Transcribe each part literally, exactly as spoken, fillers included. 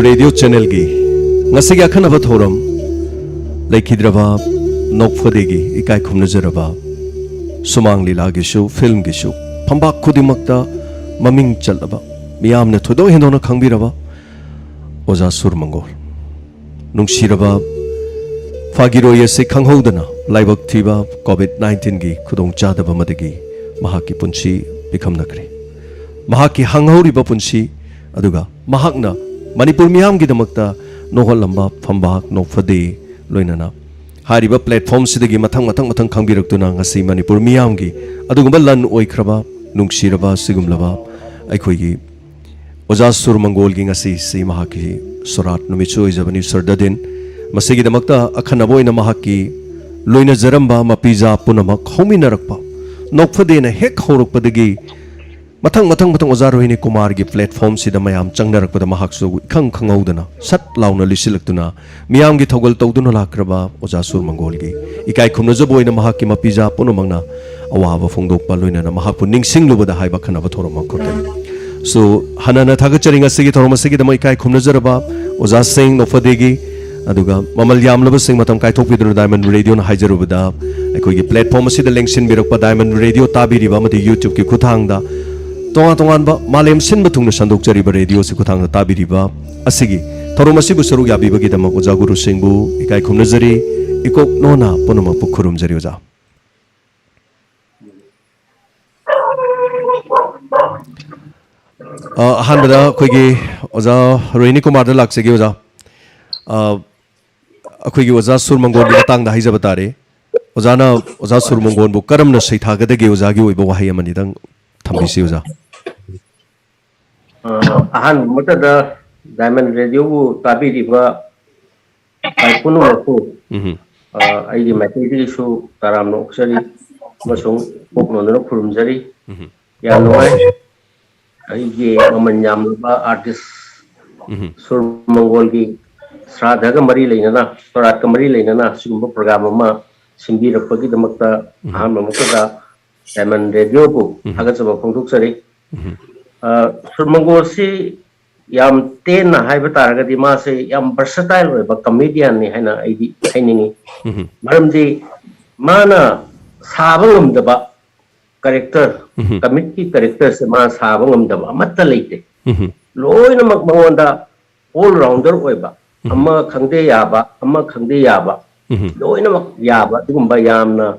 Radio ꯆꯦꯅꯦꯜꯒꯤ ꯉꯁꯤꯒꯤ ꯑꯈꯟꯅꯕ ꯊꯧꯔꯝ ꯂꯩꯈꯤꯗ꯭ꯔꯕ ꯅꯣꯛꯐꯗꯦꯒꯤ ꯏꯀꯥꯏ ꯈꯨꯝꯅꯖꯔꯕ ꯁꯨꯃꯥꯡ ꯂꯤꯂꯥꯒꯤꯁꯨ ꯐꯤꯜꯝꯒꯤꯁꯨ ꯐꯝꯕꯥꯛ ꯈꯨꯗꯤꯡꯃꯛꯇ ꯃꯃꯤꯡ ꯆꯠꯂꯕ, ꯃꯤꯌꯥꯝꯅ ꯊꯣꯏꯗꯣꯛ ꯍꯦꯟꯗꯣꯛꯅ ꯈꯪꯕꯤꯔꯕ ꯑꯣꯖꯥ ꯁꯨꯔ ꯃꯪꯒꯣꯜ꯫ ꯅꯨꯡꯁꯤꯔꯕ ꯐꯥꯒꯤꯔꯣꯏ ꯑꯁꯤ ꯈꯪꯍꯧꯗꯅ ꯂꯥꯏꯕꯛ ꯊꯤꯕ ꯀꯣꯚꯤꯗ ꯅꯥꯏꯟꯇꯤꯟꯒꯤ ꯈꯨꯗꯣꯡꯆꯥꯗꯕ ꯑꯃꯗꯒꯤ ꯃꯍꯥꯛꯀꯤ ꯄꯨꯟꯁꯤ ꯄꯤꯈꯝꯅꯈ꯭ꯔꯦ꯫ ꯃꯍꯥꯛꯀꯤ ꯍꯥꯡꯍꯧꯔꯤꯕ ꯄꯨꯟꯁꯤ, ꯑꯗꯨꯒ ꯃꯍꯥꯛꯅ ꯃꯅꯤꯄꯨꯔ ꯃꯤꯌꯥꯝꯒꯤꯗꯃꯛꯇ ꯅꯣꯛꯍꯜꯂꯝꯕ ꯐꯝꯕꯥꯛ ꯅꯣꯛꯐꯗꯦ, ꯂꯣꯏꯅꯅ ꯍꯥꯏꯔꯤꯕ ꯄ꯭ꯂꯦꯠꯐꯣꯝꯁꯤꯗꯒꯤ ꯃꯊꯪ ꯃꯊꯪ ꯃꯊꯪ ꯈꯪꯕꯤꯔꯛꯇꯨꯅ ꯉꯁꯤ ꯃꯅꯤꯄꯨꯔ ꯃꯤꯌꯥꯝꯒꯤ ꯑꯗꯨꯒꯨꯝꯕ ꯂꯟ ꯑꯣꯏꯈ꯭ꯔꯕ ꯅꯨꯡꯁꯤꯔꯕ ꯁꯤꯒꯨꯝꯂꯕ ꯑꯩꯈꯣꯏꯒꯤ ꯑꯣꯖꯥ ꯁꯨꯔ ꯃꯪꯒꯣꯜꯒꯤ ꯉꯁꯤꯁꯤ ꯃꯍꯥꯛꯀꯤ ꯁꯣꯔꯥꯠ ꯅꯨꯃꯤꯠꯁꯨ ꯑꯣꯏꯖꯕꯅꯤ, ꯁꯔꯗꯗꯤꯟ꯫ ꯃꯁꯤꯒꯤꯗꯃꯛꯇ ꯑꯈꯟꯅꯕ ꯑꯣꯏꯅ ꯃꯍꯥꯛꯀꯤ ꯂꯣꯏꯅꯖꯔꯝꯕ ꯃꯄꯤꯖꯥ ꯄꯨꯝꯅꯃꯛ ꯍꯧꯃꯤꯟꯅꯔꯛꯄ, ꯅꯣꯛꯐꯗꯦꯅ ꯍꯦꯛ ꯍꯧꯔꯛꯄꯗꯒꯤ ꯃꯊꯪ ꯃꯊꯪ ꯃꯊꯪ ꯑꯣꯖꯥ ꯔꯣꯍꯤꯅꯤ ꯀꯨꯃꯥꯔꯒꯤ ꯄ꯭ꯂꯦꯠꯐꯣꯝꯁꯤꯗ ꯃꯌꯥꯝ ꯆꯪꯅꯔꯛꯄꯗ ꯃꯍꯥꯛꯁꯨ ꯏꯈꯪ ꯈꯪꯍꯧꯗꯅ ꯁꯠ ꯂꯥꯎꯅ ꯂꯤꯁꯤꯜꯂꯛꯇꯨꯅ ꯃꯤꯌꯥꯝꯒꯤ ꯊꯧꯒꯜ ꯇꯧꯗꯨꯅ ꯂꯥꯛꯈ꯭ꯔꯕ ꯑꯣꯖꯥ ꯁꯨꯔ ꯃꯪꯒꯣꯜꯒꯤ ꯏꯀꯥꯏ ꯈꯨꯝꯅꯖꯕ ꯑꯣꯏꯅ ꯃꯍꯥꯛꯀꯤ ꯃꯄꯤꯖꯥ ꯄꯨꯝꯅꯃꯛꯅ ꯑꯋꯥꯕ ꯐꯣꯡꯗꯣꯛꯄ, ꯂꯣꯏꯅꯅ ꯃꯍꯥꯛꯄꯨ ꯅꯤꯡꯁꯤꯡꯂꯨꯕꯗ ꯍꯥꯏꯕ ꯑꯈꯟꯅꯕ ꯊꯧꯔꯝ ꯑꯃꯈꯛꯇꯅꯤ꯫ So, ꯍꯟꯅ ꯍꯟꯅ ꯊꯥꯒꯠꯆꯔꯤ ꯉꯁꯤꯒꯤ ꯊꯧꯔꯝ ꯑꯁꯤꯒꯤꯗꯃꯛ ꯏꯀꯥꯏ ꯈꯨꯝꯅꯖꯔꯕ ꯑꯣꯖꯥꯁꯤꯡ ꯅꯣꯛꯐꯗꯦꯒꯤ, ꯑꯗꯨꯒ ꯃꯃꯜ ꯌꯥꯝꯂꯕꯁꯤꯡ ꯃꯇꯝ ꯀꯥꯏꯊꯣꯛꯄꯤꯗꯨꯅ ꯗꯥꯏꯃꯟ ꯔꯦꯗꯤꯑꯣꯅ ꯍꯥꯏꯖꯔꯨꯕꯗ ꯑꯩꯈꯣꯏꯒꯤ ꯄ꯭ꯂꯦꯠꯐꯣꯝ ꯑꯁꯤꯗ ꯂꯦꯡꯁꯤꯟꯕꯤꯔꯛꯄ ꯗꯥꯏꯃꯟ ꯔꯦꯗꯤꯑꯣ ꯇꯥꯕꯤꯔꯤꯕ ꯑꯃꯗꯤ ꯌꯨꯇ꯭ꯌꯨꯕꯀꯤ ꯈꯨꯠꯊꯥꯡꯗ ꯇꯣꯉꯥꯟ ꯇꯣꯉꯥꯟꯕ ꯃꯥꯂꯦꯝ ꯁꯤꯟꯕ ꯊꯨꯡꯅ ꯁꯟꯗꯣꯛꯆꯔꯤꯕ ꯔꯦꯗꯤꯑꯣ ꯑꯁꯤ ꯈꯨꯠꯊꯥꯡꯗ ꯇꯥꯕꯤꯔꯤꯕ ꯑꯁꯤꯒꯤ ꯊꯧꯔꯝ ꯑꯁꯤꯕꯨ ꯁꯔꯨꯛ ꯌꯥꯕꯤꯕꯒꯤꯗꯃꯛ ꯑꯣꯖꯥ ꯒꯨꯔꯨꯁꯤꯡꯕꯨ ꯏꯀꯥꯏ ꯈꯨꯝꯅꯖꯔꯤ, ꯏꯀꯣꯛ ꯅꯣꯟꯅ ꯄꯨꯝꯅꯃꯛꯄꯨ ꯈꯨꯔꯨꯝꯖꯔꯤ ꯑꯣꯖꯥ꯫ ꯑ, ꯑꯍꯥꯟꯕꯗ ꯑꯩꯈꯣꯏꯒꯤ ꯑꯣꯖꯥ ꯔꯣꯍꯤꯅꯤ ꯀꯨꯃꯥꯔꯗ ꯂꯥꯛꯆꯒꯦ ꯑꯣꯖꯥ꯫ ꯑ, ꯑꯩꯈꯣꯏꯒꯤ ꯑꯣꯖꯥ ꯁꯨꯔ ꯃꯪꯒꯣꯜꯒꯤ ꯃꯇꯥꯡꯗ ꯍꯥꯏꯖꯕ ꯇꯥꯔꯦ꯫ ꯑꯣꯖꯥꯅ ꯑꯣꯖꯥ ꯁꯨꯔ ꯃꯪꯒꯣꯜꯕꯨ ꯀꯔꯝꯅ ꯁꯩꯊꯥꯒꯗꯒꯦ, ꯑꯣꯖꯥꯒꯤ ꯑꯣꯏꯕ ꯋꯥꯍꯩ ꯑꯃꯅꯤꯗꯪ ꯊꯝꯕꯤꯁꯤ ꯑꯣꯖꯥ꯫ ꯑ, ꯑꯍꯥꯟꯕ ꯃꯛꯇꯗ ꯗꯥꯏꯃꯟ ꯔꯦꯗꯤꯑꯣꯕꯨ ꯇꯥꯕꯤꯔꯤꯕ ꯄꯨꯝꯅꯃꯛꯄꯨ, ꯎꯝꯍꯨꯝ꯫ ꯑ, ꯑꯩꯒꯤ ꯃꯥꯏꯀꯩꯗꯒꯤꯁꯨ ꯇꯔꯥꯝꯅ ꯑꯣꯛꯆꯔꯤ ꯑꯃꯁꯨꯡ ꯄꯨꯛꯅꯣꯟꯗꯨꯅ ꯈꯨꯔꯨꯝꯖꯔꯤ꯫ ꯎꯝꯍꯨꯝ꯫ ꯌꯥꯝ ꯅꯨꯡꯉꯥꯏ꯫ ꯑꯩꯒꯤ ꯃꯃꯜ ꯌꯥꯝꯂꯕ ꯑꯥꯔꯇꯤꯁ ꯎꯝꯍꯨꯝ꯫ ꯁꯨꯔ ꯃꯪꯒꯣꯜꯒꯤ ꯁ꯭ꯔꯥꯗꯒ ꯃꯔꯤ ꯂꯩꯅꯅ, ꯁꯣꯔꯥꯠꯀ ꯃꯔꯤ ꯂꯩꯅꯅ ꯁꯤꯒꯨꯝꯕ ꯄ꯭ꯔꯣꯒ꯭ꯔꯥꯝ ꯑꯃ ꯁꯤꯟꯕꯤꯔꯛꯄꯒꯤꯗꯃꯛꯇ ꯎꯝꯍꯨꯝ꯫ ꯑꯍꯥꯟꯕ ꯃꯛꯇꯗ ꯗꯥꯏꯃꯟ ꯔꯦꯗꯤꯑꯣꯕꯨ ꯎꯝꯍꯨꯝ꯫ ꯊꯥꯒꯠꯆꯕ ꯐꯣꯡꯗꯣꯛꯆꯔꯤ꯫ ꯎꯝꯍꯨꯝ꯫ ꯑ, ꯁꯨꯔ ꯃꯪꯒꯣꯜꯁꯤ ꯌꯥꯝ ꯇꯦꯟꯅ ꯍꯥꯏꯕ ꯇꯥꯔꯒꯗꯤ ꯃꯥꯁꯦ ꯌꯥꯝ versatile ꯑꯣꯏꯕ comedianꯅꯤ ꯍꯥꯏꯅ ꯑꯩꯗꯤ ꯍꯥꯏꯅꯤꯡꯉꯤ꯫ ꯎꯝ ꯃꯔꯝꯗꯤ ꯃꯥꯅ ꯁꯥꯕ ꯉꯝꯗꯕ character, ꯎꯝ comic characterꯁꯦ ꯃꯥ ꯁꯥꯕ ꯉꯝꯗꯕ ꯑꯃꯠꯇ ꯂꯩꯇꯦ꯫ ꯎꯝ ꯂꯣꯏꯅꯃꯛ ꯃꯉꯣꯟꯗ all rounder ꯑꯣꯏꯕ, ꯑꯃ ꯈꯪꯗꯦ ꯌꯥꯕ, ꯑꯃ ꯈꯪꯗꯦ ꯌꯥꯕ, ꯎꯝ ꯂꯣꯏꯅꯃꯛ ꯌꯥꯕ ꯑꯗꯨꯒꯨꯝꯕ ꯌꯥꯝꯅ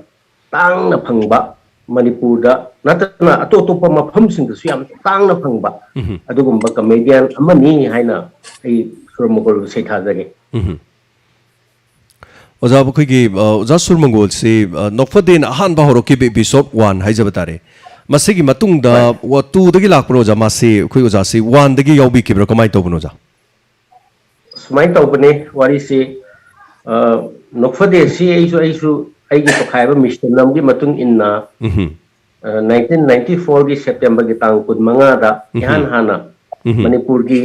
ꯇꯥꯡꯅ ꯐꯪꯕ, ꯃꯅꯤꯄꯨꯔꯗ ꯅꯠꯇꯅ ꯑꯇꯣꯞ ꯑꯇꯣꯞꯄ ꯃꯐꯝꯁꯤꯡꯗꯁꯨ ꯌꯥꯝ ꯇꯥꯡꯅ ꯐꯪꯕ ꯎꯝ ꯑꯗꯨꯒꯨꯝꯕ comedian ꯑꯃꯅꯤ ꯍꯥꯏꯅ ꯑꯩ ꯁꯨꯔ ꯃꯪꯒꯣꯜꯕꯨ ꯁꯩꯊꯥꯖꯒꯦ꯫ ꯎꯝ꯫ ꯑꯣꯖꯥ, ꯑꯩꯈꯣꯏꯒꯤ ꯑ, ꯑꯣꯖꯥ ꯁꯨꯔ ꯃꯪꯒꯣꯜꯁꯤ ꯑ, ꯅꯣꯛꯐꯗꯦꯅ ꯑꯍꯥꯟꯕ ꯍꯧꯔꯛꯈꯤꯕ episode one ꯍꯥꯏꯖꯕ ꯇꯥꯔꯦ꯫ ꯃꯁꯤꯒꯤ ꯃꯇꯨꯡꯗ ꯍꯣꯏ꯫ ꯋꯥ- twoꯗꯒꯤ ꯂꯥꯛꯄ꯭ꯔꯣ ꯑꯣꯖꯥ? ꯃꯥꯁꯤ ꯑꯩꯈꯣꯏ ꯑꯣꯖꯥꯁꯤ oneꯗꯒꯤ ꯌꯥꯎꯕꯤꯈꯤꯕ꯭ꯔꯥ, ꯀꯃꯥꯏꯅ ꯇꯧꯕꯅꯣ ꯑꯣꯖꯥ? ꯁꯨꯃꯥꯏꯅ ꯇꯧꯕꯅꯤ ꯋꯥꯔꯤꯁꯤ꯫ ꯑ, ꯅꯣꯛꯐꯗꯦꯁꯤ ꯑꯩꯁꯨ ꯑꯩꯁꯨ ꯑꯩꯒꯤ ꯇꯣꯈꯥꯏꯕ ꯃꯤꯁꯟ ꯑꯃꯒꯤ ꯃꯇꯨꯡ ꯏꯟꯅ ꯎꯝ ꯑ, nineteen ninety fourꯒꯤ Septemberꯒꯤ ꯇꯥꯡ ꯀꯨꯟꯃꯉꯥꯗ ꯎꯝ꯫ ꯏꯍꯥꯟ ꯍꯥꯟꯅ ꯎꯝ꯫ ꯃꯅꯤꯄꯨꯔꯒꯤ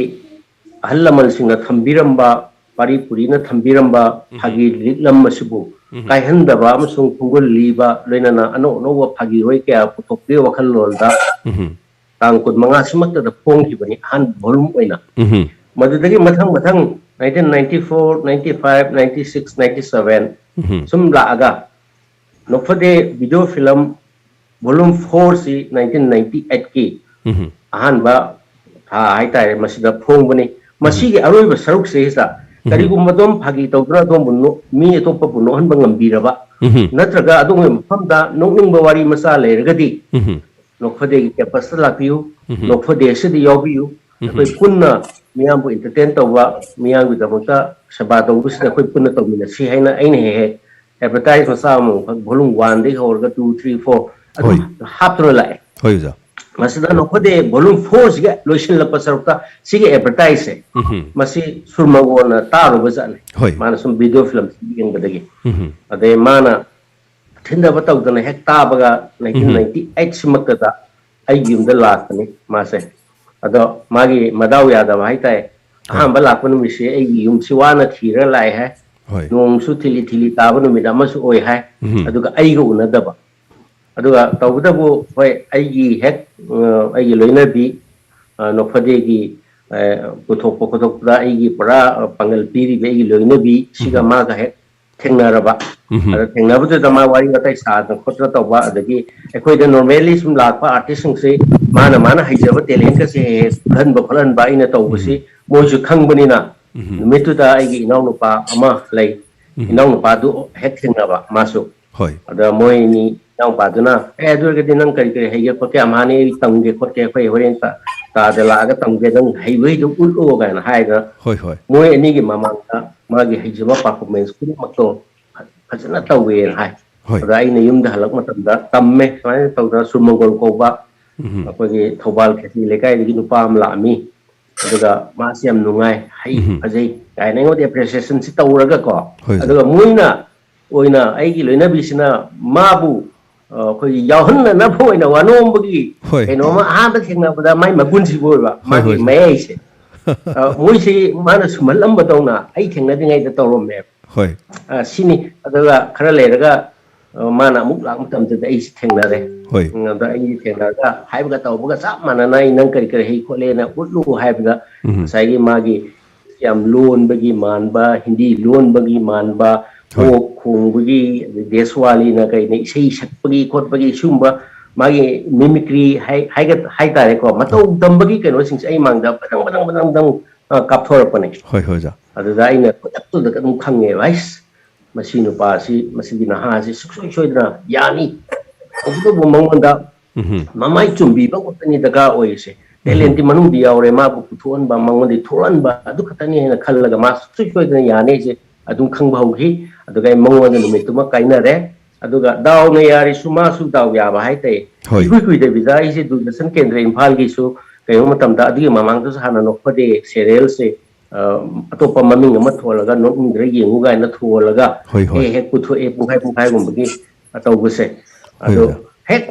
ꯑꯍꯜ ꯂꯃꯟꯁꯤꯡꯅ ꯊꯝꯕꯤꯔꯝꯕ, ꯄꯥꯔꯤ ꯄꯨꯔꯤꯅ ꯊꯝꯕꯤꯔꯝꯕ ꯎꯝ꯫ ꯐꯥꯒꯤ ꯂꯤꯛꯂꯝ ꯑꯁꯤꯕꯨ ꯎꯝ꯫ ꯀꯥꯏꯍꯟꯗꯕ ꯑꯃꯁꯨꯡ ꯈꯣꯡꯒꯨꯜ ꯂꯤꯕ, ꯂꯣꯏꯅꯅ ꯑꯅꯧ ꯑꯅꯧꯕ ꯐꯥꯒꯤ ꯍꯣꯏ ꯀꯌꯥ ꯄꯨꯊꯣꯛꯄꯒꯤ ꯋꯥꯈꯜꯂꯣꯟꯗ ꯎꯝ꯫ ꯇꯥꯡ ꯀꯨꯟꯃꯉꯥꯁꯤꯃꯛꯇꯗ ꯐꯣꯡꯈꯤꯕꯅꯤ, ꯑꯍꯥꯟꯕ volume ꯑꯣꯏꯅ꯫ ꯎꯝ꯫ ꯃꯗꯨꯗꯒꯤ ꯃꯊꯪ ꯃꯊꯪ nineteen ninety four, ninety five, ninety six, ninety seven ꯎꯝ꯫ ꯁꯨꯝ ꯂꯥꯛꯑꯒ ꯅꯣꯛꯐꯗꯦ video film volume fourꯁꯤ nineteen ninety eightꯀꯤ ꯎꯝ꯫ ꯑꯍꯥꯟꯕ ꯊꯥ ꯍꯥꯏꯇꯥꯔꯦ, ꯃꯁꯤꯗ ꯐꯣꯡꯕꯅꯤ꯫ ꯃꯁꯤꯒꯤ ꯑꯔꯣꯏꯕ ꯁꯔꯨꯛꯁꯤꯗ ꯀꯔꯤꯒꯨꯝꯕ ꯑꯗꯨꯝ ꯐꯥꯒꯤ ꯇꯧꯗꯨꯅ ꯑꯗꯣꯝꯕꯨ ꯅꯣ-, ꯃꯤ ꯑꯇꯣꯞꯄꯕꯨ ꯅꯣꯛꯍꯟꯕ ꯉꯝꯕꯤꯔꯕ, ꯎꯝ꯫ ꯅꯠꯇ꯭ꯔꯒ ꯑꯗꯣꯝꯒꯤ ꯃꯐꯝꯗ ꯅꯣꯛꯅꯤꯡꯕ ꯋꯥꯔꯤ ꯃꯆꯥ ꯂꯩꯔꯒꯗꯤ ꯎꯝ꯫ ꯅꯣꯛꯐꯗꯦꯒꯤ campusꯇ ꯂꯥꯛꯄꯤꯌꯨ, ꯎꯝ꯫ ꯅꯣꯛꯐꯗꯦ ꯑꯁꯤꯗ ꯌꯥꯎꯕꯤꯌꯨ꯫ ꯎꯝ꯫ ꯑꯩꯈꯣꯏ ꯄꯨꯟꯅ ꯃꯤꯌꯥꯝꯕꯨ entertain ꯇꯧꯕ, ꯃꯤꯌꯥꯝꯒꯤꯗꯃꯛꯇ ꯁꯦꯕꯥ ꯇꯧꯕꯁꯤꯗ ꯑꯩꯈꯣꯏ ꯄꯨꯟꯅ ꯇꯧꯃꯤꯟꯅꯁꯤ ꯍꯥꯏꯅ ꯑꯩꯅ ꯍꯦꯛ ꯍꯦꯛ advertise ꯃꯆꯥ ꯑꯃꯃꯝꯈꯛ volume oneꯗꯒꯤ ꯍꯧꯔꯒ two, three, four ꯑꯗꯨꯝ ꯍꯣꯏ꯫ ꯍꯥꯞꯇꯨꯅ ꯂꯥꯛꯑꯦ꯫ ꯍꯣꯏ ꯑꯣꯖꯥ꯫ ꯃꯁꯤꯗ ꯅꯣꯛꯐꯗꯦ volume fourꯁꯤꯒ ꯂꯣꯏꯁꯤꯜꯂꯛꯄ ꯁꯔꯨꯛꯇ ꯁꯤꯒꯤ advertiseꯁꯦ ꯎꯝ꯫ ꯃꯁꯤ ꯁꯨꯔ ꯃꯪꯒꯣꯜꯅ ꯇꯥꯔꯨꯕ ꯖꯥꯠꯅꯤ꯫ ꯍꯣꯏ꯫ ꯃꯥꯅ ꯁꯨꯝ video film ꯌꯦꯡꯕꯗꯒꯤ꯫ ꯎꯝ꯫ ꯑꯗꯩ ꯃꯥꯅ ꯊꯤꯟꯗꯕ ꯇꯧꯗꯅ ꯍꯦꯛ ꯇꯥꯕꯒ nineteen ninety eightꯁꯤꯃꯛꯇꯗ ꯑꯩꯒꯤ ꯌꯨꯝꯗ ꯂꯥꯛꯄꯅꯤ ꯃꯥꯁꯦ꯫ ꯑꯗꯣ ꯃꯥꯒꯤ ꯃꯗꯥꯎ ꯌꯥꯗꯕ ꯍꯥꯏꯇꯥꯔꯦ꯫ ꯍꯣꯏ꯫ ꯑꯍꯥꯟꯕ ꯂꯥꯛꯄ ꯅꯨꯃꯤꯠꯁꯦ ꯑꯩꯒꯤ ꯌꯨꯝꯁꯤ ꯋꯥꯅ ꯊꯤꯔ ꯂꯥꯛꯑꯦ ꯍꯥꯏ꯫ ꯍꯣꯏ꯫ ꯅꯣꯡꯁꯨ ꯊꯤꯂꯤ ꯊꯤꯂꯤ ꯇꯥꯕ ꯅꯨꯃꯤꯠ ꯑꯃꯁꯨ ꯑꯣꯏ ꯍꯥꯏ꯫ ꯎꯝ꯫ ꯑꯗꯨꯒ ꯑꯩꯒ ꯎꯅꯗꯕ꯫ ꯑꯗꯨꯒ ꯇꯧꯕꯇꯕꯨ ꯍꯣꯏ ꯑꯩꯒꯤ ꯍꯦꯛ, ꯑ, ꯑꯩꯒꯤ ꯂꯣꯏꯅꯕꯤ, ꯑ, ꯅꯣꯛꯐꯗꯦꯒꯤ ꯑ, ꯄꯨꯊꯣꯛꯄ ꯈꯣꯠꯇꯣꯛꯄꯗ ꯑꯩꯒꯤ ꯄꯨꯔꯥ, ꯑ, ꯄꯥꯡꯒꯜ ꯄꯤꯔꯤꯕ ꯑꯩꯒꯤ ꯂꯣꯏꯅꯕꯤꯁꯤꯒ ꯎꯝ꯫ ꯃꯥꯒ ꯍꯦꯛ ꯊꯦꯡꯅꯔꯕ꯫ ꯎꯝ꯫ ꯑꯗ ꯊꯦꯡꯅꯕꯗꯨꯗ ꯃꯥ ꯋꯥꯔꯤ ꯋꯥꯇꯥꯏ ꯁꯥꯗꯅ ꯈꯣꯠꯇꯅ ꯇꯧꯕ, ꯑꯗꯒꯤ ꯑꯩꯈꯣꯏꯗ normally ꯁꯨꯝ ꯂꯥꯛꯄ artist ꯁꯤꯡꯁꯤ ꯃꯥꯅ, ꯃꯥꯅ ꯍꯩꯖꯕ talent ꯀꯁꯦ ꯍꯦꯛ ꯍꯦꯛ ꯎꯠꯍꯟꯕ ꯈꯣꯠꯍꯟꯕ ꯑꯩꯅ ꯇꯧꯕꯁꯤ ꯎꯝ꯫ ꯃꯣꯏꯁꯨ ꯈꯪꯕꯅꯤꯅ, ꯎꯝ꯫ ꯅꯨꯃꯤꯠꯇꯨꯗ ꯑꯩꯒꯤ ꯏꯅꯥꯎꯅꯨꯄꯥ ꯑꯃ ꯂꯩ, ꯎꯝ꯫ ꯏꯅꯥꯎꯅꯨꯄꯥꯗꯨ ꯍꯦꯛ ꯊꯦꯡꯅꯕ ꯃꯥꯁꯨ꯫ ꯍꯣꯏ꯫ ꯑꯗ ꯃꯣꯏꯅꯤ, ꯏꯅꯥꯎꯄꯥꯗꯨꯅ, "ꯑꯦ, ꯑꯗꯨ ꯑꯣꯏꯔꯒꯗꯤ ꯅꯪ ꯀꯔꯤ ꯀꯔꯤ ꯍꯩꯒꯦ ꯈꯣꯠꯀꯦ? ꯑꯝꯍꯥꯅꯤ ꯑꯩ ꯇꯝꯒꯦ ꯈꯣꯠꯀꯦ, ꯑꯩꯈꯣꯏ ꯍꯣꯔꯦꯟ ꯀꯥ-, ꯀꯥꯗ ꯂꯥꯛꯑꯒ ꯇꯝꯒꯦ, ꯅꯪ ꯍꯩꯕ ꯍꯩꯗꯣ ꯎꯠꯂꯣ" ꯀꯥꯏꯅ ꯍꯥꯏꯗꯅ, ꯍꯣꯏ, ꯍꯣꯏ꯫ ꯃꯣꯏ ꯑꯅꯤꯒꯤ ꯃꯃꯥꯡꯗ ꯃꯥꯒꯤ ꯍꯩꯖꯕ performance ꯈꯨꯗꯤꯡꯃꯛꯇꯣ ꯐ-, ꯐꯖꯅ ꯇꯧꯋꯦꯅ ꯍꯥꯏ꯫ ꯍꯣꯏ꯫ ꯑꯗ ꯑꯩꯅ ꯌꯨꯝꯗ ꯍꯜꯂꯛꯄ ꯃꯇꯝꯗ ꯇꯝꯃꯦ, ꯁꯨꯃꯥꯏꯅ ꯇꯧꯗꯅ ꯁꯨꯔ ꯃꯪꯒꯣꯜ ꯀꯧꯕ ꯎꯝ꯫ ꯑꯩꯈꯣꯏꯒꯤ ꯊꯧꯕꯥꯜ ꯈꯦꯇ꯭ꯔꯤ ꯂꯩꯀꯥꯏꯗꯒꯤ ꯅꯨꯄꯥ ꯑꯃ ꯂꯥꯛꯑꯝꯃꯤ꯫ ꯑꯗꯨꯒ ꯃꯥꯁꯤ ꯌꯥꯝ ꯅꯨꯡꯉꯥꯏ, ꯍꯩ, ꯎꯝ꯫ ꯐꯖꯩ ꯀꯥꯏꯅ ꯑꯩꯉꯣꯟꯗ appreciation ꯁꯤ ꯇꯧꯔꯒꯀꯣ꯫ ꯍꯣꯏ, ꯁꯥꯔ꯫ ꯑꯗꯨꯒ ꯃꯣꯏꯅ ꯑꯣꯏꯅ ꯑꯩꯒꯤ ꯂꯣꯏꯅꯕꯤꯁꯤꯅ ꯃꯥꯕꯨ, ꯑ, ꯑꯩꯈꯣꯏꯒꯤ ꯌꯥꯎꯍꯟꯅꯅꯕ ꯑꯣꯏꯅ ꯋꯥꯅꯣꯝꯕꯒꯤ ꯍꯣꯏ꯫ ꯀꯩꯅꯣꯝꯃ ꯑꯍꯥꯟꯕ ꯊꯦꯡꯅꯕꯗ ꯃꯥꯏ ꯃꯒꯨꯟꯁꯤꯕꯨ ꯑꯣꯏꯕ, ꯍꯣꯏ, ꯃꯥꯒꯤ ꯍꯣꯏ, ꯁꯥꯔ꯫ ꯃꯌꯥꯏꯁꯦ꯫ ꯑ, ꯃꯣꯏꯁꯤ ꯃꯥꯅ ꯁꯨꯝꯍꯜꯂꯝꯕꯗꯧꯅ ꯑꯩ ꯊꯦꯡꯅꯗ꯭ꯔꯤꯉꯩꯗ ꯇꯧꯔꯝꯃꯦꯕ꯫ ꯍꯣꯏ꯫ ꯑ, ꯁꯤꯅꯤ꯫ ꯑꯗꯨꯒ ꯈꯔ ꯂꯩꯔꯒ, ꯑ, ꯃꯥꯅ ꯑꯃꯨꯛ ꯂꯥꯛꯄ ꯃꯇꯝꯗꯨꯗ ꯑꯩꯁꯤ ꯊꯦꯡꯅꯔꯦ꯫ ꯍꯣꯏ꯫ ꯎꯝ, ꯑꯗ ꯑꯩ ꯊꯦꯡꯅꯔꯒ ꯍꯥꯏꯕꯒ ꯇꯧꯕꯒ ꯆꯞ ꯃꯥꯟꯅꯅ ꯑꯩ ꯅꯪ ꯀꯔꯤ ꯀꯔꯤ ꯍꯩ ꯈꯣꯠꯂꯦꯅ ꯎꯠꯂꯨ ꯍꯥꯏꯕꯗ ꯎꯝ꯫ ꯉꯁꯥꯏꯒꯤ ꯃꯥꯒꯤ ꯌꯥꯝ ꯂꯣꯟꯕꯒꯤ ꯃꯥꯟꯕ, ꯍꯤꯟꯗꯤ ꯂꯣꯟꯕꯒꯤ ꯃꯥꯟꯕ, ꯍꯣꯏ꯫ ꯑꯣꯛ ꯈꯣꯡꯕꯒꯤ, ꯑꯗꯩ ꯗꯦꯁꯋꯥꯂꯤꯅ ꯀꯩꯅ ꯏꯁꯩ ꯁꯛꯄꯒꯤ ꯈꯣꯠꯄꯒꯤ ꯁꯤꯒꯨꯝꯕ ꯃꯥꯒꯤ mimicry ꯍꯥꯏ-, ꯍꯥꯏꯒ-, ꯍꯥꯏꯇꯥꯔꯦꯀꯣ, ꯃꯇꯧ ꯍꯣꯏ꯫ ꯇꯝꯕꯒꯤ ꯀꯩꯅꯣꯁꯤꯡꯁꯦ ꯑꯩ ꯃꯥꯡꯗ ꯕꯗꯪ, ꯕꯗꯪ, ꯕꯗꯪ, ꯕꯗꯪ, ꯑ, ꯀꯥꯞꯊꯣꯔꯛꯄꯅꯦ꯫ ꯍꯣꯏ, ꯍꯣꯏ, ꯑꯣꯖꯥ꯫ ꯑꯗꯨꯗ ꯑꯩꯅ ꯈꯨꯗꯛꯇꯨꯗ ꯑꯗꯨꯝ ꯈꯪꯉꯦꯕ, "ꯍꯩꯁ, ꯃꯁꯤ ꯅꯨꯄꯥꯁꯤ, ꯃꯁꯤꯒꯤ ꯅꯍꯥꯁꯤ ꯁꯨꯡꯁꯣꯏ ꯁꯣꯏꯗꯅ ꯌꯥꯅꯤ꯫ ꯇꯧꯕꯇꯕꯨ ꯃꯉꯣꯟꯗ ꯎꯝ꯫ ꯃꯃꯥꯏ ꯆꯨꯝꯕꯤꯕ ꯈꯛꯇꯅꯤ ꯗꯔꯀꯥꯔ ꯑꯣꯏꯔꯤꯁꯦ꯫ ꯎꯝ꯫ Talent ꯇꯤ ꯃꯅꯨꯡꯗ ꯌꯥꯎꯔꯦ, ꯃꯥꯕꯨ ꯄꯨꯊꯣꯛꯍꯟꯕ, ꯃꯉꯣꯟꯗ ꯊꯣꯛꯍꯟꯕ, ꯑꯗꯨ ꯈꯛꯇꯅꯤ" ꯍꯥꯏꯅ ꯈꯜꯂꯒ ꯃꯥ ꯁꯨꯡꯁꯣꯏ ꯁꯣꯏꯗꯅ ꯌꯥꯅꯤ ꯍꯥꯏꯁꯦ ꯑꯗꯨꯝ ꯈꯪꯕ ꯍꯧꯈꯤ꯫ ꯑꯗꯨꯒ ꯑꯩ ꯃꯉꯣꯟꯗ ꯅꯨꯃꯤꯠꯇꯨꯃ ꯀꯥꯏꯅꯔꯦ꯫ ꯑꯗꯨꯒ ꯗꯥꯎꯅ ꯌꯥꯔꯤꯁꯨ ꯃꯥꯁꯨ ꯗꯥꯎ ꯌꯥꯕ ꯍꯥꯏꯇꯥꯔꯦ꯫ ꯍꯣꯏ꯫ ꯏꯀꯨꯏ ꯀꯨꯏꯗꯕꯤꯗ ꯑꯩꯁꯦ ꯗꯨꯔꯗꯔꯁꯟ ꯀꯦꯟꯗ꯭ꯔ ꯏꯝꯐꯥꯜꯒꯤꯁꯨ ꯀꯩꯅꯣ ꯃꯇꯝꯗ, ꯑꯗꯨꯒꯤ ꯃꯃꯥꯡꯗꯁꯨ ꯍꯥꯟꯅ ꯅꯣꯛꯐꯗꯦ serial ꯁꯦ, ꯑ, ꯑꯇꯣꯞꯄ ꯃꯃꯤꯡ ꯑꯃ ꯊꯣꯜꯂꯒ ꯅꯣꯛꯅꯤꯡꯗ꯭ꯔ ꯌꯦꯡꯉꯨ ꯀꯥꯏꯅ ꯊꯣꯜꯂꯒ ꯍꯣꯏ, ꯍꯣꯏ꯫ ꯍꯦꯛ ꯍꯦꯛ ꯄꯨꯊꯣꯛꯑꯦ, ꯄꯨꯡꯈꯥꯏ ꯄꯨꯡꯈꯥꯏꯒꯨꯝꯕꯒꯤ ꯇꯧꯕꯁꯦ꯫ ꯍꯣꯏ, ꯑꯗꯣ ꯑꯣꯖꯥ꯫ ꯍꯦꯛ,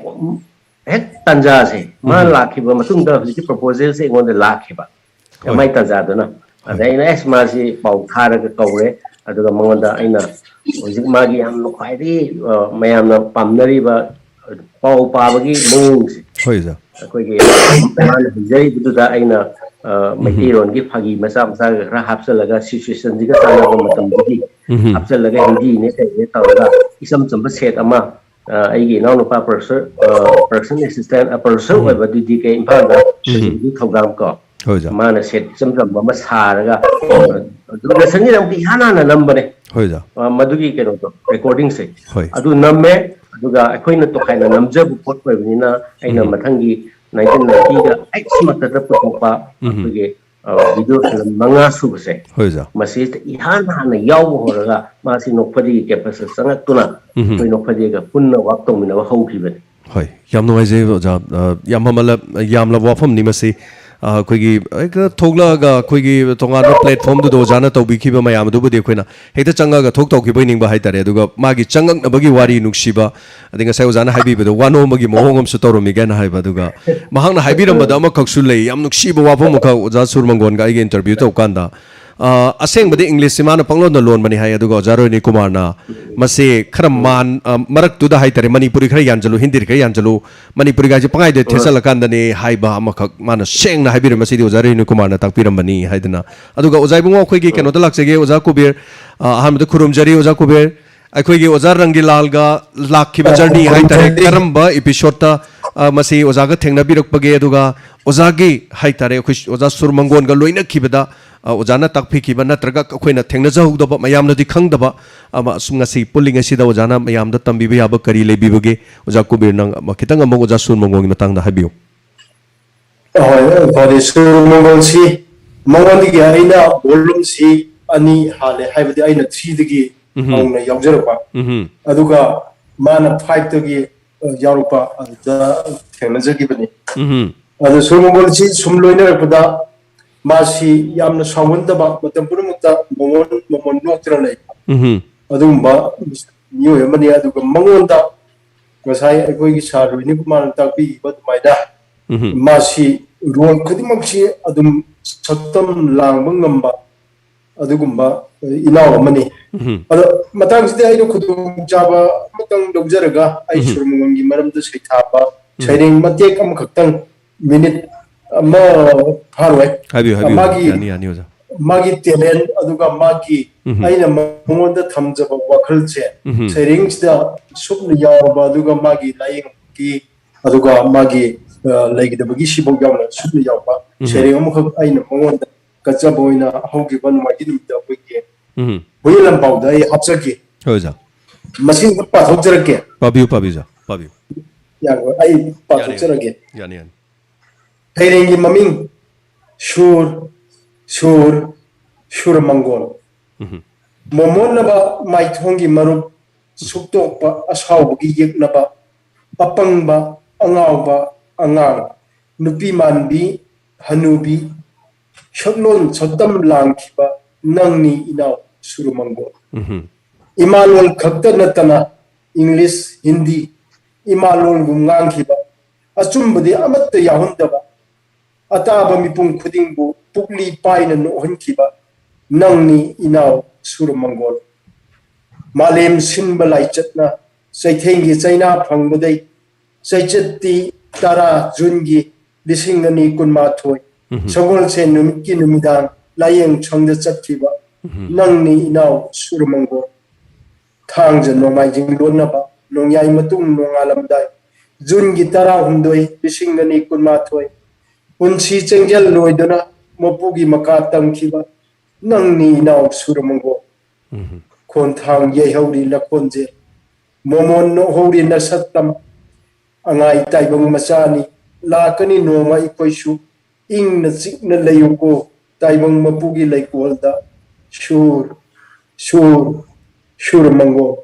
ꯍꯦꯛ ꯇꯥꯟꯖꯥꯁꯦ, ꯃꯥ ꯎꯝ꯫ ꯂꯥꯛꯈꯤꯕ ꯃꯇꯨꯡꯗ ꯍꯧꯖꯤꯛꯀꯤ proposal ꯁꯦ ꯑꯩꯉꯣꯟꯗ ꯂꯥꯛꯈꯤꯕ꯫ ꯍꯣꯏ꯫ M I ꯇꯥꯟꯖꯥꯗꯨꯅ꯫ ꯍꯣꯏ꯫ ꯑꯗ ꯑꯩꯅ, "ꯑꯁ, ꯃꯥꯁꯤ ꯄꯥꯎ ꯊꯥꯔꯒ ꯀꯧꯔꯦ"꯫ ꯑꯗꯨꯒ ꯃꯉꯣꯟꯗ ꯑꯩꯅ ꯍꯧꯖꯤꯛ ꯃꯥꯒꯤ ꯌꯥꯝꯅ ꯈ꯭ꯋꯥꯏꯗꯒꯤ, ꯑ, ꯃꯌꯥꯝꯅ ꯄꯥꯝꯅꯔꯤꯕ ꯄꯥꯎ ꯄꯥꯕꯒꯤ ꯃꯑꯣꯡꯁꯦ, ꯍꯣꯏ, ꯑꯣꯖꯥ꯫ ꯑꯩꯈꯣꯏꯒꯤ ꯃꯥꯅ ꯍꯧꯖꯔꯤꯕꯗꯨꯗ ꯑꯩꯅ ꯑ, ꯃꯩꯇꯩꯂꯣꯟꯒꯤ ꯐꯥꯒꯤ ꯃꯆꯥ ꯃꯆꯥꯒ ꯈꯔ ꯍꯥꯞꯆꯜꯂꯒ, ꯁꯤꯆꯨꯋꯦꯁꯟꯁꯤꯒ ꯆꯥꯟꯅꯕ ꯃꯇꯝꯗꯨꯒꯤ ꯎꯝ꯫ ꯍꯥꯞꯆꯜꯂꯒ, ꯍꯤꯟꯗꯤꯅꯦ ꯀꯩꯅꯦ ꯇꯧꯔꯒ ꯏꯆꯝ ꯆꯝꯕ ꯁꯦꯠ ꯑꯃ, ꯑ, ꯑꯩꯒꯤ ꯏꯅꯥꯎꯅꯨꯄꯥ ꯄ꯭ꯔꯣꯐꯦꯁꯔ, ꯑ, ꯄ꯭ꯔꯗꯛꯁꯟ ꯑꯦꯁꯤꯁꯇꯦꯟ, ꯑ, ꯄ꯭ꯔꯣꯐꯦꯁꯔ ꯎꯝ꯫ ꯑꯣꯏꯕ ꯗꯤ ꯗꯤ ꯀꯦ ꯏꯝꯐꯥꯜꯗ ꯎꯝ꯫ ꯁꯨꯖꯤꯟꯒꯤ ꯊꯧꯗꯥꯝ ꯀꯣ, ꯍꯣꯏ, ꯑꯣꯖꯥ꯫ ꯃꯥꯅ ꯁꯦꯠ ꯏꯆꯝ ꯆꯝꯕ ꯑꯃ ꯁꯥꯔꯒ, ꯑ, ꯗꯨꯔꯗꯔꯁꯟꯒꯤꯗꯃꯛꯇ ꯏꯍꯥꯟ ꯍꯥꯟꯅ ꯅꯝꯕꯅꯦ꯫ ꯍꯣꯏ, ꯑꯣꯖꯥ꯫ ꯑ, ꯃꯗꯨꯒꯤ ꯀꯩꯅꯣꯗꯣ, ꯔꯦꯀꯣꯔꯗꯤꯡꯁꯦ꯫ ꯍꯣꯏ꯫ ꯑꯗꯨ ꯅꯝꯃꯦ, ꯑꯗꯨꯒ ꯑꯩꯈꯣꯏꯅ ꯇꯣꯈꯥꯏꯅ ꯅꯝꯖꯕ ꯄꯣꯠ ꯑꯣꯏꯕꯅꯤꯅ, ꯑꯩꯅ ꯎꯝ꯫ ꯃꯊꯪꯒꯤ ꯅꯥꯏꯟꯇꯤꯟ ꯅꯥꯏꯟꯇꯤꯒ ꯑꯩꯠꯁꯤ ꯃꯊꯛꯇ ꯄꯨꯊꯣꯛꯄ ꯎꯝ꯫ ꯑꯩꯈꯣꯏꯒꯤ, ꯑ, ꯚꯤꯗꯤꯑꯣ ꯐꯤꯂꯝ ꯃꯉꯥ ꯁꯨꯕꯁꯦ, ꯍꯣꯏ, ꯑꯣꯖꯥ꯫ ꯃꯁꯤꯗ ꯏꯍꯥꯟ ꯍꯥꯟꯅ ꯌꯥꯎꯕ ꯍꯧꯔꯒ, ꯃꯥꯁꯤ ꯅꯣꯛꯐꯗꯦꯒꯤ ꯀꯦꯝꯄꯁꯇ ꯆꯪꯉꯛꯇꯨꯅ, ꯎꯝ꯫ ꯑꯩꯈꯣꯏ ꯅꯣꯛꯐꯗꯦꯒ ꯄꯨꯟꯅ ꯋꯥꯛ ꯇꯧꯃꯤꯟꯅꯕ ꯍꯧꯈꯤꯕꯅꯤ꯫ ꯍꯣꯏ, ꯌꯥꯝ ꯅꯨꯡꯉꯥꯏꯖꯩ ꯑꯣꯖꯥ꯫ ꯑ, ꯌꯥꯝ ꯃꯃꯜꯂ-, ꯌꯥꯝꯂꯕ ꯋꯥꯐꯝꯅꯤ ꯃꯁꯤ꯫ ꯑ, ꯑꯩꯈꯣꯏꯒꯤ ꯍꯦꯛꯇ ꯊꯣꯛꯂꯛꯑꯒ ꯑꯩꯈꯣꯏꯒꯤ ꯇꯣꯉꯥꯟꯕ ꯄ꯭ꯂꯦꯠꯐꯣꯝꯗꯨꯗ ꯑꯣꯖꯥꯅ ꯇꯧꯕꯤꯈꯤꯕ ꯃꯌꯥꯝ ꯑꯗꯨꯕꯨꯗꯤ ꯑꯩꯈꯣꯏꯅ ꯍꯦꯛꯇ ꯆꯪꯉꯒ ꯊꯣꯛ ꯇꯧꯈꯤꯕ ꯑꯣꯏꯅꯤꯡꯕ ꯍꯥꯏꯇꯥꯔꯦ꯫ ꯑꯗꯨꯒ ꯃꯥꯒꯤ ꯆꯪꯉꯛꯅꯕꯒꯤ ꯋꯥꯔꯤ ꯅꯨꯡꯁꯤꯕ, ꯑꯗꯩ ꯉꯁꯥꯏ ꯑꯣꯖꯥꯅ ꯍꯥꯏꯕꯤꯕꯗꯣ ꯋꯥꯅꯣꯝꯕꯒꯤ ꯃꯑꯣꯡ ꯑꯃꯁꯨ ꯇꯧꯔꯝꯃꯤꯒꯅ ꯍꯥꯏꯕ, ꯑꯗꯨꯒ ꯃꯍꯥꯛꯅ ꯍꯥꯏꯕꯤꯔꯝꯕꯗ ꯑꯃꯈꯛꯁꯨ ꯂꯩ, ꯌꯥꯝ ꯅꯨꯡꯁꯤꯕ ꯋꯥꯐꯝ ꯑꯃꯈꯛ ꯑꯣꯖꯥ ꯁꯨꯔ ꯃꯪꯒꯣꯟꯒ ꯑꯩꯒ ꯏꯟꯇꯔꯚ꯭ꯌꯨ ꯇꯧꯀꯥꯟꯗ, ꯑ, ꯑꯁꯦꯡꯕꯗꯤ ꯏꯪꯂꯤꯁꯁꯤ ꯃꯥꯅ ꯄꯪꯂꯣꯟꯗ ꯂꯣꯟꯕꯅꯤ ꯍꯥꯏ, ꯑꯗꯨꯒ ꯑꯣꯖꯥ ꯔꯣꯍꯤꯅꯤ ꯀꯨꯃꯥꯔꯅ ꯃꯁꯤ ꯈꯔ ꯃꯥꯟ-, ꯑ, ꯃꯔꯛꯇꯨꯗ ꯍꯥꯏꯇꯥꯔꯦ, ꯃꯅꯤꯄꯨꯔꯤ ꯈꯔ ꯌꯥꯟꯖꯜꯂꯨ, ꯍꯤꯟꯗꯤ ꯈꯔ ꯌꯥꯟꯖꯜꯂꯨ, ꯃꯅꯤꯄꯨꯔꯤꯒꯥꯏꯁꯦ ꯄꯪꯍꯥꯏꯗ ꯊꯦꯠꯆꯜꯂꯀꯥꯟꯗꯅꯦ ꯍꯥꯏꯕ ꯑꯃꯈꯛ ꯃꯥꯅ ꯁꯦꯡꯅ ꯍꯥꯏꯕꯤꯔꯝꯃꯦ꯫ ꯃꯁꯤꯗꯤ ꯑꯣꯖꯥ ꯔꯣꯍꯤꯅꯤ ꯀꯨꯃꯥꯔꯅ ꯇꯥꯛꯄꯤꯔꯝꯕꯅꯤ ꯍꯥꯏꯗꯅ꯫ ꯑꯗꯨꯒ ꯑꯣꯖꯥ ꯏꯕꯨꯡꯉꯣ, ꯑꯩꯈꯣꯏꯒꯤ ꯀꯩꯅꯣꯗ ꯂꯥꯛꯆꯒꯦ, ꯑꯣꯖꯥ ꯀꯨꯕꯦꯔ, ꯑ, ꯑꯍꯥꯟꯕꯗ ꯈꯨꯔꯨꯝꯖꯔꯤ ꯑꯣꯖꯥ ꯀꯨꯕꯦꯔ꯫ ꯑꯩꯈꯣꯏꯒꯤ ꯑꯣꯖꯥ ꯔꯪꯒꯤꯂꯥꯜꯒ ꯂꯥꯛꯈꯤꯕ ꯑ, ꯖꯔꯅꯤ ꯍꯥꯏꯇꯥꯔꯦ, ꯈꯨꯔꯨꯝꯖꯔꯤ꯫ ꯀꯔꯝꯕ ꯏꯄꯤꯁꯣꯗꯇ, ꯑ, ꯃꯁꯤ ꯑꯣꯖꯥꯒ ꯊꯦꯡꯅꯕꯤꯔꯛꯄꯒꯦ, ꯑꯗꯨꯒ ꯑꯣꯖꯥꯒꯤ ꯍꯥꯏꯇꯥꯔꯦ, ꯑꯩꯈꯣꯏ ꯑꯣꯖꯥ ꯁꯨꯔ ꯃꯪꯒꯣꯟꯒ ꯂꯣꯏꯅꯈꯤꯕꯗ, ꯑ, ꯑꯣꯖꯥꯅ ꯇꯥꯛꯄꯤꯈꯤꯕ ꯅꯠꯇ꯭ꯔꯒ ꯑꯩꯈꯣꯏꯅ ꯊꯦꯡꯅꯖꯍꯧꯗꯕ, ꯃꯌꯥꯝꯅꯗꯤ ꯈꯪꯗꯕ ꯑꯃ, ꯑꯁꯨꯝ ꯉꯁꯤ ꯄꯨꯜꯂꯤꯉꯩꯁꯤꯗ ꯑꯣꯖꯥꯅ ꯃꯌꯥꯝꯗ ꯇꯝꯕꯤꯕ ꯌꯥꯕ ꯀꯔꯤ ꯂꯩꯕꯤꯕꯒꯦ? ꯑꯣꯖꯥ ꯀꯨꯕꯦꯔ, ꯅꯪ ꯑꯃ, ꯈꯤꯇꯪ ꯑꯃꯨꯛ ꯑꯣꯖꯥ ꯁꯨꯔ ꯃꯪꯒꯣꯟꯒꯤ ꯃꯇꯥꯡꯗ ꯍꯥꯏꯕꯤꯌꯨ꯫ ꯍꯣꯏ, ꯐꯔꯦ, ꯁꯨꯔ ꯃꯪꯒꯣꯜꯁꯤ ꯃꯉꯣꯟꯗꯒꯤ ꯑꯩꯅ ꯚꯣꯂꯨꯝꯁꯤ ꯑꯅꯤ ꯍꯥꯜꯂꯦ, ꯍꯥꯏꯕꯗꯤ ꯑꯩꯅ ꯊ꯭ꯔꯤꯗꯒꯤ ꯎꯝꯍꯨꯝ꯫ ꯍꯧꯅ ꯌꯥꯎꯖꯔꯛꯄ, ꯎꯝꯍꯨꯝ꯫ ꯑꯗꯨꯒ ꯃꯥꯅ ꯐꯥꯏꯚꯇꯒꯤ, ꯑ, ꯌꯥꯎꯔꯛꯄ, ꯑꯗꯨꯗ ꯊꯦꯡꯅꯖꯈꯤꯕꯅꯤ꯫ ꯎꯝꯍꯨꯝ꯫ ꯑꯗꯨ ꯁꯨꯔ ꯃꯪꯒꯣꯜꯁꯤ ꯁꯨꯝ ꯂꯣꯏꯅꯔꯛꯄꯗ ꯃꯥꯁꯤ ꯌꯥꯝꯅ ꯁꯥꯎꯒꯟꯗꯕ, ꯃꯇꯝ ꯄꯨꯝꯅꯃꯛꯇ ꯃꯣꯃꯣꯟ, ꯃꯣꯃꯣꯟ ꯅꯣꯛꯇꯨꯅ ꯂꯩ꯫ ꯎꯝꯍꯨꯝ꯫ ꯑꯗꯨꯒꯨꯝꯕ ꯃꯤꯑꯣꯏ ꯑꯃꯅꯤ꯫ ꯑꯗꯨꯒ ꯃꯉꯣꯟꯗ ꯉꯁꯥꯏ ꯑꯩꯈꯣꯏꯒꯤ ꯁꯥꯔ ꯔꯣꯍꯤꯅꯤ ꯀꯨꯃꯥꯔꯅ ꯇꯥꯛꯄꯤꯈꯤꯕ ꯑꯗꯨꯃꯥꯏꯅ ꯎꯝꯍꯨꯝ꯫ ꯃꯥꯁꯤ ꯔꯣꯜ ꯈꯨꯗꯤꯡꯃꯛꯁꯤ ꯑꯗꯨꯝ ꯁꯛꯇꯝ ꯂꯥꯡꯕ ꯉꯝꯕ ꯑꯗꯨꯒꯨꯝꯕ ꯏꯅꯥꯎ ꯑꯃꯅꯤ꯫ ꯎꯝꯍꯨꯝ꯫ ꯑꯗꯣ ꯃꯇꯥꯡꯁꯤꯗ ꯑꯩꯅ ꯈꯨꯗꯣꯡꯆꯥꯕ ꯑꯃꯇꯪ ꯂꯧꯖꯔꯒ ꯑꯩ ꯎꯝꯍꯨꯝ꯫ ꯁꯨꯔ ꯃꯪꯒꯣꯜꯒꯤ ꯃꯔꯝꯗ ꯁꯩꯊꯥꯕ ꯎꯝ꯫ ꯁꯩꯔꯦꯡ ꯃꯇꯦꯛ ꯑꯃꯈꯛꯇꯪ ꯃꯤꯅꯤꯠ ꯑꯃ ꯐꯥꯔꯣꯏ꯫ ꯍꯥꯏꯕꯤꯌꯨ, ꯍꯥꯏꯕꯤꯌꯨ꯫ ꯃꯥꯒꯤ ꯌꯥꯅꯤ, ꯌꯥꯅꯤ, ꯑꯣꯖꯥ꯫ ꯃꯥꯒꯤ ꯇꯦꯂꯦꯟ, ꯑꯗꯨꯒ ꯃꯥꯒꯤ ꯎꯝ꯫ ꯑꯩꯅ ꯃꯉꯣꯟꯗ ꯊꯝꯖꯕ ꯋꯥꯈꯜꯁꯦ ꯎꯝ꯫ ꯁꯩꯔꯦꯡꯁꯤꯗ ꯁꯨꯞꯅ ꯌꯥꯎꯕ, ꯑꯗꯨꯒ ꯃꯥꯒꯤ ꯂꯥꯏꯌꯦꯡꯕꯒꯤ, ꯑꯗꯨꯒ ꯃꯥꯒꯤ ꯑ, ꯂꯩꯒꯗꯕꯒꯤ ꯁꯤꯐꯥꯎ ꯌꯥꯎꯅ ꯁꯨꯞꯅ ꯌꯥꯎꯕ ꯎꯝ꯫ ꯁꯩꯔꯦꯡ ꯑꯃꯈꯛ ꯑꯩꯅ ꯃꯉꯣꯟꯗ ꯀꯠꯆꯕ ꯑꯣꯏꯅ ꯍꯧꯈꯤꯕ ꯅꯣꯡꯃꯥꯏꯖꯤꯡ ꯅꯨꯃꯤꯠꯇ ꯑꯩꯈꯣꯏꯒꯤ ꯎꯝ꯫ ꯍꯨꯏꯌꯦꯟ ꯂꯥꯟꯄꯥꯎꯗ ꯑꯩ ꯍꯥꯞꯆꯈꯤ꯫ ꯍꯣꯏ, ꯑꯣꯖꯥ꯫ ꯃꯁꯤ ꯄꯥꯊꯣꯛꯆꯔꯛꯀꯦ꯫ ꯄꯥꯕꯤꯌꯨ, ꯄꯥꯕꯤꯌꯨ, ꯑꯣꯖꯥ, ꯄꯥꯕꯤꯌꯨ꯫ ꯌꯥꯔꯣꯏ, ꯑꯩ ꯄꯥꯊꯣꯛꯆꯔꯒꯦ꯫ ꯌꯥꯅꯤ, ꯌꯥꯅꯤ꯫ ꯁꯩꯔꯦꯡꯒꯤ ꯃꯃꯤꯡ ꯁꯨꯔ, ꯁꯨꯔ, ꯁꯨꯔ ꯃꯪꯒꯣꯜ꯫ ꯎꯝ꯫ ꯃꯣꯃꯣꯟꯅꯕ ꯃꯥꯏꯊꯣꯡꯒꯤ ꯃꯔꯨꯞ, ꯁꯨꯛꯇꯣꯛꯄ ꯑꯁꯥꯎꯕꯒꯤ ꯌꯦꯛꯅꯕ, ꯑꯄꯪꯕ, ꯑꯉꯥꯎꯕ, ꯑꯉꯥꯡ, ꯅꯨꯄꯤ ꯃꯥꯟꯕꯤ, ꯍꯅꯨꯕꯤ, ꯁꯛꯂꯣꯟ ꯁꯛꯇꯝ ꯂꯥꯡꯈꯤꯕ ꯅꯪꯅꯤ ꯏꯅꯥꯎ ꯁꯨꯔ ꯃꯪꯒꯣꯜ꯫ ꯎꯝ꯫ ꯏꯃꯥꯂꯣꯟ ꯈꯛꯇ ꯅꯠꯇꯅ ꯏꯪꯂꯤꯁ, ꯍꯤꯟꯗꯤ, ꯏꯃꯥꯂꯣꯟꯒꯨꯝ ꯉꯥꯡꯈꯤꯕ, ꯑꯆꯨꯝꯕꯗꯤ ꯑꯃꯠꯇ ꯌꯥꯎꯍꯟꯗꯕ, ꯑꯇꯥꯕ ꯃꯤꯄꯨꯝ ꯈꯨꯗꯤꯡꯕꯨ ꯄꯨꯛꯂꯤ ꯄꯥꯏꯅ ꯅꯣꯛꯍꯟꯈꯤꯕ ꯅꯪꯅꯤ ꯏꯅꯥꯎ ꯁꯨꯔ ꯃꯪꯒꯣꯜ꯫ ꯃꯥꯂꯦꯝ ꯁꯤꯟꯕ ꯂꯥꯏꯆꯠꯅ ꯆꯩꯊꯦꯡꯒꯤ ꯆꯩꯅꯥ ꯐꯪꯕꯗꯩ ꯆꯩꯆꯠꯇꯤ ꯇꯔꯥ ꯖꯨꯟꯒꯤ ꯂꯤꯁꯤꯡ ꯑꯅꯤ ꯀꯨꯟꯃꯥꯊꯣꯏ ꯎꯝ꯫ ꯁꯒꯣꯜꯁꯦꯟ ꯅꯨꯃꯤꯠꯀꯤ ꯅꯨꯃꯤꯗꯥꯡ ꯂꯥꯏꯌꯦꯡ ꯁꯪꯗ ꯆꯠꯈꯤꯕ ꯎꯝ꯫ ꯅꯪꯅꯤ ꯏꯅꯥꯎ ꯁꯨꯔ ꯃꯪꯒꯣꯜ꯫ ꯊꯥꯡꯖ ꯅꯣꯡꯃꯥꯏꯖꯤꯡ ꯂꯣꯟꯅꯕ ꯅꯣꯡꯌꯥꯏ ꯃꯇꯨꯡ ꯅꯣꯡꯉꯥꯜꯂꯝꯗꯥꯏ ꯖꯨꯟꯒꯤ ꯇꯔꯥꯍꯨꯝꯗꯣꯏ ꯂꯤꯁꯤꯡ ꯑꯅꯤ ꯀꯨꯟꯃꯥꯊꯣꯏ ꯄꯨꯟꯁꯤ ꯆꯦꯡꯖꯦꯜ ꯂꯣꯏꯗꯨꯅ ꯃꯄꯨꯒꯤ ꯃꯀꯥ ꯇꯝꯈꯤꯕ ꯅꯪꯅꯤ ꯏꯅꯥꯎ ꯁꯨꯔ ꯃꯪꯒꯣꯜ꯫ ꯎꯝ꯫ ꯈꯣꯟꯊꯥꯡ ꯌꯩꯍꯧꯔꯤ ꯂꯈꯣꯟꯖꯦ, ꯃꯣꯃꯣꯟ ꯅꯣꯛꯍꯧꯔꯤ ꯅꯁꯛꯇꯝ꯫ ꯑꯉꯥꯏ ꯇꯥꯏꯕꯪ ꯃꯆꯥꯅꯤ, ꯂꯥꯛꯀꯅꯤ ꯅꯣꯡꯃ ꯑꯩꯈꯣꯏꯁꯨ꯫ ꯏꯪꯅ ꯆꯤꯛꯅ ꯂꯩꯌꯨꯀꯣ ꯇꯥꯏꯕꯪ ꯃꯄꯨꯒꯤ ꯂꯩꯀꯣꯜꯗ꯫ ꯁꯨꯔ, ꯁꯨꯔ, ꯁꯨꯔ ꯃꯪꯒꯣꯜ꯫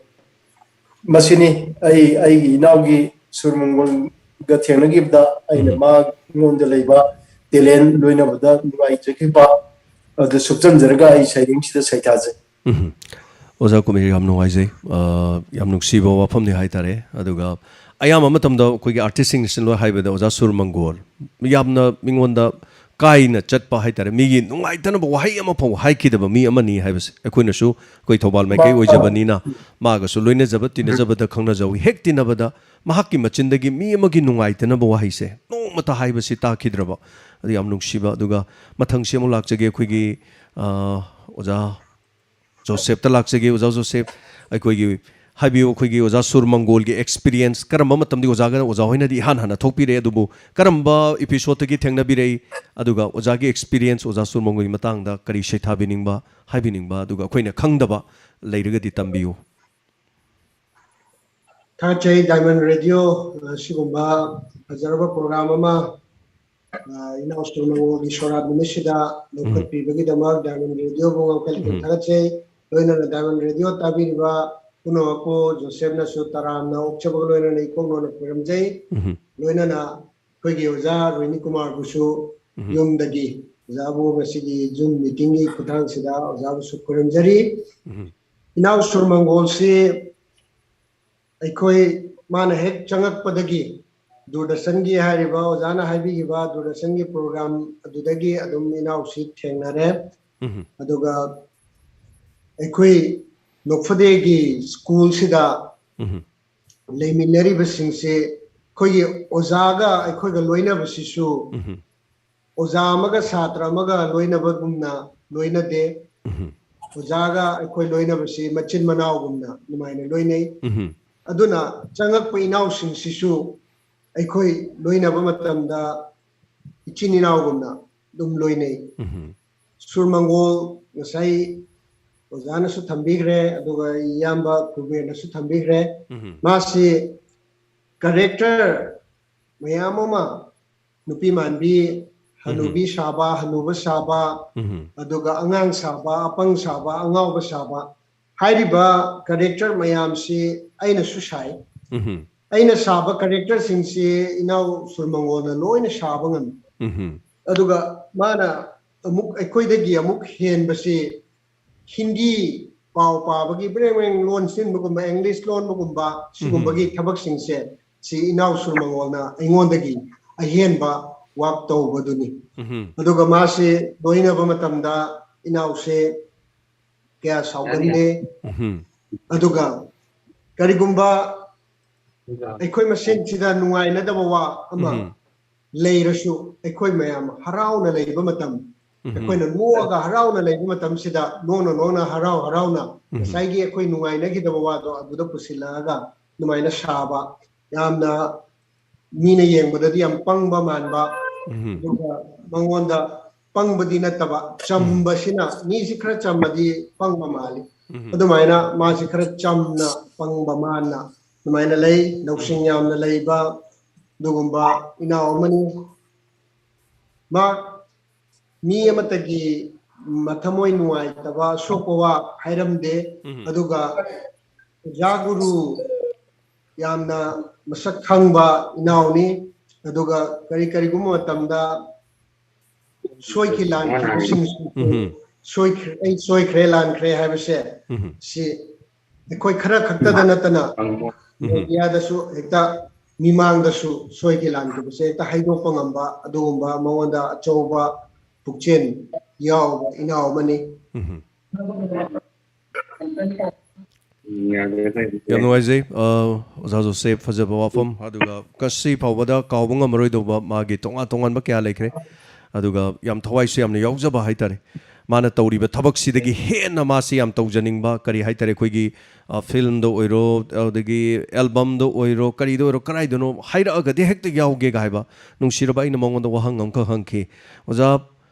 ꯃꯁꯤꯅꯤ ꯑꯩ ꯑꯩꯒꯤ ꯏꯅꯥꯎꯒꯤ ꯁꯨꯔ ꯃꯪꯒꯣꯜꯒ ꯊꯦꯡꯅꯈꯤꯕꯗ ꯑꯩꯅ ꯃꯉꯣꯟꯗ ꯂꯩꯕ ꯇꯦꯂꯦꯟ ꯂꯣꯏꯅꯕꯗ ꯅꯨꯡꯉꯥꯏꯖꯈꯤꯕ ꯑꯗꯨ ꯁꯨꯞꯆꯟꯖꯔꯒ ꯑꯩ ꯁꯩꯔꯦꯡꯁꯤꯗ ꯁꯩꯊꯥꯖꯩ꯫ ꯎꯝ꯫ ꯑꯣꯖꯥ ꯀꯨꯃꯤꯔ, ꯌꯥꯝ ꯅꯨꯡꯉꯥꯏꯖꯩ꯫ ꯑ, ꯌꯥꯝ ꯅꯨꯡꯁꯤꯕ ꯋꯥꯐꯝꯅꯤ ꯍꯥꯏꯇꯥꯔꯦ꯫ ꯑꯗꯨꯒ ꯑꯌꯥꯝꯕ ꯃꯇꯝꯗ ꯑꯩꯈꯣꯏꯒꯤ ꯑꯥꯔꯇꯤꯁꯁꯤꯡꯁꯤꯅ ꯂꯣꯏ ꯍꯥꯏꯕꯗ ꯑꯣꯖꯥ ꯁꯨꯔ ꯃꯪꯒꯣꯜ ꯌꯥꯝꯅ ꯃꯤꯉꯣꯟꯗ ꯀꯥꯏꯅ ꯆꯠꯄ ꯍꯥꯏꯇꯥꯔꯦ, ꯃꯤꯒꯤ ꯅꯨꯡꯉꯥꯏꯇꯅꯕ ꯋꯥꯍꯩ ꯑꯃ ꯐꯥꯎ ꯍꯥꯏꯈꯤꯗꯕ ꯃꯤ ꯑꯃꯅꯤ ꯍꯥꯏꯕꯁꯦ꯫ ꯑꯩꯈꯣꯏꯅꯁꯨ ꯑꯩꯈꯣꯏ ꯊꯧꯕꯥꯜ ꯃꯥꯏꯀꯩ ꯑꯣꯏꯖꯕꯅꯤꯅ ꯃꯥꯒꯁꯨ ꯂꯣꯏꯅꯖꯕ ꯇꯤꯟꯅꯖꯕꯗ ꯈꯪꯅꯖꯧꯏ꯫ ꯍꯦꯛ ꯇꯤꯟꯅꯕꯗ ꯃꯍꯥꯛꯀꯤ ꯃꯆꯤꯟꯗꯒꯤ ꯃꯤ ꯑꯃꯒꯤ ꯅꯨꯡꯉꯥꯏꯇꯅꯕ ꯋꯥꯍꯩꯁꯦ ꯅꯣꯡꯃꯇ ꯍꯥꯏꯕꯁꯤ ꯇꯥꯈꯤꯗ꯭ꯔꯕ꯫ ꯑꯗꯨ ꯌꯥꯝ ꯅꯨꯡꯁꯤꯕ꯫ ꯑꯗꯨꯒ ꯃꯊꯪꯁꯤ ꯑꯃꯨꯛ ꯂꯥꯛꯆꯒꯦ ꯑꯩꯈꯣꯏꯒꯤ, ꯑ, ꯑꯣꯖꯥ ꯖꯣꯁꯦꯞꯇ ꯂꯥꯛꯆꯒꯦ꯫ ꯑꯣꯖꯥ ꯖꯣꯁꯦꯞ, ꯑꯩꯈꯣꯏꯒꯤ ꯍꯥꯏꯕꯤꯌꯨ, ꯑꯩꯈꯣꯏꯒꯤ ꯑꯣꯖꯥ ꯁꯨꯔ ꯃꯪꯒꯣꯜꯒꯤ experience ꯀꯔꯝꯕ ꯃꯇꯝꯗꯒꯤ ꯑꯣꯖꯥꯒ, ꯑꯣꯖꯥ ꯍꯣꯏꯅꯗꯤ ꯏꯍꯥꯟ ꯍꯥꯟꯅ ꯊꯣꯛꯄꯤꯔꯛꯑꯦ, ꯑꯗꯨꯕꯨ ꯀꯔꯝꯕ episodeꯇꯒꯤ ꯊꯦꯡꯅꯕꯤꯔꯛꯏ, ꯑꯗꯨꯒ ꯑꯣꯖꯥꯒꯤ experience, ꯑꯣꯖꯥ ꯁꯨꯔ ꯃꯪꯒꯣꯜꯒꯤ ꯃꯇꯥꯡꯗ ꯀꯔꯤ ꯁꯩꯊꯥꯕꯤꯅꯤꯡꯕ, ꯍꯥꯏꯕꯤꯅꯤꯡꯕ, ꯑꯗꯨꯒ ꯑꯩꯈꯣꯏꯅ ꯈꯪꯗꯕ ꯂꯩꯔꯒꯗꯤ ꯇꯝꯕꯤꯌꯨ꯫ ꯊꯥꯒꯠꯆꯩ Diamond Radio, ꯑ, ꯁꯤꯒꯨꯝꯕ ꯐꯖꯔꯕ program ꯑꯃ, ꯑ, ꯏꯅꯥꯎ ꯁꯨꯔ ꯃꯪꯒꯣꯜꯒꯤ ꯁꯣꯔꯥꯠ ꯅꯨꯃꯤꯠꯁꯤꯗ ꯂꯧꯈꯠꯄꯤꯕꯒꯤꯗꯃꯛ Diamond Radioꯕꯨ ꯉꯝꯈꯩ ꯂꯩꯇꯅ ꯊꯥꯒꯠꯆꯩ꯫ ꯂꯣꯏꯅꯅ Diamond Radio ꯇꯥꯕꯤꯔꯤꯕ ꯄꯨꯝꯅꯃꯛꯄꯨ ꯖꯣꯁꯦꯐꯅꯁꯨ ꯇꯔꯥꯝꯅ ꯑꯣꯛꯆꯕꯒ ꯂꯣꯏꯅꯅ ꯏꯀꯣꯛ ꯅꯣꯟꯅ ꯈꯣꯏꯔꯝꯖꯩ꯫ ꯂꯣꯏꯅꯅ ꯑꯩꯈꯣꯏꯒꯤ ꯑꯣꯖꯥ ꯔꯣꯍꯤꯅꯤ ꯀꯨꯃꯥꯔꯕꯨꯁꯨ ꯌꯨꯝꯗꯒꯤ ꯑꯣꯖꯥꯕꯨ ꯉꯁꯤꯒꯤ Zoom meetingꯒꯤ ꯈꯨꯠꯊꯥꯡꯁꯤꯗ ꯑꯣꯖꯥꯕꯨꯁꯨ ꯈꯣꯏꯔꯝꯖꯔꯤ꯫ ꯏꯅꯥꯎ ꯁꯨꯔ ꯃꯪꯒꯣꯜꯁꯤ ꯑꯩꯈꯣꯏ ꯃꯥꯅ ꯍꯦꯛ ꯆꯪꯉꯛꯄꯗꯒꯤ ꯗꯨꯔꯗꯔꯁꯟꯒꯤ ꯍꯥꯏꯔꯤꯕ ꯑꯣꯖꯥꯅ ꯍꯥꯏꯕꯤꯈꯤꯕ ꯗꯨꯔꯗꯔꯁꯟꯒꯤ program ꯑꯗꯨꯗꯒꯤ ꯑꯗꯨꯝ ꯏꯅꯥꯎꯁꯤ ꯊꯦꯡꯅꯔꯦ꯫ ꯑꯗꯨꯒ ꯑꯩꯈꯣꯏ ꯅꯣꯛꯐꯗꯦꯒꯤ schoolꯁꯤꯗ ꯂꯩꯃꯤꯟꯅꯔꯤꯕꯁꯤꯡꯁꯦ ꯑꯩꯈꯣꯏꯒꯤ ꯑꯣꯖꯥꯒ ꯑꯩꯈꯣꯏꯒ ꯂꯣꯏꯅꯕꯁꯤꯁꯨ ꯑꯣꯖꯥ ꯑꯃꯒ ꯁꯥꯇ꯭ꯔ ꯑꯃꯒ ꯂꯣꯏꯅꯕꯒꯨꯝꯅ ꯂꯣꯏꯅꯗꯦ꯫ ꯑꯣꯖꯥꯒ ꯑꯩꯈꯣꯏ ꯂꯣꯏꯅꯕꯁꯤ ꯃꯆꯤꯟ ꯃꯅꯥꯎꯒꯨꯝꯅ ꯑꯗꯨꯃꯥꯏꯅ ꯂꯣꯏꯅꯩ꯫ ꯑꯗꯨꯅ ꯆꯪꯉꯛꯄ ꯏꯅꯥꯎꯁꯤꯡꯁꯤꯁꯨ ꯑꯩꯈꯣꯏ ꯂꯣꯏꯅꯕ ꯃꯇꯝꯗ ꯏꯆꯤꯟ ꯏꯅꯥꯎꯒꯨꯝꯅ ꯑꯗꯨꯝ ꯂꯣꯏꯅꯩ꯫ ꯁꯨꯔ ꯃꯪꯒꯣꯜ ꯉꯁꯥꯏ ꯑꯣꯖꯥꯅꯁꯨ ꯊꯝꯕꯤꯈ꯭ꯔꯦ, ꯑꯗꯨꯒ ꯏꯌꯥꯝꯕ ꯀꯨꯕꯦꯔꯅꯁꯨ ꯊꯝꯕꯤꯈ꯭ꯔꯦ꯫ ꯃꯥꯁꯤ character ꯃꯌꯥꯝ ꯑꯃ, ꯅꯨꯄꯤ ꯃꯥꯟꯕꯤ, ꯍꯅꯨꯕꯤ ꯁꯥꯕ, ꯍꯅꯨꯕ ꯁꯥꯕ, ꯑꯗꯨꯒ ꯑꯉꯥꯡ ꯁꯥꯕ, ꯑꯄꯪ ꯁꯥꯕ, ꯑꯉꯥꯎꯕ ꯁꯥꯕ, ꯍꯥꯏꯔꯤꯕ character ꯃꯌꯥꯝꯁꯤ ꯑꯩꯅꯁꯨ ꯁꯥꯏ꯫ ꯑꯩꯅ ꯁꯥꯕ characterꯁꯤꯡꯁꯤ ꯏꯅꯥꯎ ꯁꯨꯔ ꯃꯪꯒꯣꯜꯅ ꯂꯣꯏꯅ ꯁꯥꯕ ꯉꯝꯃꯤ꯫ ꯑꯗꯨꯒ ꯃꯥꯅ ꯑꯃꯨꯛ ꯑꯩꯈꯣꯏꯗꯒꯤ ꯑꯃꯨꯛ ꯍꯦꯟꯕꯁꯤ ꯍꯤꯟꯗꯤ ꯄꯥꯎ ꯄꯥꯕꯒꯤ ꯕ꯭ꯔꯦꯡ ꯕ꯭ꯔꯦꯡ ꯂꯣꯟꯁꯤꯟꯕꯒꯨꯝꯕ, English ꯂꯣꯟꯕꯒꯨꯝꯕ, ꯁꯤꯒꯨꯝꯕꯒꯤ ꯊꯕꯛꯁꯤꯡꯁꯦ ꯁꯤ ꯏꯅꯥꯎ ꯁꯨꯔ ꯃꯪꯒꯣꯜꯅ ꯑꯩꯉꯣꯟꯗꯒꯤ ꯑꯍꯦꯟꯕ ꯋꯥꯛ ꯇꯧꯕꯗꯨꯅꯤ꯫ ꯎꯝꯍꯨꯝ꯫ ꯑꯗꯨꯒ ꯃꯥꯁꯤ ꯂꯣꯏꯅꯕ ꯃꯇꯝꯗ ꯏꯅꯥꯎꯁꯦ ꯀꯌꯥ ꯁꯥꯎꯒꯟꯗꯦ꯫ ꯎꯝꯍꯨꯝ꯫ ꯑꯗꯨꯒ ꯀꯔꯤꯒꯨꯝꯕ ꯑꯩꯈꯣꯏ ꯃꯁꯦꯟꯁꯤꯗ ꯅꯨꯡꯉꯥꯏꯅꯗꯕ ꯋꯥ ꯑꯃ ꯎꯝꯍꯨꯝ꯫ ꯂꯩꯔꯁꯨ, ꯑꯩꯈꯣꯏ ꯃꯌꯥꯝ ꯍꯔꯥꯎꯅ ꯂꯩꯕ ꯃꯇꯝ, ꯎꯝꯍꯨꯝ꯫ ꯑꯩꯈꯣꯏꯅ ꯅꯣꯛꯑꯒ ꯍꯔꯥꯎꯅ ꯂꯩꯕ ꯃꯇꯝꯁꯤꯗ, ꯅꯣꯛꯅ ꯅꯣꯛꯅ, ꯍꯔꯥꯎ ꯍꯔꯥꯎꯅ, ꯎꯝꯍꯨꯝ꯫ ꯉꯁꯥꯏꯒꯤ ꯑꯩꯈꯣꯏ ꯅꯨꯡꯉꯥꯏꯅꯈꯤꯗꯕ ꯋꯥꯗꯣ ꯑꯗꯨꯗ ꯄꯨꯁꯤꯜꯂꯛꯑꯒ ꯑꯗꯨꯃꯥꯏꯅ ꯁꯥꯕ, ꯌꯥꯝꯅ ꯃꯤꯅ ꯌꯦꯡꯕꯗꯗꯤ ꯌꯥꯝ ꯄꯪꯕ ꯃꯥꯟꯕ, ꯎꯝꯍꯨꯝ꯫ ꯑꯗꯨꯒ ꯃꯉꯣꯟꯗ ꯄꯪꯕꯗꯤ ꯅꯠꯇꯕ, ꯆꯝꯕꯁꯤꯅ, ꯃꯤꯁꯤ ꯈꯔ ꯆꯝꯃꯗꯤ ꯄꯪꯕ ꯃꯥꯜꯂꯤ꯫ ꯎꯝꯍꯨꯝ꯫ ꯑꯗꯨꯃꯥꯏꯅ ꯃꯥꯁꯤ ꯈꯔ ꯆꯝꯅ, ꯄꯪꯕ ꯃꯥꯟꯅ ꯑꯗꯨꯃꯥꯏꯅ ꯂꯩ꯫ ꯂꯧꯁꯤꯡ ꯌꯥꯝꯅ ꯂꯩꯕ ꯑꯗꯨꯒꯨꯝꯕ ꯏꯅꯥꯎ ꯑꯃꯅꯤ꯫ ꯃꯥ ꯃꯤ ꯑꯃꯠꯇꯒꯤ ꯃꯊꯃꯣꯏ ꯅꯨꯡꯉꯥꯏꯇꯕ, ꯁꯣꯛꯄ ꯋꯥ ꯍꯥꯏꯔꯝꯗꯦ꯫ ꯎꯝꯍꯨꯝ꯫ ꯑꯗꯨꯒ ꯑꯣꯖꯥ ꯒꯨꯔꯨ ꯌꯥꯝꯅ ꯃꯁꯛ ꯈꯪꯕ ꯏꯅꯥꯎꯅꯤ꯫ ꯑꯗꯨꯒ ꯀꯔꯤ ꯀꯔꯤꯒꯨꯝꯕ ꯃꯇꯝꯗ ꯁꯣꯏꯈꯤ ꯂꯥꯟꯈꯤꯕꯁꯤꯡꯁꯨ ꯎꯝꯍꯨꯝ꯫ ꯁꯣꯏꯈ꯭ꯔꯦ, ꯑꯩ ꯁꯣꯏꯈ꯭ꯔꯦ ꯂꯥꯟꯈ꯭ꯔꯦ ꯍꯥꯏꯕꯁꯦ ꯎꯝꯍꯨꯝ꯫ ꯁꯤ ꯑꯩꯈꯣꯏ ꯈꯔ ꯈꯛꯇꯗ ꯅꯠꯇꯅ ꯎꯝꯍꯨꯝ꯫ ꯃꯦꯗꯤꯌꯥꯗꯁꯨ ꯍꯦꯛꯇ, ꯃꯤꯃꯥꯡꯗꯁꯨ ꯁꯣꯏꯈꯤ ꯂꯥꯟꯈꯤꯕꯁꯦ ꯍꯦꯛꯇ ꯍꯥꯏꯗꯣꯛꯄ ꯉꯝꯕ ꯑꯗꯨꯒꯨꯝꯕ ꯃꯉꯣꯟꯗ ꯑꯆꯧꯕ ꯄꯨꯛꯆꯦꯜ ꯌꯥꯎꯕ ꯏꯅꯥꯎ ꯑꯃꯅꯤ꯫ ꯎꯝꯍꯨꯝ꯫ ꯌꯥꯝ ꯅꯨꯡꯉꯥꯏꯖꯩ, ꯑ, ꯑꯣꯖꯥ ꯖꯣꯁꯦꯐ, ꯐꯖꯕ ꯋꯥꯐꯝ, ꯑꯗꯨꯒ ꯉꯁꯤ ꯐꯥꯎꯕꯗ ꯀꯥꯎꯕ ꯉꯝꯃꯔꯣꯏꯗꯧꯕ ꯃꯥꯒꯤ ꯇꯣꯉꯥꯟ ꯇꯣꯉꯥꯟꯕ ꯀꯌꯥ ꯂꯩꯈ꯭ꯔꯦ꯫ ꯑꯗꯨꯒ ꯌꯥꯝ ꯊꯋꯥꯏꯁꯨ ꯌꯥꯝꯅ ꯌꯥꯎꯖꯕ ꯍꯥꯏꯇꯥꯔꯦ꯫ ꯃꯥꯅ ꯇꯧꯔꯤꯕ ꯊꯕꯛꯁꯤꯗꯒꯤ ꯍꯦꯟꯅ ꯃꯥꯁꯤ ꯌꯥꯝ ꯇꯧꯖꯅꯤꯡꯕ, ꯀꯔꯤ ꯍꯥꯏꯇꯥꯔꯦ, ꯑꯩꯈꯣꯏꯒꯤ, ꯑ, ꯐꯤꯜꯝꯗ ꯑꯣꯏꯔꯣ, ꯑꯗꯨꯗꯒꯤ ꯑꯦꯜꯕꯝꯗ ꯑꯣꯏꯔꯣ, ꯀꯔꯤꯗ ꯑꯣꯏꯔꯣ, ꯀꯗꯥꯏꯗꯅꯣ ꯍꯥꯏꯔꯛꯑꯒꯗꯤ ꯍꯦꯛꯇ ꯌꯥꯎꯒꯦꯒ ꯍꯥꯏꯕ꯫ ꯅꯨꯡꯁꯤꯔꯕ, ꯑꯩꯅ ꯃꯉꯣꯟꯗ ꯋꯥꯍꯪ ꯑꯃꯈꯛ ꯍꯪꯈꯤ, "ꯑꯣꯖꯥ,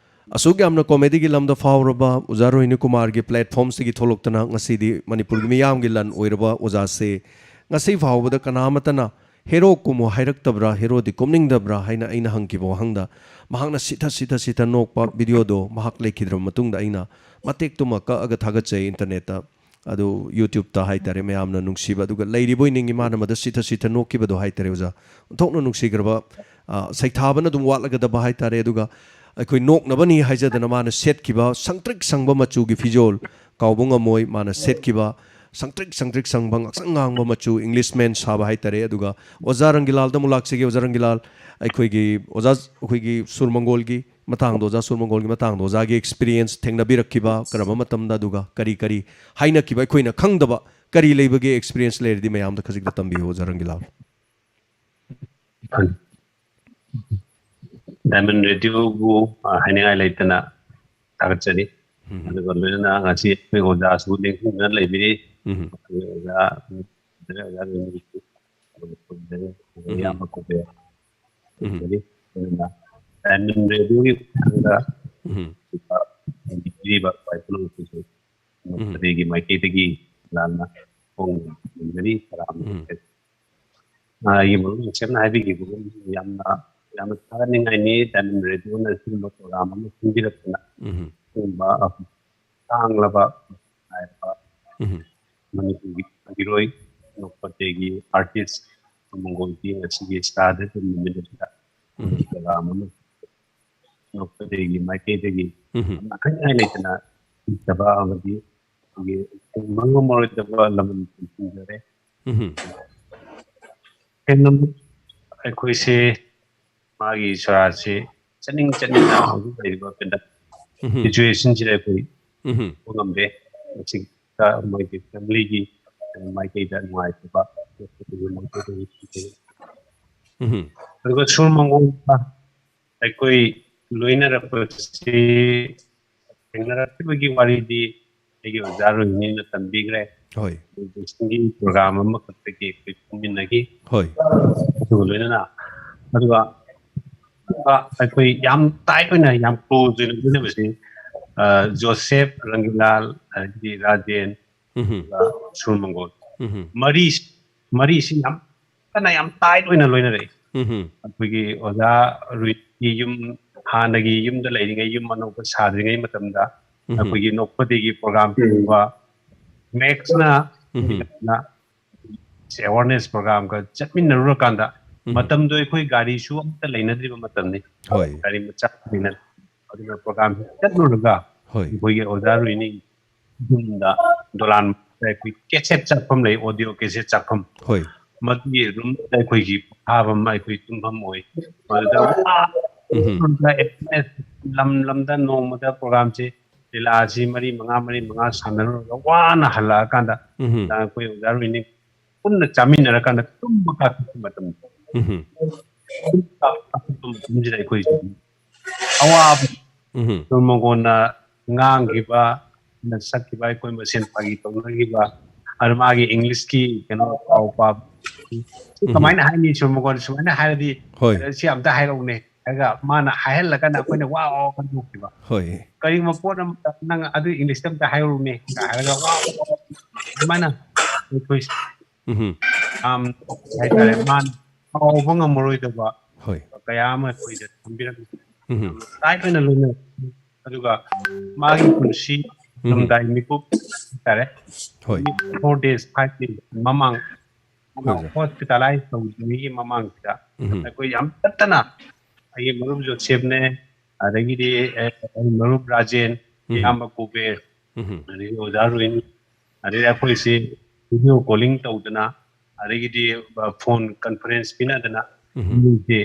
ꯑꯁꯨꯛ ꯌꯥꯝꯅ ꯀꯣꯃꯦꯗꯤꯒꯤ ꯂꯝꯗ ꯐꯥꯎꯔꯕ ꯑꯣꯖꯥ ꯔꯣꯍꯤꯅꯤ ꯀꯨꯃꯥꯔꯒꯤ ꯄ꯭ꯂꯦꯠꯐꯣꯝꯁꯤꯒꯤ ꯊꯣꯛꯂꯛꯇꯅ ꯉꯁꯤꯗꯤ ꯃꯅꯤꯄꯨꯔꯒꯤ ꯃꯤꯌꯥꯝꯒꯤ ꯂꯟ ꯑꯣꯏꯔꯕ ꯑꯣꯖꯥꯁꯦ ꯉꯁꯤ ꯐꯥꯎꯕꯗ ꯀꯅꯥ ꯑꯃꯠꯇꯅ ꯍꯦꯔꯣ ꯀꯨꯝꯃꯨ ꯍꯥꯏꯔꯛꯇꯕ꯭ꯔꯥ, ꯍꯦꯔꯣꯗꯤ ꯀꯨꯝꯅꯤꯡꯗꯕ꯭ꯔꯥ?" ꯍꯥꯏꯅ ꯑꯩꯅ ꯍꯪꯈꯤꯕ ꯋꯥꯍꯪꯗ, ꯃꯍꯥꯛꯅ ꯁꯤꯊ ꯁꯤꯊ ꯁꯤꯊ ꯅꯣꯛꯄ ꯚꯤꯗꯤꯑꯣꯗꯣ ꯃꯍꯥꯛ ꯂꯩꯈꯤꯗ꯭ꯔꯕ ꯃꯇꯨꯡꯗ ꯑꯩꯅ ꯃꯇꯦꯛꯇꯨꯃ ꯀꯛꯑꯒ ꯊꯥꯒꯠꯆꯩ ꯏꯟꯇꯔꯅꯦꯠꯇ꯫ ꯑꯗꯨ YouTube-ꯇ ꯍꯥꯏꯇꯥꯔꯦ, ꯃꯌꯥꯝꯅ ꯅꯨꯡꯁꯤꯕ, ꯑꯗꯨꯒ ꯂꯩꯔꯤꯕꯣꯏ ꯅꯤꯡꯉꯤ ꯃꯥꯅ ꯃꯗ ꯁꯤꯊ ꯁꯤꯊ ꯅꯣꯛꯈꯤꯕꯗꯣ ꯍꯥꯏꯇꯥꯔꯦ, ꯑꯣꯖꯥ꯫ ꯑꯣꯟꯊꯣꯛꯅ ꯅꯨꯡꯁꯤꯈ꯭ꯔꯕ, ꯑ, ꯁꯩꯊꯥꯕꯅ ꯑꯗꯨꯝ ꯋꯥꯠꯂꯒꯗꯕ ꯍꯥꯏꯇꯥꯔꯦ꯫ ꯑꯗꯨꯒ ꯑꯩꯈꯣꯏ ꯅꯣꯛꯅꯕꯅꯤ ꯍꯥꯏꯖꯗꯅ ꯃꯥꯅ ꯁꯦꯠꯈꯤꯕ ꯁꯪꯇ꯭ꯔꯤꯛ ꯁꯪꯕ ꯃꯆꯨꯒꯤ ꯐꯤꯖꯣꯜ, ꯀꯥꯎꯕ ꯉꯝꯃꯣꯏ ꯃꯥꯅ ꯁꯦꯠꯈꯤꯕ, ꯁꯪꯇ꯭ꯔꯤꯛ ꯁꯪꯇ꯭ꯔꯤꯛ ꯁꯪꯕ, ꯉꯥꯛꯁꯪ ꯉꯥꯡꯕ ꯃꯆꯨ, Englishman ꯁꯥꯕ ꯍꯥꯏꯇꯥꯔꯦ꯫ ꯑꯗꯨꯒ ꯑꯣꯖꯥ ꯔꯪꯒꯤꯂꯥꯜꯗ ꯑꯃꯨꯛ ꯂꯥꯛꯆꯒꯦ꯫ ꯑꯣꯖꯥ ꯔꯪꯒꯤꯂꯥꯜ, ꯑꯩꯈꯣꯏꯒꯤ ꯑꯣꯖꯥ, ꯑꯩꯈꯣꯏꯒꯤ ꯁꯨꯔ ꯃꯪꯒꯣꯜꯒꯤ ꯃꯇꯥꯡꯗ, ꯑꯣꯖꯥ ꯁꯨꯔ ꯃꯪꯒꯣꯜꯒꯤ ꯃꯇꯥꯡꯗ ꯑꯣꯖꯥꯒꯤ experience, ꯊꯦꯡꯅꯕꯤꯔꯛꯈꯤꯕ ꯀꯔꯝꯕ ꯃꯇꯝꯗ, ꯑꯗꯨꯒ ꯀꯔꯤ ꯀꯔꯤ ꯍꯥꯏꯅꯈꯤꯕ, ꯑꯩꯈꯣꯏꯅ ꯈꯪꯗꯕ ꯀꯔꯤ ꯂꯩꯕꯒꯦ, experience ꯂꯩꯔꯗꯤ ꯃꯌꯥꯝꯗ ꯈꯖꯤꯛꯇ ꯇꯝꯕꯤꯌꯨ, ꯑꯣꯖꯥ ꯔꯪꯒꯤꯂꯥꯜ꯫ ꯗꯥꯏꯃꯟ ꯔꯦꯗꯤꯑꯣꯕꯨ, ꯑ, ꯍꯥꯏꯅꯤꯡꯉꯥꯏ ꯂꯩꯇꯅ ꯊꯥꯒꯠꯆꯔꯤ꯫ ꯎꯝ꯫ ꯑꯗꯨꯒ ꯂꯣꯏꯅꯅ ꯉꯁꯤ ꯑꯩꯈꯣꯏ ꯑꯣꯖꯥꯁꯨ ꯂꯦꯡꯗꯨꯅ ꯂꯩꯕꯤꯔꯤ꯫ ꯎꯝ꯫ ꯑꯩꯈꯣꯏ ꯑꯣꯖꯥ, ꯑꯣꯖꯥ ꯂꯣꯏꯅꯕꯤꯁꯨ ꯈꯨꯔꯨꯝꯖꯔꯤ꯫ ꯎꯝ꯫ ꯏꯌꯥꯝꯕ ꯀꯧꯕ ꯌꯥꯏ꯫ ꯎꯝ꯫ ꯈꯨꯔꯨꯝꯖꯔꯤ꯫ ꯑꯗꯨꯅ ꯗꯥꯏꯃꯟ ꯔꯦꯗꯤꯑꯣꯒꯤ ꯈꯨꯊꯥꯡꯗ ꯎꯝ꯫ ꯄꯤꯕꯤꯔꯤꯕ ꯈ꯭ꯋꯥꯏ ꯄꯨꯝꯅꯃꯛꯄꯨꯁꯨ ꯅꯣꯛꯐꯗꯦꯒꯤ ꯃꯥꯏꯀꯩꯗꯒꯤ ꯂꯥꯟꯅ ꯐꯣꯡꯗꯣꯛꯆꯔꯤ꯫ ꯇꯔꯥꯝꯅ ꯎꯝ꯫ ꯑ, ꯑꯩꯒꯤ ꯃꯔꯨꯞ ꯁꯦꯝꯅ ꯍꯥꯏꯕꯤꯈꯤꯕꯒꯨꯝ ꯌꯥꯝꯅ, ꯌꯥꯝꯅ ꯊꯥꯒꯠꯅꯤꯡꯉꯥꯏꯅꯤ꯫ ꯗꯥꯏꯃꯟ ꯔꯦꯗꯤꯑꯣꯅ ꯑꯁꯤꯒꯨꯝꯕ ꯄ꯭ꯔꯣꯒ꯭ꯔꯥꯝ ꯑꯃ ꯁꯤꯟꯕꯤꯔꯛꯇꯅ ꯎꯝ꯫ ꯑꯁꯤꯒꯨꯝꯕ ꯇꯥꯡꯂꯕ ꯍꯥꯏꯕ ꯎꯝ꯫ ꯃꯅꯤꯄꯨꯔꯒꯤ ꯐꯪꯈꯤꯔꯣꯏ꯫ ꯅꯣꯛꯐꯗꯦꯒꯤ ꯑꯥꯔꯇꯤꯁ ꯃꯪꯒꯣꯜꯒꯤ ꯉꯁꯤꯒꯤ ꯏꯁꯇꯥꯔꯗ ꯅꯨꯃꯤꯠ ꯑꯁꯤꯗ ꯎꯝ꯫ ꯄ꯭ꯔꯣꯒ꯭ꯔꯥꯝ ꯑꯃ ꯅꯣꯛꯐꯗꯦꯒꯤ ꯃꯥꯏꯀꯩꯗꯒꯤ ꯎꯝ꯫ ꯌꯥꯝꯅ ꯑꯈꯪ ꯑꯍꯩ ꯂꯩꯇꯅ ꯂꯩꯇꯕ ꯑꯃꯗꯤ ꯑꯩꯈꯣꯏꯒꯤ ꯇꯨꯡꯕ ꯉꯝꯃꯔꯣꯏꯗꯕ ꯂꯃꯟ ꯊꯤꯟꯖꯔꯦ꯫ ꯎꯝ꯫ ꯍꯦꯟꯅ ꯑꯩꯈꯣꯏꯁꯦ ꯃꯥꯒꯤ ꯁꯣꯔꯥꯠꯁꯤ ꯆꯠꯅꯤꯡ ꯆꯠꯅꯤꯡꯅ ꯍꯧꯖꯤꯛ ꯂꯩꯔꯤꯕ ꯀꯩꯅꯣ ꯎꯝ꯫ ꯁꯤꯆꯨꯋꯦꯁꯟꯁꯤꯗ ꯑꯩꯈꯣꯏ ꯎꯝ꯫ ꯇꯧꯕ ꯉꯝꯗꯦ꯫ ꯃꯁꯤꯗ ꯃꯣꯏꯒꯤ ꯐꯦꯃꯤꯂꯤꯒꯤ ꯃꯥꯏꯀꯩꯗ ꯅꯨꯡꯉꯥꯏꯇꯕ ꯎꯝ꯫ ꯑꯗꯨꯒ ꯁꯨꯔ ꯃꯪꯒꯣꯜꯒ ꯑꯩꯈꯣꯏ ꯂꯣꯏꯅꯔꯛꯄꯁꯤ ꯊꯦꯡꯅꯔꯛꯈꯤꯕꯒꯤ ꯋꯥꯔꯤꯗꯤ ꯑꯩꯒꯤ ꯑꯣꯖꯥ ꯔꯣꯍꯤꯅꯤꯅ ꯇꯝꯕꯤꯈ꯭ꯔꯦ꯫ ꯍꯣꯏ꯫ ꯒꯤ ꯄ꯭ꯔꯣꯒ꯭ꯔꯥꯝ ꯑꯃꯈꯛꯇꯒꯤ ꯑꯩꯈꯣꯏ ꯐꯣꯡꯃꯤꯟꯅꯈꯤ꯫ ꯍꯣꯏ꯫ ꯑꯗꯨꯒ ꯂꯣꯏꯅꯅ ꯑꯗꯨꯒ ꯑꯩꯈꯣꯏ ꯌꯥꯝ ꯇꯥꯏꯠ ꯑꯣꯏꯅ, ꯌꯥꯝ ꯀ꯭ꯂꯣꯖ ꯑꯣꯏꯅ ꯂꯣꯏꯅꯕꯁꯤ, ꯑ, ꯖꯣꯁꯦꯐ, ꯔꯪꯒꯤꯂꯥꯜ, ꯑꯗꯒꯤ ꯔꯥꯖꯦꯟ, ꯎꯝ꯫ ꯑꯗꯨꯒ ꯁꯨꯔ ꯃꯪꯒꯣꯜ꯫ ꯎꯝ꯫ ꯃꯔꯤ, ꯃꯔꯤꯁꯤ ꯌꯥꯝ ꯀꯟꯅ, ꯌꯌꯥꯝ ꯇꯥꯏꯠ ꯑꯣꯏꯅ ꯂꯣꯏꯅꯔꯛꯏ꯫ ꯎꯝ꯫ ꯑꯩꯈꯣꯏꯒꯤ ꯑꯣꯖꯥ ꯔꯨꯏꯒꯤ ꯌꯨꯝ, ꯍꯥꯟꯅꯒꯤ ꯌꯨꯝꯗ ꯂꯩꯔꯤꯉꯩ ꯌꯨꯝ ꯑꯅꯧꯕ ꯁꯥꯗ꯭ꯔꯤꯉꯩ ꯃꯇꯝꯗ ꯎꯝ꯫ ꯑꯩꯈꯣꯏꯒꯤ ꯅꯣꯛꯐꯗꯦꯒꯤ ꯄ꯭ꯔꯣꯒ꯭ꯔꯥꯝ ꯇꯧꯕ ꯃꯦꯛꯁꯅ ꯎꯝ꯫ ꯑꯦꯋꯥꯔꯅꯦꯁ ꯄ꯭ꯔꯣꯒ꯭ꯔꯥꯝꯒ ꯆꯠꯃꯤꯟꯅꯔꯨꯔꯀꯥꯟꯗ ꯎꯝ꯫ ꯃꯇꯝꯗꯣ ꯑꯩꯈꯣꯏ ꯒꯥꯔꯤꯁꯨ ꯑꯝꯇ ꯂꯩꯅꯗ꯭ꯔꯤꯕ ꯃꯇꯝꯅꯤ꯫ ꯍꯣꯏ꯫ ꯒꯥꯔꯤ ꯃꯆꯥ ꯂꯩꯅ-, ꯑꯗꯨꯅ ꯄ꯭ꯔꯣꯒ꯭ꯔꯥꯝꯁꯤ ꯆꯠꯂꯨꯔꯒ ꯍꯣꯏ꯫ ꯑꯩꯈꯣꯏꯒꯤ ꯑꯣꯖꯥ ꯔꯨꯏꯅꯤ ꯌꯨꯝꯗ ꯗꯣꯂꯥꯟ ꯑꯩꯈꯣꯏ ꯀꯦꯁꯦꯠ ꯆꯥꯛꯐꯝ ꯂꯩ, ꯑꯣꯗꯤꯑꯣ ꯀꯦꯁꯦꯠ ꯆꯥꯛꯐꯝ꯫ ꯍꯣꯏ꯫ ꯃꯗꯨꯒꯤ ꯔꯨꯝꯗ ꯑꯩꯈꯣꯏꯒꯤ ꯄꯣꯊꯥꯐꯝ, ꯑꯩꯈꯣꯏ ꯇꯨꯝꯐꯝ ꯑꯣꯏ꯫ ꯃꯗꯨꯗ ꯋꯥ-, ꯎꯝꯍꯨꯝ꯫ ꯂꯝ ꯂꯝꯗ ꯅꯣꯡꯃꯗ ꯄ꯭ꯔꯣꯒ꯭ꯔꯥꯝꯁꯦ, ꯂꯤꯂꯥꯁꯤ ꯃꯔꯤ ꯃꯉꯥ, ꯃꯔꯤ ꯃꯉꯥ ꯁꯥꯟꯅꯔꯨꯔꯒ ꯋꯥꯅ ꯍꯜꯂꯛꯑꯀꯥꯟꯗ, ꯎꯝꯍꯨꯝ꯫ ꯑꯩꯈꯣꯏ ꯑꯣꯖꯥ ꯔꯣꯍꯤꯅꯤ ꯄꯨꯟꯅ ꯆꯥꯃꯤꯟꯅꯔꯀꯥꯟꯗ ꯇꯨꯝꯕ ꯀꯥꯈꯠꯄ ꯃꯇꯝ꯫ ꯎꯝꯍꯨꯝ꯫ ꯇꯨꯝꯕ ꯀꯥꯈꯠꯄ ꯃꯇꯝꯁꯤꯗ ꯑꯩꯈꯣꯏ ꯑꯋꯥꯕ ꯎꯝꯍꯨꯝ꯫ ꯁꯨꯔ ꯃꯪꯒꯣꯟꯅ ꯉꯥꯡꯈꯤꯕ, ꯅ ꯁꯛꯈꯤꯕ, ꯑꯩꯈꯣꯏ ꯃꯁꯦꯟ ꯐꯥꯒꯤ ꯇꯧꯅꯈꯤꯕ, ꯑꯗꯨ ꯃꯥꯒꯤ ꯏꯪꯂꯤꯁꯀꯤ ꯀꯩꯅꯣ ꯄꯥꯎ ꯄꯥꯕ, ꯎꯝꯍꯨꯝ꯫ ꯀꯃꯥꯏꯅ ꯍꯥꯏꯅꯤ ꯁꯨꯔ ꯃꯪꯒꯣꯟ ꯁꯨꯃꯥꯏꯅ ꯍꯥꯏꯔꯗꯤ, ꯍꯣꯏ꯫ ꯁꯤ ꯑꯝꯇ ꯍꯥꯏꯔꯛꯎꯅꯦ ꯍꯥꯏꯔꯒ ꯃꯥꯅ ꯍꯥꯏꯍꯜꯂꯀꯥꯟꯗ ꯑꯩꯈꯣꯏꯅ ꯋꯥ ꯋꯥ ꯈꯟꯗꯣꯛꯈꯤꯕ꯫ ꯍꯣꯏ꯫ ꯀꯔꯤꯒꯨꯝꯕ ꯄꯣꯠ ꯑꯃ ꯅꯪ ꯑꯗꯨ ꯏꯪꯂꯤꯁꯇ ꯑꯝꯇ ꯍꯥꯏꯔꯛꯎꯅꯦ ꯀ ꯍꯥꯏꯔꯒ ꯋꯥ ꯋꯥ ꯋꯥ ꯑꯗꯨꯃꯥꯏꯅ ꯑꯩꯈꯣꯏ ꯎꯝꯍꯨꯝ꯫ ꯌꯥꯝ ꯍꯥꯏꯇꯥꯔꯦ, ꯃꯥꯅ ꯀꯥꯎꯕ ꯉꯝꯃꯔꯣꯏꯗꯕ ꯍꯣꯏ꯫ ꯀꯌꯥ ꯑꯃ ꯑꯩꯈꯣꯏꯗ ꯊꯝꯕꯤꯔꯝꯃꯤ꯫ ꯎꯝꯍꯨꯝ꯫ ꯌꯥꯝꯅ ꯇꯥꯏꯠ ꯑꯣꯏꯅ ꯂꯣꯏꯅ, ꯑꯗꯨꯒ ꯃꯥꯒꯤ ꯄꯨꯟꯁꯤ ꯎꯝꯍꯨꯝ꯫ ꯂꯣꯏꯔꯝꯗꯥꯏ ꯃꯤꯀꯨꯞ ꯍꯥꯏꯇꯥꯔꯦ, ꯍꯣꯏ꯫ ꯐꯣꯔ ꯗꯦꯖ, ꯐꯥꯏꯚ ꯗꯦꯖ ꯃꯃꯥꯡ ꯍꯣꯏ, ꯁꯥꯔ꯫ ꯍꯣꯁꯄꯤꯇꯥꯂꯥꯏꯁ ꯇꯧꯗ꯭ꯔꯤꯉꯩꯒꯤ ꯃꯃꯥꯡꯁꯤꯗ ꯎꯝꯍꯨꯝ꯫ ꯑꯩꯈꯣꯏ ꯌꯥꯝ ꯇꯠꯇꯅ ꯑꯩꯒꯤ ꯃꯔꯨꯞ ꯖꯣꯁꯦꯐꯅꯦ, ꯑꯗꯒꯤꯗꯤ ꯑꯩ ꯃꯔꯨꯞ ꯔꯥꯖꯦꯟ, ꯎꯝꯍꯨꯝ꯫ ꯏꯌꯥꯝꯕ ꯀꯨꯕꯦꯔ, ꯎꯝꯍꯨꯝ꯫ ꯑꯗꯒꯤ ꯑꯣꯖꯥ ꯔꯣꯍꯤꯟ, ꯑꯗꯩ ꯑꯩꯈꯣꯏꯁꯤ ꯚꯤꯗꯤꯑꯣ ꯀꯣꯂꯤꯡ ꯇꯧꯗꯅ, ꯑꯗꯒꯤꯗꯤ ꯐꯣꯟ ꯀꯟꯐꯔꯦꯟꯁ ꯄꯤꯅꯗꯅ ꯎꯝꯍꯨꯝ꯫ ꯃꯤꯁꯦ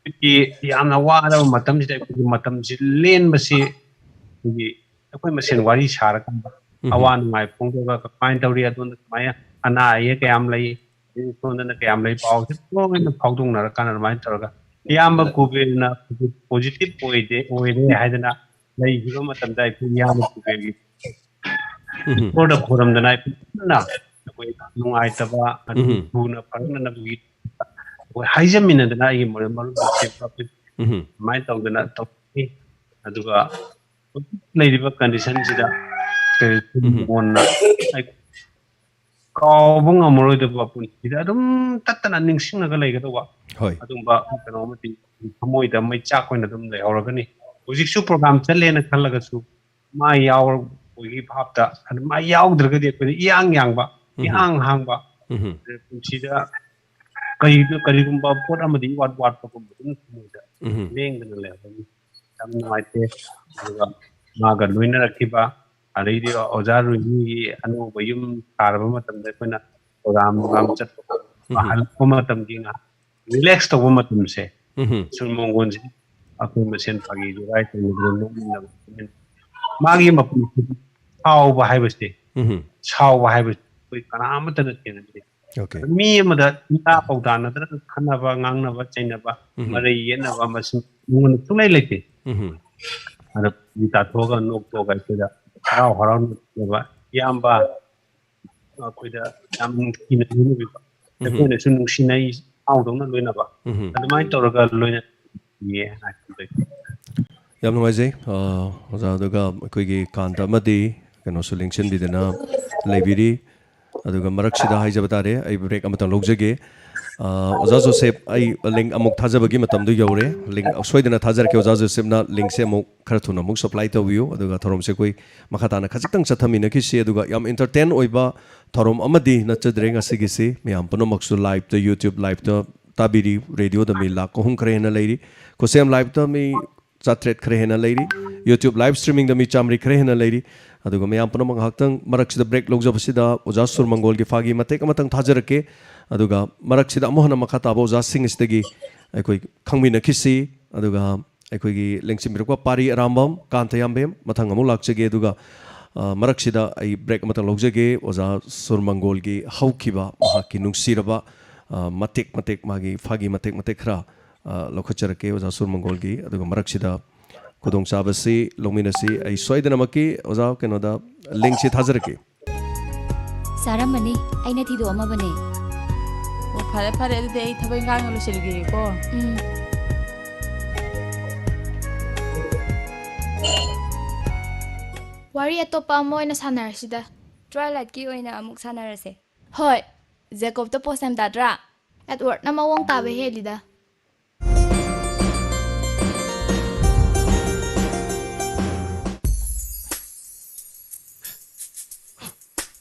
ꯍꯧꯖꯤꯛꯇꯤ ꯌꯥꯝꯅ ꯋꯥꯔꯕ ꯃꯇꯝꯁꯤꯗ ꯑꯩꯈꯣꯏꯒꯤ ꯃꯇꯝꯁꯤ ꯂꯦꯟꯕꯁꯤ ꯑꯩꯈꯣꯏꯒꯤ ꯑꯩꯈꯣꯏ ꯃꯁꯦꯟ ꯋꯥꯔꯤ ꯁꯥꯔꯀꯥꯟꯗ ꯎꯝꯍꯨꯝ꯫ ꯑꯋꯥ ꯅꯨꯡꯉꯥꯏ ꯐꯣꯡꯗꯣꯛꯑꯒ ꯀꯃꯥꯏꯅ ꯇꯧꯔꯤ, ꯑꯗꯣꯝꯗ ꯀꯃꯥꯏꯅ ꯑꯅꯥ ꯑꯌꯦꯛ ꯀꯌꯥꯝ ꯂꯩ, ꯑꯗꯒꯤ ꯁꯣꯝꯗꯅ ꯀꯌꯥꯝ ꯂꯩ, ꯄꯥꯎꯁꯦ ꯂꯣꯏꯅ ꯐꯥꯎꯗꯣꯛꯅꯔꯀꯥꯟꯗ ꯑꯗꯨꯃꯥꯏꯅ ꯇꯧꯔꯒ ꯏꯌꯥꯝꯕ ꯀꯨꯕꯦꯔꯅ ꯍꯧꯖꯤꯛ ꯄꯣꯖꯤꯇꯤꯚ ꯑꯣꯏꯗꯦ, ꯑꯣꯏꯔꯦ ꯍꯥꯏꯗꯅ ꯂꯩꯈꯤꯕ ꯃꯇꯝꯗ ꯑꯩꯈꯣꯏ ꯏꯌꯥꯝꯕ ꯀꯨꯕꯦꯔꯒꯤ ꯎꯝꯍꯨꯝ꯫ ꯏꯁꯣꯔꯗ ꯈꯨꯔꯨꯝꯗꯅ ꯑꯩꯈꯣꯏ ꯄꯨꯟꯅ ꯑꯩꯈꯣꯏ ꯅꯨꯡꯉꯥꯏꯇꯕ ꯑꯗꯒꯤ ꯎꯝꯍꯨꯝ꯫ ꯊꯨꯅ ꯐꯔꯛꯅꯅꯕꯒꯤ ꯑꯩꯈꯣꯏ ꯍꯥꯏꯖꯃꯤꯟꯅꯗꯅ ꯑꯩꯒꯤ ꯃꯔꯨꯞ ꯃꯔꯨꯞ ꯎꯝꯍꯨꯝ꯫ ꯑꯗꯨꯃꯥꯏꯅ ꯇꯧꯗꯅ ꯇꯧꯏ꯫ ꯑꯗꯨꯒ ꯍꯧꯖꯤꯛ ꯂꯩꯔꯤꯕ ꯀꯟꯗꯤꯁꯟꯁꯤꯗ ꯎꯝꯍꯨꯝ꯫ ꯃꯉꯣꯟꯗ ꯑꯩ ꯀꯥꯎꯕ ꯉꯝꯃꯔꯣꯏꯗꯕ ꯄꯨꯟꯁꯤꯗ ꯑꯗꯨꯝ ꯇꯠꯇꯅ ꯅꯤꯡꯁꯤꯡꯉꯒ ꯂꯩꯒꯗꯧꯕ ꯍꯣꯏ꯫ ꯑꯗꯨꯝꯕ ꯀꯩꯅꯣ ꯑꯃꯗꯤ ꯊꯃꯣꯏꯗ ꯃꯩꯆꯥꯛ ꯑꯣꯏꯅ ꯑꯗꯨꯝ ꯂꯩꯍꯧꯔꯒꯅꯤ꯫ ꯍꯧꯖꯤꯛꯁꯨ ꯄ꯭ꯔꯣꯒ꯭ꯔꯥꯝ ꯆꯠꯂꯦꯅ ꯈꯜꯂꯒꯁꯨ ꯃꯥ ꯌꯥꯎꯔꯛꯄꯒꯤ ꯚꯥꯞꯇ, ꯑꯗꯨ ꯃꯥ ꯌꯥꯎꯗ꯭ꯔꯒꯗꯤ ꯑꯩꯈꯣꯏꯗ ꯏꯍꯥꯡ ꯍꯥꯡꯕ, ꯎꯝꯍꯨꯝ꯫ ꯏꯍꯥꯡ ꯍꯥꯡꯕ, ꯎꯝꯍꯨꯝ꯫ ꯄꯨꯟꯁꯤꯗ ꯀꯔꯤꯒꯨꯝꯕ, ꯀꯔꯤꯒꯨꯝꯕ ꯄꯣꯠ ꯑꯃꯗꯤ ꯏꯋꯥꯠ ꯋꯥꯠꯄꯒꯨꯝꯕ ꯑꯗꯨꯝ ꯊꯃꯣꯏꯗ ꯎꯝꯍꯨꯝ꯫ ꯂꯦꯡꯗꯅ ꯂꯩꯔꯒꯅꯤ꯫ ꯌꯥꯝ ꯅꯨꯡꯉꯥꯏꯇꯦ꯫ ꯑꯗꯨꯒ ꯃꯥꯒ ꯂꯣꯏꯅꯔꯛꯈꯤꯕ ꯑꯗꯩꯗꯤ ꯑꯣꯖꯥ ꯔꯨꯍꯤꯅꯤꯒꯤ ꯑꯅꯧꯕ ꯌꯨꯝ ꯁꯥꯔꯕ ꯃꯇꯝꯗ ꯑꯩꯈꯣꯏꯅ ꯄ꯭ꯔꯣꯒ꯭ꯔꯥꯝ ꯄ꯭ꯔꯣꯒ꯭ꯔꯥꯝ ꯆꯠꯄ, ꯎꯝ꯫ ꯍꯜꯂꯛꯄ ꯃꯇꯝꯒꯤ ꯉꯥꯏꯍꯥꯛ ꯔꯤꯂꯦꯛꯁ ꯇꯧꯕ ꯃꯇꯝꯁꯦ, ꯎꯝ꯫ ꯁꯨꯔ ꯃꯪꯒꯣꯜꯁꯦ ꯑꯩꯈꯣꯏ ꯃꯁꯦꯟ ꯐꯥꯒꯤ ꯖꯨꯒꯥꯏ ꯇꯧꯅꯗꯅ ꯅꯣꯛꯃꯤꯟꯅꯕ꯫ ꯃꯥꯒꯤ ꯃꯄꯨꯟꯁꯤꯗꯤ ꯁꯥꯎꯕ ꯍꯥꯏꯕꯁꯦ, ꯎꯝ꯫ ꯁꯥꯎꯕ ꯍꯥꯏꯕꯁꯤ ꯑꯩꯈꯣꯏ ꯀꯅꯥ ꯑꯃꯠꯇꯅ ꯊꯦꯡꯅꯗꯦ꯫ ꯑꯣꯀꯦ꯫ ꯃꯤ ꯑꯃꯗ ꯆꯤꯟꯖꯥꯛ ꯄꯥꯎꯗꯥꯅꯗꯅ ꯈꯠꯅꯕ, ꯉꯥꯡꯅꯕ, ꯆꯩꯅꯕ, ꯎꯝ꯫ ꯃꯔꯩ ꯌꯦꯠꯅꯕ, ꯃꯁꯤ ꯃꯉꯣꯟꯗ ꯁꯨꯡꯂꯩ ꯂꯩꯇꯦ꯫ ꯎꯝ꯫ ꯑꯗ ꯃꯤ ꯇꯥꯊꯣꯛꯑꯒ ꯅꯣꯛꯊꯣꯛꯑꯒ ꯑꯩꯈꯣꯏꯗ ꯍꯔꯥꯎ ꯍꯔꯥꯎ ꯅꯣꯛꯅꯕ, ꯏꯌꯥꯝꯕ ꯑꯩꯈꯣꯏꯗ ꯌꯥꯝ ꯅꯨꯡꯁꯤꯅ ꯂꯣꯏꯅꯕꯤꯕ, ꯎꯝ꯫ ꯑꯩꯈꯣꯏꯅꯁꯨ ꯅꯨꯡꯁꯤꯅꯩ, ꯏꯅꯥꯎꯗꯧꯅ ꯂꯣꯏꯅꯕ, ꯎꯝ꯫ ꯑꯗꯨꯃꯥꯏꯅ ꯇꯧꯔꯒ ꯂꯣꯏꯅ ꯌꯦ ꯍꯥꯏꯕꯗꯣ꯫ ꯌꯥꯝ ꯅꯨꯡꯉꯥꯏꯖꯩ꯫ ꯑ, ꯑꯣꯖꯥ, ꯑꯗꯨꯒ ꯑꯩꯈꯣꯏꯒꯤ ꯀꯥꯟꯇ ꯑꯃꯗꯤ ꯀꯩꯅꯣꯁꯨ ꯂꯦꯡꯁꯤꯟꯕꯤꯗꯅ ꯂꯩꯕꯤꯔꯤ꯫ ꯑꯗꯨꯒ ꯃꯔꯛꯁꯤꯗ ꯍꯥꯏꯖꯕ ꯇꯥꯔꯦ, ꯑꯩ ꯕ꯭ꯔꯦꯛ ꯑꯃꯇꯪ ꯂꯧꯖꯒꯦ꯫ ꯑ, ꯑꯣꯖꯥ ꯖꯣꯁꯦꯞ, ꯑꯩ ꯂꯤꯡ ꯑꯃꯨꯛ ꯊꯥꯖꯕꯒꯤ ꯃꯇꯝꯗꯨ ꯌꯧꯔꯦ꯫ ꯂꯤꯡ ꯁꯣꯏꯗꯅ ꯊꯥꯖꯔꯛꯀꯦ꯫ ꯑꯣꯖꯥ ꯖꯣꯁꯦꯞꯅ ꯂꯤꯡꯁꯦ ꯑꯃꯨꯛ ꯈꯔ ꯊꯨꯅ ꯑꯃꯨꯛ ꯁꯄ꯭ꯂꯥꯏ ꯇꯧꯕꯤꯌꯨ, ꯑꯗꯨꯒ ꯊꯧꯔꯝꯁꯦ ꯑꯩꯈꯣꯏ ꯃꯈꯥ ꯇꯥꯅ ꯈꯖꯤꯛꯇꯪ ꯆꯠꯊꯃꯤꯟꯅꯈꯤꯁꯤ꯫ ꯑꯗꯨꯒ ꯌꯥꯝ ꯏꯟꯇꯔꯇꯦꯟ ꯑꯣꯏꯕ ꯊꯧꯔꯝ ꯑꯃꯗꯤ ꯅꯠꯆꯗ꯭ꯔꯦ ꯉꯁꯤꯒꯤꯁꯤ꯫ ꯃꯌꯥꯝ ꯄꯨꯝꯅꯃꯛꯁꯨ ꯂꯥꯏꯞꯇ, YouTube ꯂꯥꯏꯞꯇ ꯇꯥꯕꯤꯔꯤ꯫ ꯔꯦꯗꯤꯑꯣꯗ ꯃꯤ ꯂꯥꯈ ꯑꯍꯨꯝ ꯈꯔ ꯍꯦꯟꯅ ꯂꯩꯔꯤ꯫ ꯈꯨꯠꯁꯦꯝ ꯂꯥꯏꯞꯇ ꯃꯤ ꯆꯥꯇ꯭ꯔꯦꯠ ꯈꯔ ꯍꯦꯟꯅ ꯂꯩꯔꯤ꯫ YouTube ꯂꯥꯏꯞ ꯁ꯭ꯇ꯭ꯔꯤꯃꯤꯡꯗ ꯃꯤ ꯆꯥꯃꯔꯤ ꯈꯔ ꯍꯦꯟꯅ ꯂꯩꯔꯤ꯫ ꯑꯗꯨꯒ ꯃꯌꯥꯝ ꯄꯨꯝꯅꯃꯛ ꯉꯥꯏꯍꯥꯛꯇꯪ ꯃꯔꯛꯁꯤꯗ ꯕ꯭ꯔꯦꯛ ꯂꯧꯖꯕꯁꯤꯗ ꯑꯣꯖꯥ ꯁꯨꯔ ꯃꯪꯒꯣꯜꯒꯤ ꯐꯥꯒꯤ ꯃꯇꯦꯛ ꯑꯃꯇꯪ ꯊꯥꯖꯔꯛꯀꯦ꯫ ꯑꯗꯨꯒ ꯃꯔꯛꯁꯤꯗ ꯑꯃꯨꯛ ꯍꯟꯅ ꯃꯈꯥ ꯇꯥꯕ ꯑꯣꯖꯥꯁꯤꯡ ꯑꯁꯤꯗꯒꯤ ꯑꯩꯈꯣꯏ ꯈꯪꯃꯤꯟꯅꯈꯤꯁꯤ꯫ ꯑꯗꯨꯒ ꯑꯩꯈꯣꯏꯒꯤ ꯂꯦꯡꯁꯤꯟꯕꯤꯔꯛꯄ ꯄꯥꯔꯤ ꯑꯔꯥꯝꯕꯝ, ꯀꯥꯟꯇ ꯌꯥꯝꯕꯦꯝ, ꯃꯊꯪ ꯑꯃꯨꯛ ꯂꯥꯛꯆꯒꯦ꯫ ꯑꯗꯨꯒ, ꯑ, ꯃꯔꯛꯁꯤꯗ ꯑꯩ ꯕ꯭ꯔꯦꯛ ꯑꯃꯇꯪ ꯂꯧꯖꯒꯦ꯫ ꯑꯣꯖꯥ ꯁꯨꯔ ꯃꯪꯒꯣꯜꯒꯤ ꯍꯧꯈꯤꯕ ꯃꯍꯥꯛꯀꯤ ꯅꯨꯡꯁꯤꯔꯕ, ꯑ, ꯃꯇꯦꯛ ꯃꯇꯦꯛ, ꯃꯥꯒꯤ ꯐꯥꯒꯤ ꯃꯇꯦꯛ ꯃꯇꯦꯛ ꯈꯔ, ꯑ, ꯂꯧꯈꯠꯆꯔꯛꯀꯦ꯫ ꯑꯣꯖꯥ ꯁꯨꯔ ꯃꯪꯒꯣꯜꯒꯤ꯫ ꯑꯗꯨꯒ ꯃꯔꯛꯁꯤꯗ ꯈꯨꯗꯣꯡꯆꯥꯕꯁꯤ ꯂꯧꯃꯤꯟꯅꯁꯤ꯫ ꯑꯩ ꯁꯣꯏꯗꯅꯃꯛꯀꯤ ꯑꯣꯖꯥ ꯀꯩꯅꯣꯗ ꯂꯤꯡꯁꯤ ꯊꯥꯖꯔꯛꯀꯦ꯫ ꯆꯥꯔꯝꯃꯅꯤ, ꯑꯩꯅ ꯊꯤꯗꯣꯛꯑꯝꯃꯕꯅꯦ꯫ ꯑꯣ, ꯐꯔꯦ, ꯐꯔꯦ, ꯑꯗꯨꯗꯤ ꯑꯩ ꯊꯕꯛ ꯏꯪꯈꯥꯡ ꯂꯣꯏꯁꯤꯜꯂꯨꯈꯤꯒꯦꯀꯣ꯫ ꯎꯝ꯫ ꯋꯥꯔꯤ ꯑꯇꯣꯞꯄ ꯑꯃ ꯑꯣꯏꯅ ꯁꯥꯟꯅꯔꯁꯤꯗ꯫ ꯇ꯭ꯋꯥꯏꯂꯥꯏꯠꯀꯤ ꯑꯣꯏꯅ ꯑꯃꯨꯛ ꯁꯥꯟꯅꯔꯁꯦ꯫ ꯍꯣꯏ, ꯖꯦꯀꯣꯕꯇ ꯄꯣꯁ ꯌꯥꯝ ꯇꯥꯗ꯭ꯔꯥ? ꯑꯦꯗꯋꯥꯔꯗꯅ ꯃꯑꯣꯡ ꯇꯥꯕ ꯍꯦꯜꯂꯤꯗ꯫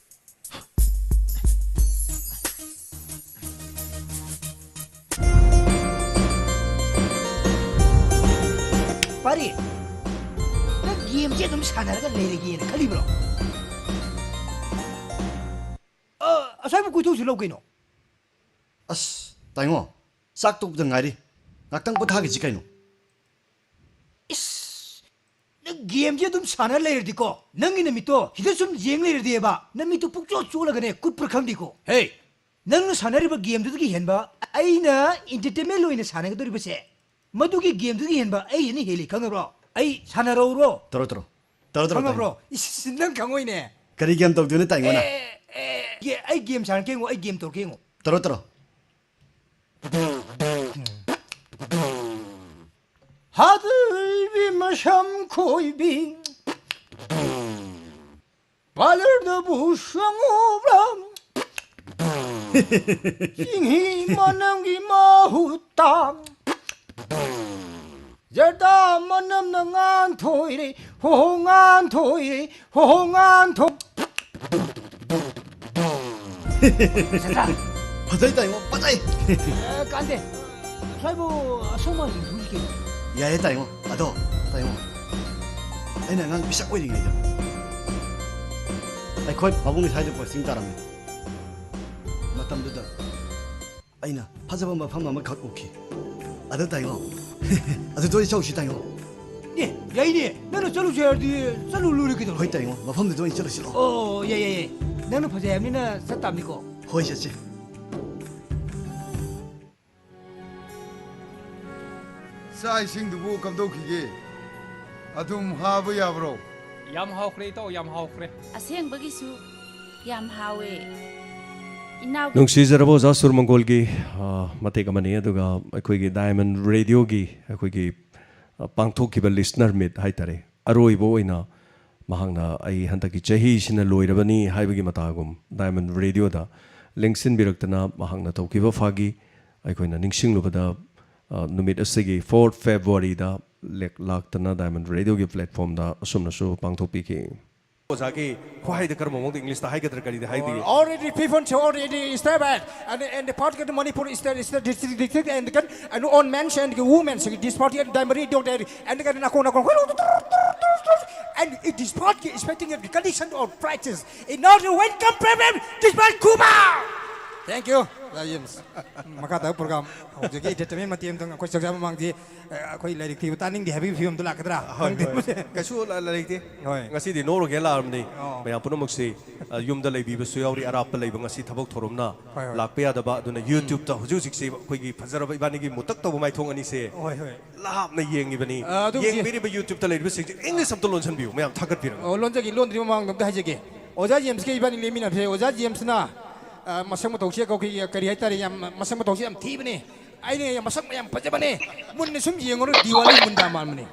ꯄꯥꯔꯤ, ꯅꯪ ꯒꯦꯝ ꯁꯤ ꯑꯗꯨꯝ ꯁꯥꯟꯅꯔꯒ ꯂꯩꯔꯒꯦꯅ ꯈꯜꯂꯤꯕ꯭ꯔꯣ? ꯑ, ꯑꯁ꯭ꯋꯥꯏꯕꯨ ꯀꯣꯏꯊꯣꯛꯁꯤ ꯂꯥꯎ ꯀꯩꯅꯣ꯫ ꯑꯁ, ꯇꯥꯏꯉꯣ, ꯆꯥꯛ ꯇꯣꯛꯄꯗ ꯉꯥꯏꯔꯤ꯫ ꯉꯥꯛꯇꯪ ꯄꯣꯊꯥꯈꯤꯁꯤ ꯀꯩꯅꯣ꯫ ꯏꯁ, ꯅꯪ ꯒꯦꯝꯁꯦ ꯑꯗꯨꯝ ꯁꯥꯟꯅ ꯂꯩꯔꯗꯤꯀꯣ, ꯅꯪꯒꯤ ꯅꯃꯤꯠꯇꯣ ꯁꯤꯗ ꯁꯨꯝ ꯌꯦꯡ ꯂꯩꯔꯗꯤꯕ, ꯅꯃꯤꯠꯇꯣ ꯄꯨꯛꯆꯣꯠ ꯆꯣꯠꯂꯒꯅꯦ ꯀꯨꯠꯄ꯭ꯔꯥ ꯈꯪꯗꯦꯀꯣ꯫ ꯍꯦ, ꯅꯪꯅ ꯁꯥꯟꯅꯔꯤꯕ ꯒꯦꯝꯗꯨꯗꯒꯤ ꯍꯦꯟꯕ ꯑꯩꯅ entertainment ꯑꯣꯏꯅ ꯁꯥꯟꯅꯒꯗꯧꯔꯤꯕꯁꯦ, ꯃꯗꯨꯒꯤ ꯒꯦꯝꯗꯨꯗꯒꯤ ꯍꯦꯟꯕ ꯑꯩ ꯍꯦꯟꯅ ꯍꯦꯜꯂꯤ, ꯈꯪꯉꯕ꯭ꯔꯣ? ꯑꯩ ꯁꯥꯟꯅꯔꯧꯔꯣ? ꯇꯧꯔꯣ, ꯇꯧꯔꯣ꯫ ꯇꯧꯔꯣ, ꯇꯧꯔꯣ, ꯈꯪꯉꯕ꯭ꯔꯣ? ꯇꯧꯔꯣ꯫ ꯏꯁ, ꯅꯪ ꯈꯪꯉꯣꯏꯅꯦ꯫ ꯀꯔꯤ ꯒꯦꯝ ꯇꯧꯗꯣꯏꯅꯣ, ꯇꯥꯏꯉꯣꯅ? ꯑꯦ, ꯑꯦ, ꯑꯦ, ꯑꯩ ꯒꯦꯝ ꯁꯥꯟꯅꯔꯛꯀꯦ ꯌꯦꯡꯉꯣ, ꯑꯩ ꯒꯦꯝ ꯇꯧꯔꯛꯀꯦ ꯌꯦꯡꯉꯣ꯫ ꯇꯧꯔꯣ, ꯇꯧꯔꯣ꯫ ꯍꯥꯗꯣꯏꯕꯤ ꯃꯁꯝ ꯈꯣꯏꯕꯤ, ꯄꯥꯔꯂꯔꯗꯕꯨ ꯆꯪꯉꯨꯕ꯭ꯔꯥ? ꯆꯤꯡꯍꯤ ꯃꯅꯝꯒꯤ ꯃꯍꯨꯠꯇ ꯖꯔꯗꯥ ꯃꯅꯝꯅ ꯉꯥꯟꯊꯣꯏꯔꯦ, ꯍꯣ ꯍꯣ ꯉꯥꯟꯊꯣꯏꯔꯦ, ꯍꯣ ꯍꯣ ꯉꯥꯟꯊꯣꯏ꯫ ꯐꯖꯩ ꯇꯥꯏꯉꯣ, ꯐꯖꯩ꯫ ꯑꯦ, ꯀꯥꯟꯗꯦ꯫ ꯉꯁꯥꯏꯕꯨ ꯑꯁꯣꯝ ꯃꯥ ꯌꯦꯡꯊꯣꯛꯏ ꯀꯩꯅꯣ? ꯌꯥꯏꯌꯦ ꯇꯥꯏꯉꯣ꯫ ꯑꯗꯣ ꯇꯥꯏꯉꯣ, ꯑꯩꯅ ꯑꯉꯥꯡ ꯄꯤꯁꯛ ꯑꯣꯏꯔꯤꯉꯩꯗ ꯑꯩꯈꯣꯏ ꯄꯥꯕꯨꯡꯒꯤ ꯁ꯭ꯋꯥꯏꯗ ꯄꯣꯁꯇꯤꯡ ꯇꯥꯔꯝꯃꯤ꯫ ꯃꯇꯝꯗꯨꯗ ꯑꯩꯅ ꯐꯖꯕ ꯃꯐꯝ ꯑꯃꯈꯛ ꯎꯈꯤ꯫ ꯑꯗꯨ ꯇꯥꯏꯉꯣ꯫ ꯑꯗꯨꯗ ꯑꯣꯏ ꯆꯧꯁꯤ ꯇꯥꯏꯉꯣ꯫ ꯑꯦ, ꯌꯥꯏꯅꯦ꯫ ꯅꯪꯅ ꯆꯠꯂꯨꯁꯦ ꯍꯥꯏꯔꯗꯤ ꯆꯠꯂꯨ ꯂꯣꯏꯔꯦ ꯀꯩꯗꯧꯔꯒꯦ? ꯍꯣꯏ ꯇꯥꯏꯉꯣ, ꯃꯐꯝꯗꯨꯗ ꯑꯣꯏꯅ ꯆꯠꯂꯁꯤ ꯂꯥꯛꯑꯣ꯫ ꯑꯣ, ꯌꯥꯏ, ꯌꯥꯏ, ꯌꯥꯏ꯫ ꯅꯪꯅ ꯐꯖꯩ ꯍꯥꯏꯕꯅꯤꯅ ꯆꯠ ꯇꯥꯕꯅꯤꯀꯣ꯫ ꯍꯣꯏ, ꯆꯠꯁꯦ꯫ ꯆꯥꯛ ꯏꯁꯤꯡꯗꯨꯕꯨ ꯀꯝꯗꯧꯈꯤꯒꯦ? ꯑꯗꯨꯝ ꯍꯥꯕ ꯌꯥꯕ꯭ꯔꯣ? ꯌꯥꯝ ꯍꯥꯎꯈ꯭ꯔꯦ ꯏꯇꯥꯎ, ꯌꯥꯝ ꯍꯥꯎꯈ꯭ꯔꯦ꯫ ꯑꯁꯦꯡꯕꯒꯤꯁꯨ ꯌꯥꯝ ꯍꯥꯎꯋꯦ꯫ ꯏꯅꯥꯎ ꯅꯨꯡꯁꯤꯖꯔꯕ ꯑꯣꯖꯥ ꯁꯨꯔꯃꯪꯒꯣꯜꯒꯤ, ꯑ, ꯃꯇꯦꯛ ꯑꯃꯅꯤ, ꯑꯗꯨꯒ ꯑꯩꯈꯣꯏꯒꯤ Diamond Radioꯒꯤ ꯑꯩꯈꯣꯏꯒꯤ, ꯑ, ꯄꯥꯡꯊꯣꯛꯈꯤꯕ listener meet ꯍꯥꯏꯇꯥꯔꯦ, ꯑꯔꯣꯏꯕ ꯑꯣꯏꯅ ꯃꯍꯥꯛꯅ "ꯑꯩ ꯍꯟꯗꯛꯀꯤ ꯆꯍꯤꯁꯤꯅ ꯂꯣꯏꯔꯕꯅꯤ" ꯍꯥꯏꯕꯒꯤ ꯃꯇꯥꯒꯨꯝ Diamond Radioꯗ ꯂꯦꯡꯁꯤꯟꯕꯤꯔꯛꯇꯅ ꯃꯍꯥꯛꯅ ꯇꯧꯈꯤꯕ ꯐꯥꯒꯤ ꯑꯩꯈꯣꯏꯅ ꯅꯤꯡꯁꯤꯡꯂꯨꯕꯗ, ꯑ, ꯅꯨꯃꯤꯠ ꯑꯁꯤꯒꯤ fourth Februaryꯗ ꯂꯦꯛ-, ꯂꯥꯛꯇꯅ Diamond Radioꯒꯤ platformꯗ ꯑꯁꯨꯝꯅꯁꯨ ꯄꯥꯡꯊꯣꯛꯄꯤꯈꯤ꯫ ꯑꯣꯖꯥꯒꯤ ꯈ꯭ꯋꯥꯏꯗ ꯀꯔꯝꯕ ꯃꯑꯣꯡꯗ ꯏꯪꯂꯤꯁꯇ ꯍꯥꯏꯒꯗ꯭ꯔꯥ, ꯀꯔꯤꯗ ꯍꯥꯏꯗꯤ? Already people already step back and and the part of the Manipur is the is the district district and the and on mention the women so this part and Diamond Dog and the Nako Nako and it is part expecting a condition of practice in order to welcome President this part Kuma. Thank you. ꯃꯈꯥ ꯇꯥꯕ program ꯍꯧꯖꯤꯛꯀꯤ entertainment ꯃꯇꯦꯛ ꯑꯃꯇꯪ ꯑꯩꯈꯣꯏ ꯆꯥꯛ ꯆꯥꯕ ꯃꯃꯥꯡꯗꯤ ꯑꯩꯈꯣꯏ ꯂꯥꯏꯔꯤꯛ ꯊꯤꯕ ꯇꯥꯅꯤꯡꯗꯦ ꯍꯥꯏꯕꯒꯤ ꯐꯤꯕꯝꯗ ꯂꯥꯛꯀꯗ꯭ꯔꯥ? ꯍꯣꯏ, ꯍꯣꯏ꯫ ꯀꯩꯁꯨ ꯂ- ꯂꯩꯇꯦ꯫ ꯍꯣꯏ꯫ ꯉꯁꯤꯗꯤ ꯅꯣꯛꯔꯒꯦ ꯂꯥꯛꯑꯕꯅꯤ꯫ ꯑꯣ꯫ ꯃꯌꯥꯝ ꯄꯨꯝꯅꯃꯛꯁꯤ, ꯑ, ꯌꯨꯝꯗ ꯂꯩꯕꯤꯕꯁꯨ ꯌꯥꯎꯔꯤ, ꯑꯔꯥꯞꯄ ꯂꯩꯕ ꯉꯁꯤ ꯊꯕꯛ ꯊꯧꯔꯝꯅ ꯍꯣꯏ, ꯍꯣꯏ꯫ ꯂꯥꯛꯄ ꯌꯥꯗꯕ꯫ ꯑꯗꯨꯅ YouTube-ꯇ ꯍꯧꯖꯤꯛ ꯍꯧꯖꯤꯛꯁꯤ ꯑꯩꯈꯣꯏꯒꯤ ꯐꯖꯔꯕ ꯏꯕꯥꯅꯤꯒꯤ ꯃꯨꯇꯛ ꯇꯧꯕ ꯃꯥꯏꯊꯣꯡ ꯑꯅꯤꯁꯦ ꯍꯣꯏ, ꯍꯣꯏ꯫ ꯂꯥꯞꯅ ꯌꯦꯡꯉꯤꯕꯅꯤ꯫ ꯑ, ꯑꯗꯨꯕꯨꯗꯤ- ꯌꯦꯡꯕꯤꯔꯤꯕ YouTube-ꯇ ꯂꯩꯔꯤꯕꯁꯤꯡꯁꯦ English ꯑꯝꯇ ꯂꯣꯟꯁꯤꯟꯕꯤꯌꯨ, ꯃꯌꯥꯝ ꯊꯥꯒꯠꯄꯤꯔꯒ꯫ ꯑꯣ, ꯂꯣꯟꯖꯒꯦ꯫ ꯂꯣꯟꯗ꯭ꯔꯤꯕ ꯃꯃꯥꯡꯗ ꯑꯝꯇ ꯍꯥꯏꯖꯒꯦ꯫ ꯑꯣꯖꯥ ꯖꯦꯝꯁꯀ ꯏꯕꯥꯅꯤ ꯂꯦꯝꯃꯤꯟꯅꯕꯁꯦ, ꯑꯣꯖꯥ ꯖꯦꯝꯁꯅ, ꯑ, ꯃꯁꯛ ꯃꯇꯧꯁꯦ ꯑꯩꯈꯣꯏꯒꯤ ꯀꯔꯤ ꯍꯥꯏꯇꯥꯔꯦ, ꯌꯥꯝ ꯃꯁꯛ ꯃꯇꯧꯁꯦ ꯌꯥꯝ ꯊꯤꯕꯅꯦ꯫ ꯑꯩꯅ ꯌꯥꯝ ꯃꯁꯛ ꯌꯥꯝ ꯐꯖꯕꯅꯦ꯫ ꯃꯨꯟꯅ ꯁꯨꯝ ꯌꯦꯡꯉꯨꯔ ꯗꯤꯋꯥꯂꯤ ꯃꯨꯟꯗꯥ ꯃꯥꯟꯕꯅꯦ꯫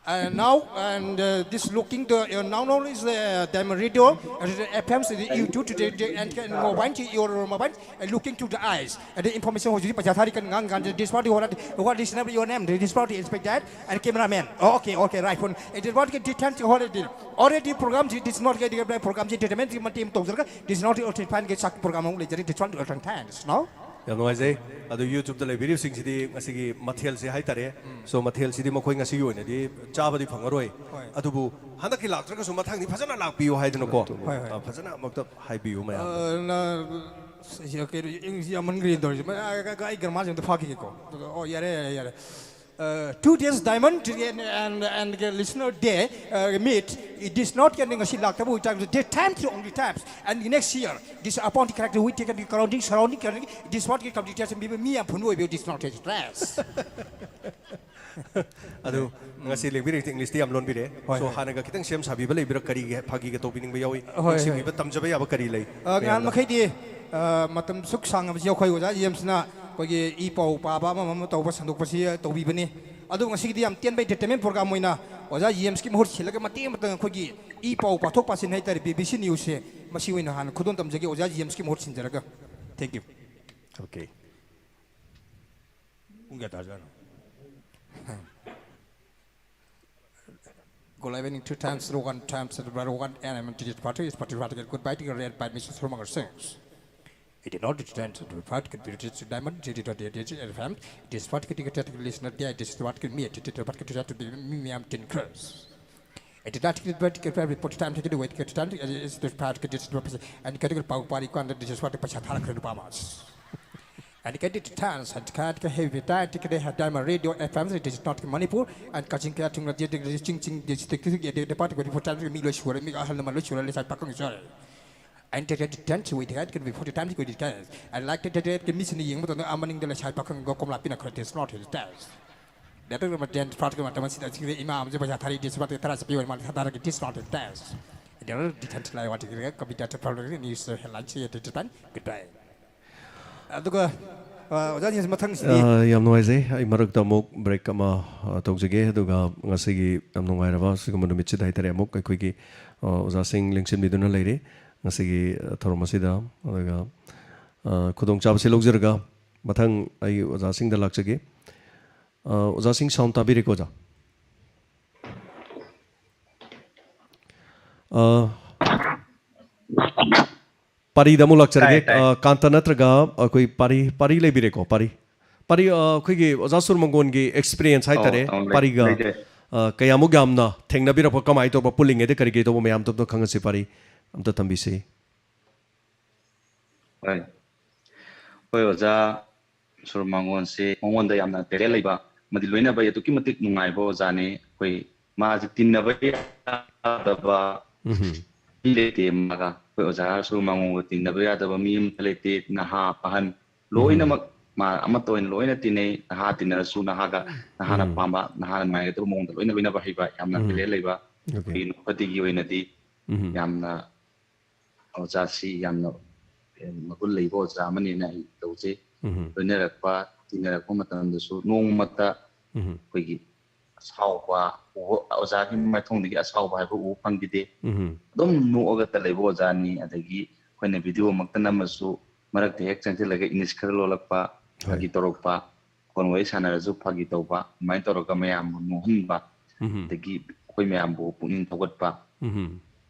Uh, now and uh, this looking to uh, now now is the uh, Diamond Radio, uh, F M's the YouTube to the, the, and can mobile to your mobile and looking to the eyes and the information ꯍꯧꯖꯤꯛ ꯄꯩꯁꯥ ꯊꯥꯔꯤ ꯀꯟ ꯉꯥꯡ ꯀꯥꯟꯗ this party what what is your name, this party expect that and cameraman. Oh, okay, okay, right phone. It is what get detend already. Already program this not get program entertainment ꯃꯇꯦꯡ ꯇꯧꯖꯔꯒ this not your fan ꯒꯤ ꯆꯥꯛ program ꯑꯃꯨꯛ ꯂꯩꯖꯔꯤ this one your thanks no. ꯌꯥꯝ ꯅꯨꯡꯉꯥꯏꯖꯩ꯫ ꯑꯗꯨ YouTube-ꯇ ꯂꯩꯕꯤꯔꯤꯕꯁꯤꯡꯁꯤꯗꯤ ꯉꯁꯤꯒꯤ ꯃꯊꯦꯜꯁꯦ ꯍꯥꯏꯇꯥꯔꯦ꯫ So ꯃꯊꯦꯜꯁꯤꯗꯤ ꯃꯈꯣꯏ ꯉꯁꯤꯒꯤ ꯑꯣꯏꯅꯗꯤ ꯆꯥꯕꯗꯤ ꯐꯪꯉꯔꯣꯏ꯫ ꯍꯣꯏ꯫ ꯑꯗꯨꯕꯨ ꯍꯟꯗꯛꯀꯤ ꯂꯥꯛꯇ꯭ꯔꯒꯁꯨ ꯃꯊꯪꯗꯤ ꯐꯖꯅ ꯂꯥꯛꯄꯤꯌꯨ ꯍꯥꯏꯗꯅꯀꯣ꯫ ꯍꯣꯏ, ꯍꯣꯏ꯫ ꯑ, ꯐꯖꯅ ꯑꯃꯨꯛꯇ ꯍꯥꯏꯕꯤꯌꯨ ꯃꯌꯥꯝ꯫ ꯑ, ꯅ- ꯁꯤ ꯀꯩꯅꯣ ꯏꯪꯂꯤꯁ ꯌꯥꯝꯃꯟꯈ꯭ꯔꯦꯅ ꯇꯧꯔꯤꯁꯦ꯫ ꯃ- ꯑ, ꯑ, ꯑꯩ ꯒ꯭ꯔꯃꯥꯔꯁꯦ ꯑꯝꯇ ꯐꯥꯈꯤꯒꯦꯀꯣ꯫ ꯑꯣ, ꯌꯥꯔꯦ, ꯌꯥꯔꯦ, ꯌꯥꯔꯦ꯫ Uh, two days diamond and and and the listener day uh, meet. It is not getting a silak tabu time the time to only times and the next year this upon the character we take the surrounding surrounding this what can come the test and me and punu will this not his dress. ꯑꯗꯨ ꯉꯁꯤ ꯂꯦꯡꯕꯤꯔꯛꯇ English-ꯇꯤ ꯌꯥꯝ ꯂꯣꯟꯕꯤꯔꯦ꯫ ꯍꯣꯏ, So ꯍꯣꯏ꯫ ꯍꯥꯟꯅꯒ ꯈꯤꯇꯪ ꯁꯦꯝ ꯁꯥꯕꯤꯕ ꯂꯩꯕꯤꯔꯥ? ꯀꯔꯤꯒꯤ ꯐꯥꯒꯤꯒ ꯇꯧꯕꯤꯅꯤꯡꯕ ꯌꯥꯎꯏ? ꯍꯣꯏ, ꯍꯣꯏ꯫ ꯅꯨꯡꯁꯤꯕꯤꯕ ꯇꯝꯖꯕ ꯌꯥꯕ ꯀꯔꯤ ꯂꯩ? ꯑ, ꯉꯍꯥꯟ ꯃꯌꯥꯝꯅ? ꯃꯈꯩꯗꯤ ꯑ, ꯃꯇꯝ ꯁꯨꯛ ꯁꯥꯡꯉꯕꯁꯤ ꯑꯩꯈꯣꯏ ꯑꯣꯖꯥ ꯖꯦꯝꯁꯅ ꯑꯩꯈꯣꯏꯒꯤ ꯏ ꯄꯥꯎ ꯄꯥꯕ ꯑꯃ ꯑꯃ ꯇꯧꯕ ꯁꯟꯗꯣꯛꯄꯁꯤ ꯇꯧꯕꯤꯕꯅꯤ꯫ ꯑꯗꯨꯕꯨ ꯉꯁꯤꯒꯤꯗꯤ ꯌꯥꯝ ꯇꯦꯟꯕ entertainment program ꯑꯣꯏꯅ ꯑꯣꯖꯥ ꯖꯦꯝꯁꯀꯤ ꯃꯍꯨꯠ ꯁꯤꯜꯂꯒ ꯃꯇꯦꯛ ꯑꯃꯇꯪ ꯑꯩꯈꯣꯏꯒꯤ ꯏ ꯄꯥꯎ ꯄꯥꯊꯣꯛ ꯄꯥꯁꯤꯟ ꯍꯥꯏꯇꯥꯔꯦ, ꯕꯤ ꯕꯤ ꯁꯤ ꯅ꯭ꯌꯨꯁꯁꯦ, ꯃꯁꯤ ꯑꯣꯏꯅ ꯍꯥꯟꯅ ꯈꯨꯗꯣꯜ ꯇꯝꯖꯒꯦ ꯑꯣꯖꯥ ꯖꯦꯝꯁꯀꯤ ꯃꯍꯨꯠ ꯁꯤꯟꯖꯔꯒ꯫ Thank you. Okay꯫ ꯄꯨꯡ ꯀꯌꯥ ꯇꯥꯔꯖꯥꯠꯅꯣ? Good evening, two times, one times, one, and I'm T J Patrick. It's Patrick Patrick. Goodbye to your red by Mister Surmanga Singh. It is not the chance to depart, could be reached to Diamond, T T dot T T F M. It is what could you get listener there, it is what could me, it is what could you to be me, I'm Tin Curse. It is not good, but could be put time to do it, get time to is the part could just represent and category power party, and this is what the Pachatara could promise. And get it chance and can't get heavy time to get a Diamond Radio F M, it is not Manipur, and catching Katunga, Ching Ching, the party could be put time to me, Lushura, me, Ahalama Lushura, Lisa Pakung, sorry. And the tent with head could be forty times good chance. I like to take the mission in the Yamaning de la Shai Pakung go Komla Pina Curtis, not his test. That is what then Fatima Tamasita, the Imam, the Pajatari, this what the Tarasa Pio, and Matara, it is not his test. The other detent like what you get, could be that the problem is the lunch at the time. Goodbye. ꯑꯗꯨꯒ ꯑ, ꯑꯣꯖꯥꯁꯤꯡꯁꯤ ꯃꯊꯪꯁꯤꯗꯤ ꯑ, ꯌꯥꯝ ꯅꯨꯡꯉꯥꯏꯖꯩ꯫ ꯑꯩ ꯃꯔꯛꯇ ꯑꯃꯨꯛ break ꯑꯃ ꯑ, ꯇꯧꯖꯒꯦ꯫ ꯑꯗꯨꯒ ꯉꯁꯤꯒꯤ ꯌꯥꯝ ꯅꯨꯡꯉꯥꯏꯔꯕ ꯁꯤꯒꯨꯝꯕ ꯅꯨꯃꯤꯠꯁꯤꯗ ꯍꯥꯏꯇꯥꯔꯦ, ꯑꯃꯨꯛ ꯑꯩꯈꯣꯏꯒꯤ ꯑ, ꯑꯣꯖꯥꯁꯤꯡ ꯂꯦꯡꯁꯤꯟꯕꯤꯗꯨꯅ ꯂꯩꯔꯤ ꯉꯁꯤꯒꯤ ꯑ, ꯊꯧꯔꯝ ꯑꯁꯤꯗ꯫ ꯑꯗꯨꯒ ꯑ, ꯈꯨꯗꯣꯡꯆꯥꯕꯁꯤ ꯂꯧꯖꯔꯒ ꯃꯊꯪ ꯑꯩ ꯑꯣꯖꯥꯁꯤꯡꯗ ꯂꯥꯛꯆꯒꯦ꯫ ꯑ, ꯑꯣꯖꯥꯁꯤꯡ, ꯁꯥꯎꯟ ꯇꯥꯕꯤꯔꯦꯀꯣ, ꯑꯣꯖꯥ? ꯑ, ꯄꯥꯔꯤꯗ ꯑꯃꯨꯛ ꯂꯥꯛꯆꯔꯒꯦ꯫ ꯇꯥꯏ, ꯇꯥꯏ꯫ ꯑ, ꯀꯥꯟꯇ ꯅꯠꯇ꯭ꯔꯒ ꯑꯩꯈꯣꯏ ꯄꯥꯔꯤ, ꯄꯥꯔꯤ ꯂꯩꯕꯤꯔꯦꯀꯣ? ꯄꯥꯔꯤ, ꯄꯥꯔꯤ, ꯑ, ꯑꯩꯈꯣꯏꯒꯤ ꯑꯣꯖꯥ ꯁꯨꯔꯃꯪꯒꯣꯟꯒꯤ ꯑꯦꯛꯁꯄꯤꯔꯤꯌꯦꯟꯁ ꯑꯧ, ꯍꯥꯏꯇꯥꯔꯦ, ꯑꯧ, ꯂꯩ-, ꯄꯥꯔꯤꯒ, ꯂꯩꯖꯩ꯫ ꯑ, ꯀꯌꯥꯃꯨꯛ ꯌꯥꯝꯅ ꯊꯦꯡꯅꯕꯤꯔꯛꯄ, ꯀꯃꯥꯏꯅ ꯇꯧꯕ, ꯄꯨꯜꯂꯤꯉꯩꯗ ꯀꯔꯤ ꯀꯔꯤ ꯇꯧꯕ ꯃꯌꯥꯝꯗꯣ ꯑꯝꯇ ꯈꯪꯍꯟꯁꯤ, ꯄꯥꯔꯤ ꯑꯝꯇ ꯊꯝꯕꯤꯁꯤ꯫ ꯍꯣꯏ꯫ ꯍꯣꯏ, ꯑꯣꯖꯥ ꯁꯨꯔ ꯃꯉꯣꯟꯁꯦ, ꯃꯉꯣꯟꯗ ꯌꯥꯝꯅ ꯇꯦꯂꯦꯟ ꯂꯩꯕ ꯑꯃꯗꯤ ꯂꯣꯏꯅꯕ ꯑꯗꯨꯛꯀꯤ ꯃꯇꯤꯛ ꯅꯨꯡꯉꯥꯏꯕ ꯑꯣꯖꯥꯅꯤ꯫ ꯑꯩꯈꯣꯏ ꯃꯥꯁꯦ ꯇꯤꯟꯅꯕ ꯌꯥꯗꯕ ꯎꯝ꯫ ꯃꯤ ꯂꯩꯇꯦ ꯃꯥꯒ꯫ ꯑꯩꯈꯣꯏ ꯑꯣꯖꯥ ꯁꯨꯔ ꯃꯉꯣꯟꯒ ꯇꯤꯟꯅꯕ ꯌꯥꯗꯕ ꯃꯤ ꯑꯃꯠꯇ ꯂꯩꯇꯦ꯫ ꯅꯍꯥ, ꯑꯍꯟ, ꯎꯝ꯫ ꯂꯣꯏꯅꯃꯛ ꯃꯥ ꯑꯃꯠꯇ ꯑꯣꯏꯅ ꯂꯣꯏꯅ ꯇꯤꯟꯅꯩ꯫ ꯅꯍꯥ ꯇꯤꯟꯅꯔꯁꯨ ꯅꯍꯥꯒ, ꯅꯍꯥꯅ ꯎꯝ꯫ ꯄꯥꯝꯕ, ꯅꯍꯥꯅ ꯅꯨꯡꯉꯥꯏꯒꯗꯕ ꯃꯑꯣꯡꯗ ꯂꯣꯏꯅ ꯂꯣꯏꯅꯕ ꯍꯩꯕ, ꯌꯥꯝꯅ ꯎꯝ꯫ ꯇꯦꯂꯦꯟ ꯂꯩꯕ, ꯑꯣꯀꯦ꯫ ꯑꯩꯈꯣꯏꯒꯤ ꯅꯣꯡꯄꯣꯛꯇꯒꯤ ꯑꯣꯏꯅꯗꯤ ꯎꯝ꯫ ꯌꯥꯝꯅ ꯑꯣꯖꯥꯁꯤ ꯌꯥꯝꯅ, ꯑꯦ, ꯃꯒꯨꯟ ꯂꯩꯕ ꯑꯣꯖꯥ ꯑꯃꯅꯦꯅ ꯑꯩ ꯂꯧꯖꯩ꯫ ꯎꯝ꯫ ꯂꯣꯏꯅꯔꯛꯄ, ꯇꯤꯟꯅꯔꯛꯄ ꯃꯇꯝꯗꯁꯨ ꯅꯣꯡꯃꯇ ꯎꯝ꯫ ꯑꯩꯈꯣꯏꯒꯤ ꯑꯁꯥꯎꯕ, ꯎꯕ, ꯑꯣꯖꯥꯒꯤ ꯃꯥꯏꯊꯣꯡꯗꯒꯤ ꯑꯁꯥꯎꯕ ꯍꯥꯏꯕ ꯎꯕ ꯐꯪꯈꯤꯗꯦ꯫ ꯎꯝ꯫ ꯑꯗꯨꯝ ꯅꯣꯛꯑꯒꯇ ꯂꯩꯕ ꯑꯣꯖꯥꯅꯤ꯫ ꯑꯗꯒꯤ ꯑꯩꯈꯣꯏꯅ ꯚꯤꯗꯤꯑꯣ ꯃꯛꯇ ꯅꯝꯃꯁꯨ ꯃꯔꯛꯇ ꯍꯦꯛ ꯆꯪꯁꯤꯜꯂꯒ ꯏꯪꯂꯤꯁ ꯈꯔ ꯂꯣꯜꯂꯛꯄ, ꯍꯣꯏ꯫ ꯐꯥꯒꯤ ꯇꯧꯔꯛꯄ, ꯐꯣꯟ ꯋꯥꯔꯤ ꯁꯥꯟꯅꯔꯁꯨ ꯐꯥꯒꯤ ꯇꯧꯕ, ꯑꯗꯨꯃꯥꯏꯅ ꯇꯧꯔꯒ ꯃꯌꯥꯝꯕꯨ ꯅꯣꯛꯍꯟꯕ꯫ ꯎꯝ꯫ ꯑꯗꯒꯤ ꯑꯩꯈꯣꯏ ꯃꯌꯥꯝꯕꯨ ꯄꯨꯛꯅꯤꯡ ꯊꯧꯒꯠꯄ, ꯎꯝ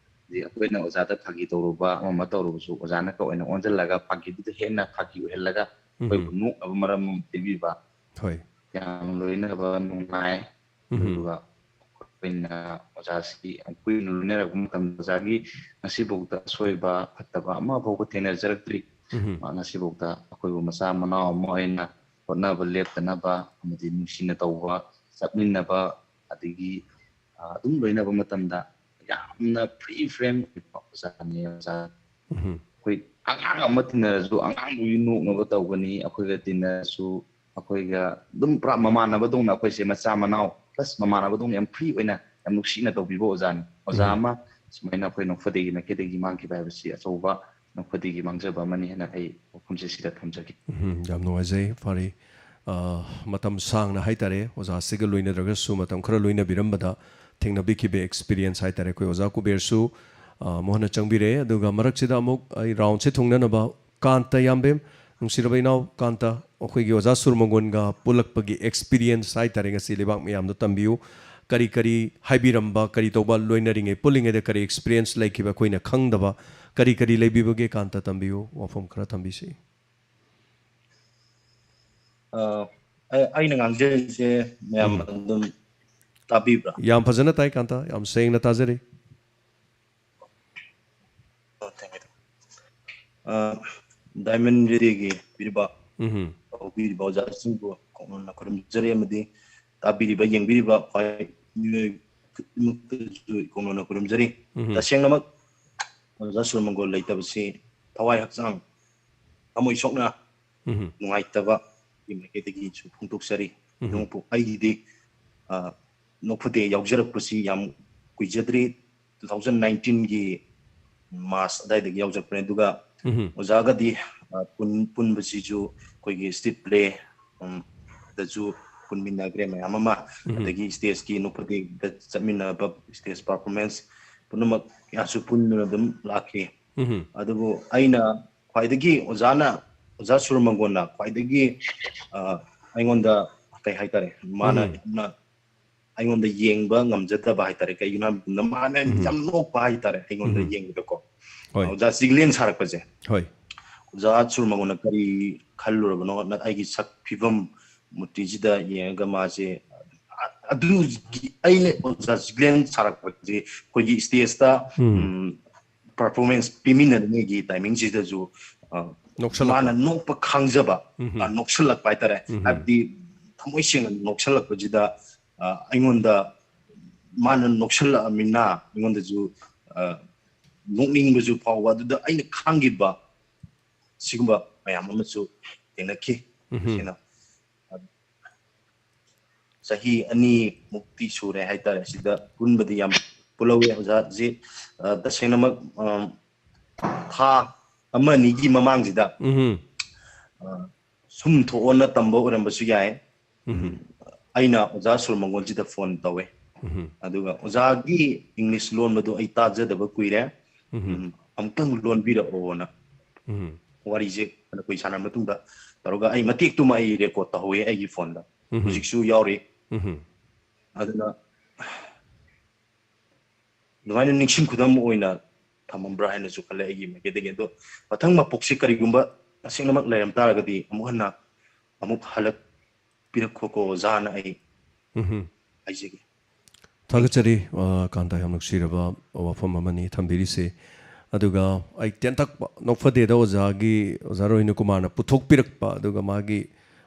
ꯑꯗꯩ ꯑꯩꯈꯣꯏꯅ ꯑꯣꯖꯥꯗ ꯐꯥꯒꯤ ꯇꯧꯔꯨꯕ ꯑꯃ ꯑꯃ ꯇꯧꯔꯨꯕꯁꯨ ꯑꯣꯖꯥꯅ ꯑꯣꯏꯅ ꯑꯣꯟꯁꯤꯜꯂꯒ ꯐꯥꯒꯤꯗꯨꯗ ꯍꯦꯟꯅ ꯐꯥꯒꯤ ꯑꯣꯏꯍꯜꯂꯒ ꯑꯩꯈꯣꯏꯕꯨ ꯅꯣꯛꯅꯕ ꯃꯔꯝ ꯑꯃ ꯄꯤꯕꯤꯕ, ꯍꯣꯏ ꯌꯥꯝ ꯂꯣꯏꯅꯕ ꯅꯨꯡꯉꯥꯏ꯫ ꯎꯝ ꯑꯗꯨꯒ ꯑꯩꯈꯣꯏꯅ ꯑꯣꯖꯥꯁꯤ ꯌꯥꯝ ꯀꯨꯏꯅ ꯂꯣꯏꯅꯔꯛꯄ ꯃꯇꯝꯗ ꯑꯣꯖꯥꯒꯤ ꯉꯁꯤꯐꯥꯎꯗ ꯑꯁꯣꯏꯕ ꯐꯠꯇꯕ ꯑꯃ ꯐꯥꯎꯕ ꯊꯦꯡꯅꯖꯔꯛꯇ꯭ꯔꯤ꯫ ꯎꯝ ꯃꯥ ꯉꯁꯤꯐꯥꯎꯗ ꯑꯩꯈꯣꯏꯕꯨ ꯃꯆꯥ ꯃꯅꯥꯎ ꯑꯃ ꯑꯣꯏꯅ ꯍꯣꯠꯅꯕ ꯂꯦꯞꯇꯅꯕ ꯑꯃꯗꯤ ꯅꯨꯡꯁꯤꯅ ꯇꯧꯕ, ꯆꯠꯃꯤꯟꯅꯕ, ꯑꯗꯒꯤ ꯑ, ꯑꯗꯨꯝ ꯂꯣꯏꯅꯕ ꯃꯇꯝꯗ ꯌꯥꯝꯅ ꯐ꯭ꯔꯤ ꯐ꯭ꯔꯦꯡ ꯑꯣꯏꯕ ꯑꯣꯖꯥꯅꯤ ꯑꯣꯖꯥ꯫ ꯎꯝ ꯑꯩꯈꯣꯏ ꯑꯉꯥꯡ ꯑꯃ ꯇꯤꯟꯅꯔꯁꯨ ꯑꯉꯥꯡꯗꯨꯒꯤ ꯅꯣꯛꯅꯕ ꯇꯧꯒꯅꯤ, ꯑꯩꯈꯣꯏꯒ ꯇꯤꯟꯅꯔꯁꯨ ꯑꯩꯈꯣꯏꯒ ꯑꯗꯨꯝ ꯄꯨꯔꯥ ꯃꯃꯥꯟꯅꯕꯗꯧꯅ ꯑꯩꯈꯣꯏꯁꯦ ꯃꯆꯥ ꯃꯅꯥꯎ ꯄ꯭ꯂꯁ ꯃꯃꯥꯟꯅꯕꯗꯧꯅ ꯌꯥꯝ ꯐ꯭ꯔꯤ ꯑꯣꯏꯅ ꯌꯥꯝ ꯅꯨꯡꯁꯤꯅ ꯇꯧꯕꯤꯕ ꯑꯣꯖꯥꯅꯤ꯫ ꯑꯣꯖꯥ ꯎꯝ ꯑꯃ ꯁꯨꯃꯥꯏꯅ ꯑꯩꯈꯣꯏ ꯅꯣꯛꯐꯗꯦꯒꯤ ꯃꯥꯏꯀꯩꯗꯒꯤ ꯃꯥꯡꯈꯤꯕ ꯍꯥꯏꯕꯁꯤ ꯑꯆꯧꯕ ꯅꯣꯛꯐꯗꯦꯒꯤ ꯃꯥꯡꯖꯕ ꯑꯃꯅꯤ ꯍꯥꯏꯅ ꯑꯩ ꯋꯥꯐꯝꯁꯦ ꯁꯤꯗ ꯊꯝꯖꯒꯦ꯫ ꯎꯝ, ꯌꯥꯝ ꯅꯨꯡꯉꯥꯏꯖꯩ꯫ ꯐꯔꯦ, ꯑ, ꯃꯇꯝ ꯁꯥꯡꯅ ꯍꯥꯏꯇꯥꯔꯦ ꯑꯣꯖꯥꯁꯤꯒ ꯂꯣꯏꯅꯗ꯭ꯔꯒꯁꯨ ꯃꯇꯝ ꯈꯔ ꯂꯣꯏꯅꯕꯤꯔꯝꯕꯗ ꯊꯦꯡꯅꯕꯤꯈꯤꯕ ꯑꯦꯛꯁꯄꯤꯔꯤꯌꯦꯟꯁ ꯍꯥꯏꯇꯥꯔꯦ꯫ ꯑꯩꯈꯣꯏ ꯑꯣꯖꯥ ꯀꯨꯕꯦꯔꯁꯨ ꯑ, ꯃꯣꯍꯟꯅ ꯆꯪꯕꯤꯔꯛꯑꯦ꯫ ꯑꯗꯨꯒ ꯃꯔꯛꯁꯤꯗ ꯑꯃꯨꯛ ꯑꯩ ꯔꯥꯎꯟꯁꯦ ꯊꯨꯡꯅꯅꯕ ꯀꯥꯟꯇ ꯌꯥꯝꯕꯦꯝ, ꯅꯨꯡꯁꯤꯔꯕ ꯏꯅꯥꯎ ꯀꯥꯟꯇ, ꯑꯩꯈꯣꯏꯒꯤ ꯑꯣꯖꯥ ꯁꯨꯔꯃꯪꯒꯣꯟꯒ ꯄꯨꯜꯂꯛꯄꯒꯤ ꯑꯦꯛꯁꯄꯤꯔꯤꯌꯦꯟꯁ ꯍꯥꯏꯇꯥꯔꯦ, ꯉꯁꯤ ꯂꯩꯕꯥꯛ ꯃꯌꯥꯝꯗ ꯇꯝꯕꯤꯌꯨ꯫ ꯀꯔꯤ ꯀꯔꯤ ꯍꯥꯏꯕꯤꯔꯝꯕ, ꯀꯔꯤ ꯇꯧꯕ, ꯂꯣꯏꯅꯔꯤꯉꯩ, ꯄꯨꯜꯂꯤꯉꯩꯗ ꯀꯔꯤ ꯑꯦꯛꯁꯄꯤꯔꯤꯌꯦꯟꯁ ꯂꯩꯈꯤꯕ, ꯑꯩꯈꯣꯏꯅ ꯈꯪꯗꯕ ꯀꯔꯤ ꯀꯔꯤ ꯂꯩꯕꯤꯕꯒꯦ, ꯀꯥꯟꯇ ꯇꯝꯕꯤꯌꯨ, ꯋꯥꯐꯝ ꯈꯔ ꯊꯝꯕꯤꯁꯤ꯫ ꯑ, ꯑꯩ- ꯑꯩꯅ ꯉꯥꯡꯖꯔꯤꯁꯦ ꯃꯌꯥꯝ ꯎꯝ꯫ ꯑꯗꯨꯝ ꯇꯥꯕꯤꯕ꯭ꯔꯥ? ꯌꯥꯝ ꯐꯖꯅ ꯇꯥꯏ ꯀꯥꯟꯇ, ꯌꯥꯝ ꯁꯦꯡꯅ ꯇꯥꯖꯔꯤ꯫ ꯑꯣ, thank you. ꯑ, ꯗꯥꯏꯃꯟ ꯔꯦꯗꯤꯑꯣꯒꯤ ꯄꯤꯔꯤꯕ ꯎꯝ ꯍꯧꯕꯤꯔꯤꯕ ꯑꯣꯖꯥꯁꯤꯡꯕꯨ ꯈꯣꯡꯅ ꯈꯨꯔꯨꯝꯖꯔꯤ ꯑꯃꯗꯤ ꯇꯥꯕꯤꯔꯤꯕ ꯌꯦꯡꯕꯤꯔꯤꯕ ꯈ꯭ꯋꯥꯏ ꯃꯤꯑꯣꯏ ꯈꯨꯗꯤꯡꯃꯛꯇꯁꯨ ꯈꯣꯡꯅ ꯈꯨꯔꯨꯝꯖꯔꯤ꯫ ꯎꯝ ꯇꯁꯦꯡꯅꯃꯛ ꯑꯣꯖꯥ ꯁꯨꯔꯃꯪꯒꯣꯜ ꯂꯩꯇꯕꯁꯤ ꯊꯋꯥꯏ ꯍꯛꯆꯥꯡ ꯊꯃꯣꯏ ꯁꯣꯛꯅ ꯎꯝ ꯅꯨꯡꯉꯥꯏꯇꯕꯒꯤ ꯃꯥꯏꯀꯩꯗꯒꯤꯁꯨ ꯐꯣꯡꯗꯣꯛꯆꯔꯤ꯫ ꯎꯝ ꯑꯗꯨꯕꯨ ꯑꯩꯒꯤꯗꯤ ꯑ, ꯅꯣꯛꯐꯗꯦ ꯌꯥꯎꯖꯔꯛꯄꯁꯤ ꯌꯥꯝ ꯀꯨꯏꯖꯗ꯭ꯔꯤ, two thousand nineteenꯒꯤ March ꯑꯗꯨꯋꯥꯏꯗꯒꯤ ꯌꯥꯎꯖꯔꯛꯄꯅꯦ꯫ ꯑꯗꯨꯒ ꯎꯝ ꯑꯣꯖꯥꯒꯗꯤ ꯑ, ꯄꯨꯟ- ꯄꯨꯟꯕꯁꯤꯁꯨ ꯑꯩꯈꯣꯏꯒꯤ street play, ꯎꯝ, ꯗꯁꯨ ꯄꯨꯟꯃꯤꯟꯅꯈ꯭ꯔꯦ ꯃꯌꯥꯝ ꯑꯃ, ꯎꯝ ꯑꯗꯒꯤ stageꯀꯤ ꯅꯣꯛꯐꯗꯦꯗ ꯆꯠꯃꯤꯟꯅꯕ stage performance ꯄꯨꯝꯅꯃꯛ ꯀꯌꯥꯁꯨ ꯄꯨꯟꯗꯨꯅ ꯑꯗꯨꯝ ꯂꯥꯛꯈꯤ꯫ ꯎꯝ ꯑꯗꯨꯕꯨ ꯑꯩꯅ ꯈ꯭ꯋꯥꯏꯗꯒꯤ ꯑꯣꯖꯥꯅ ꯑꯣꯖꯥ ꯁꯨꯔꯃꯪꯒꯣꯟꯅ ꯈ꯭ꯋꯥꯏꯗꯒꯤ ꯑ, ꯑꯩꯉꯣꯟꯗ ꯀꯩ ꯍꯥꯏꯇꯥꯔꯦ, ꯃꯥꯅ ꯎꯝ꯫ ꯌꯥꯝꯅ ꯑꯩꯉꯣꯟꯗ ꯌꯦꯡꯕ ꯉꯝꯖꯗꯕ ꯍꯥꯏꯇꯥꯔꯦ꯫ ꯀꯩꯒꯤꯅꯣ ꯍꯥꯏꯕ ꯃꯇꯝꯗ ꯃꯥꯅ ꯎꯝ꯫ ꯌꯥꯝ ꯅꯣꯛꯄ ꯍꯥꯏꯇꯥꯔꯦ ꯑꯩꯉꯣꯟꯗ ꯎꯝ꯫ ꯌꯦꯡꯕꯗꯀꯣ꯫ ꯍꯣꯏ꯫ ꯑꯣꯖꯥ ꯆꯤꯒꯂꯦꯟ ꯁꯥꯔꯛꯄꯁꯦ, ꯍꯣꯏ꯫ ꯑꯣꯖꯥ ꯁꯨꯔꯃꯪꯒꯣꯟꯅ ꯀꯔꯤ ꯈꯜꯂꯨꯔꯕꯅꯣ, ꯅ-, ꯑꯩꯒꯤ ꯁꯛ ꯐꯤꯕꯝ ꯃꯨꯔꯇꯤꯁꯤꯗ ꯌꯦꯡꯉꯒ ꯃꯥꯁꯦ, ꯑ-, ꯑꯗꯨꯒꯤ ꯑꯩꯅ ꯑꯣꯖꯥ ꯆꯤꯒꯂꯦꯟ ꯁꯥꯔꯛꯄꯁꯦ ꯑꯩꯈꯣꯏꯒꯤ ꯁ꯭ꯇꯦꯖꯇ, ꯎꯝ꯫ ꯎꯝ, ꯄꯔꯐꯣꯔꯃꯦꯟꯁ ꯄꯤꯃꯤꯟꯅꯔꯤꯉꯩꯒꯤ ꯇꯥꯏꯃꯤꯡꯁꯤꯗꯁꯨ, ꯑ, ꯅꯣꯛꯁꯜꯂꯛꯄ꯫ ꯃꯥꯅ ꯅꯣꯛꯄ ꯈꯪꯖꯕ, ꯎꯝ꯫ ꯑ, ꯅꯣꯛꯁꯜꯂꯛꯄ ꯍꯥꯏꯇꯥꯔꯦ꯫ ꯎꯝ꯫ ꯍꯥꯏꯕꯗꯤ ꯊꯃꯣꯏ ꯁꯦꯡꯅ ꯅꯣꯛꯁꯜꯂꯛꯄꯁꯤꯗ, ꯑ, ꯑꯩꯉꯣꯟꯗ ꯃꯥꯅ ꯅꯣꯛꯁꯜꯂꯛꯑꯃꯤꯅ ꯑꯩꯉꯣꯟꯗꯁꯨ, ꯑ, ꯅꯣꯛꯅꯤꯡꯕꯁꯨ ꯐꯥꯎꯕ꯫ ꯑꯗꯨꯗ ꯑꯩꯅ ꯈꯪꯈꯤꯕ ꯁꯤꯒꯨꯝꯕ ꯃꯌꯥꯝ ꯑꯃꯁꯨ ꯊꯦꯡꯅꯈꯤ꯫ ꯎꯝ꯫ ꯁꯤꯅ ꯆꯍꯤ ꯑꯅꯤꯃꯨꯛꯇꯤ ꯁꯨꯔꯦ ꯍꯥꯏꯇꯥꯔꯦ ꯁꯤꯗ ꯄꯨꯟꯕꯗꯤ ꯌꯥꯝ ꯄꯨꯜꯍꯧꯋꯦ ꯑꯣꯖꯥꯁꯤ꯫ ꯑ, ꯇꯁꯦꯡꯅꯃꯛ, ꯑ, ꯊꯥ ꯑꯃ ꯑꯅꯤꯒꯤ ꯃꯃꯥꯡꯁꯤꯗ, ꯎꯝ꯫ ꯑ, ꯁꯨꯝ ꯊꯣꯛꯑꯣꯅ ꯇꯝꯕ ꯑꯣꯏꯔꯝꯕꯁꯨ ꯌꯥꯏ꯫ ꯎꯝ꯫ ꯑꯩꯅ ꯑꯣꯖꯥ ꯁꯨꯔ ꯃꯪꯒꯣꯜꯁꯤꯗ ꯐꯣꯟ ꯇꯧꯋꯦ꯫ ꯎꯝ꯫ ꯑꯗꯨꯒ ꯑꯣꯖꯥꯒꯤ ꯏꯪꯂꯤꯁ ꯂꯣꯟꯕꯗꯣ ꯑꯩ ꯇꯥꯖꯗꯕ ꯀꯨꯏꯔꯦ꯫ ꯎꯝ꯫ ꯎꯝ, ꯑꯃꯨꯛꯇꯪ ꯂꯣꯟꯕꯤꯔꯛꯑꯣꯅ꯫ ꯎꯝ꯫ ꯋꯥꯔꯤꯁꯦ ꯐꯅ ꯀꯨꯏ ꯁꯥꯟꯅꯔ ꯃꯇꯨꯡꯗ ꯇꯧꯔꯒ ꯑꯩ ꯃꯇꯦꯛꯇꯨꯃ ꯑꯩ ꯔꯦꯀꯣꯔꯠ ꯇꯧꯍꯧꯋꯦ ꯑꯩꯒꯤ ꯐꯣꯟꯗ꯫ ꯎꯝ꯫ ꯍꯧꯖꯤꯛꯁꯨ ꯌꯥꯎꯔꯤ꯫ ꯎꯝ꯫ ꯑꯗꯨꯅ ꯑꯗꯨꯃꯥꯏꯅ ꯅꯤꯡꯁꯤꯡ ꯈꯨꯗꯝ ꯑꯣꯏꯅ ꯊꯝꯃꯝꯕ꯭ꯔꯥ ꯍꯥꯏꯅꯁꯨ ꯈꯜꯂꯦ ꯑꯩꯒꯤ ꯃꯥꯏꯀꯩꯗꯒꯤ꯫ ꯑꯗꯣ ꯃꯊꯪ ꯃꯄꯣꯛꯁꯤ ꯀꯔꯤꯒꯨꯝꯕ ꯇꯁꯦꯡꯅꯃꯛ ꯂꯩꯔꯝ ꯇꯥꯔꯒꯗꯤ ꯑꯃꯨꯛ ꯍꯟꯅ ꯑꯃꯨꯛ ꯍꯜꯂꯛꯄꯤꯔꯛꯈꯣꯀꯣ ꯑꯣꯖꯥꯅ ꯑꯩ ꯎꯝ꯫ ꯍꯥꯏꯖꯒꯦ꯫ ꯊꯥꯒꯠꯆꯔꯤ, ꯑ, ꯀꯥꯟꯇ, ꯌꯥꯝ ꯅꯨꯡꯁꯤꯔꯕ ꯋꯥꯐꯝ ꯑꯃꯅꯤ ꯊꯝꯕꯤꯔꯤꯁꯦ꯫ ꯑꯗꯨꯒ ꯑꯩ ꯇꯦꯟꯇꯛꯄ ꯅꯣꯛꯐꯗꯦꯗ ꯑꯣꯖꯥꯒꯤ, ꯑꯣꯖꯥ ꯔꯣꯍꯤꯅ ꯀꯨꯃꯥꯔꯅ ꯄꯨꯊꯣꯛꯄꯤꯔꯛꯄ, ꯑꯗꯨꯒ ꯃꯥꯒꯤ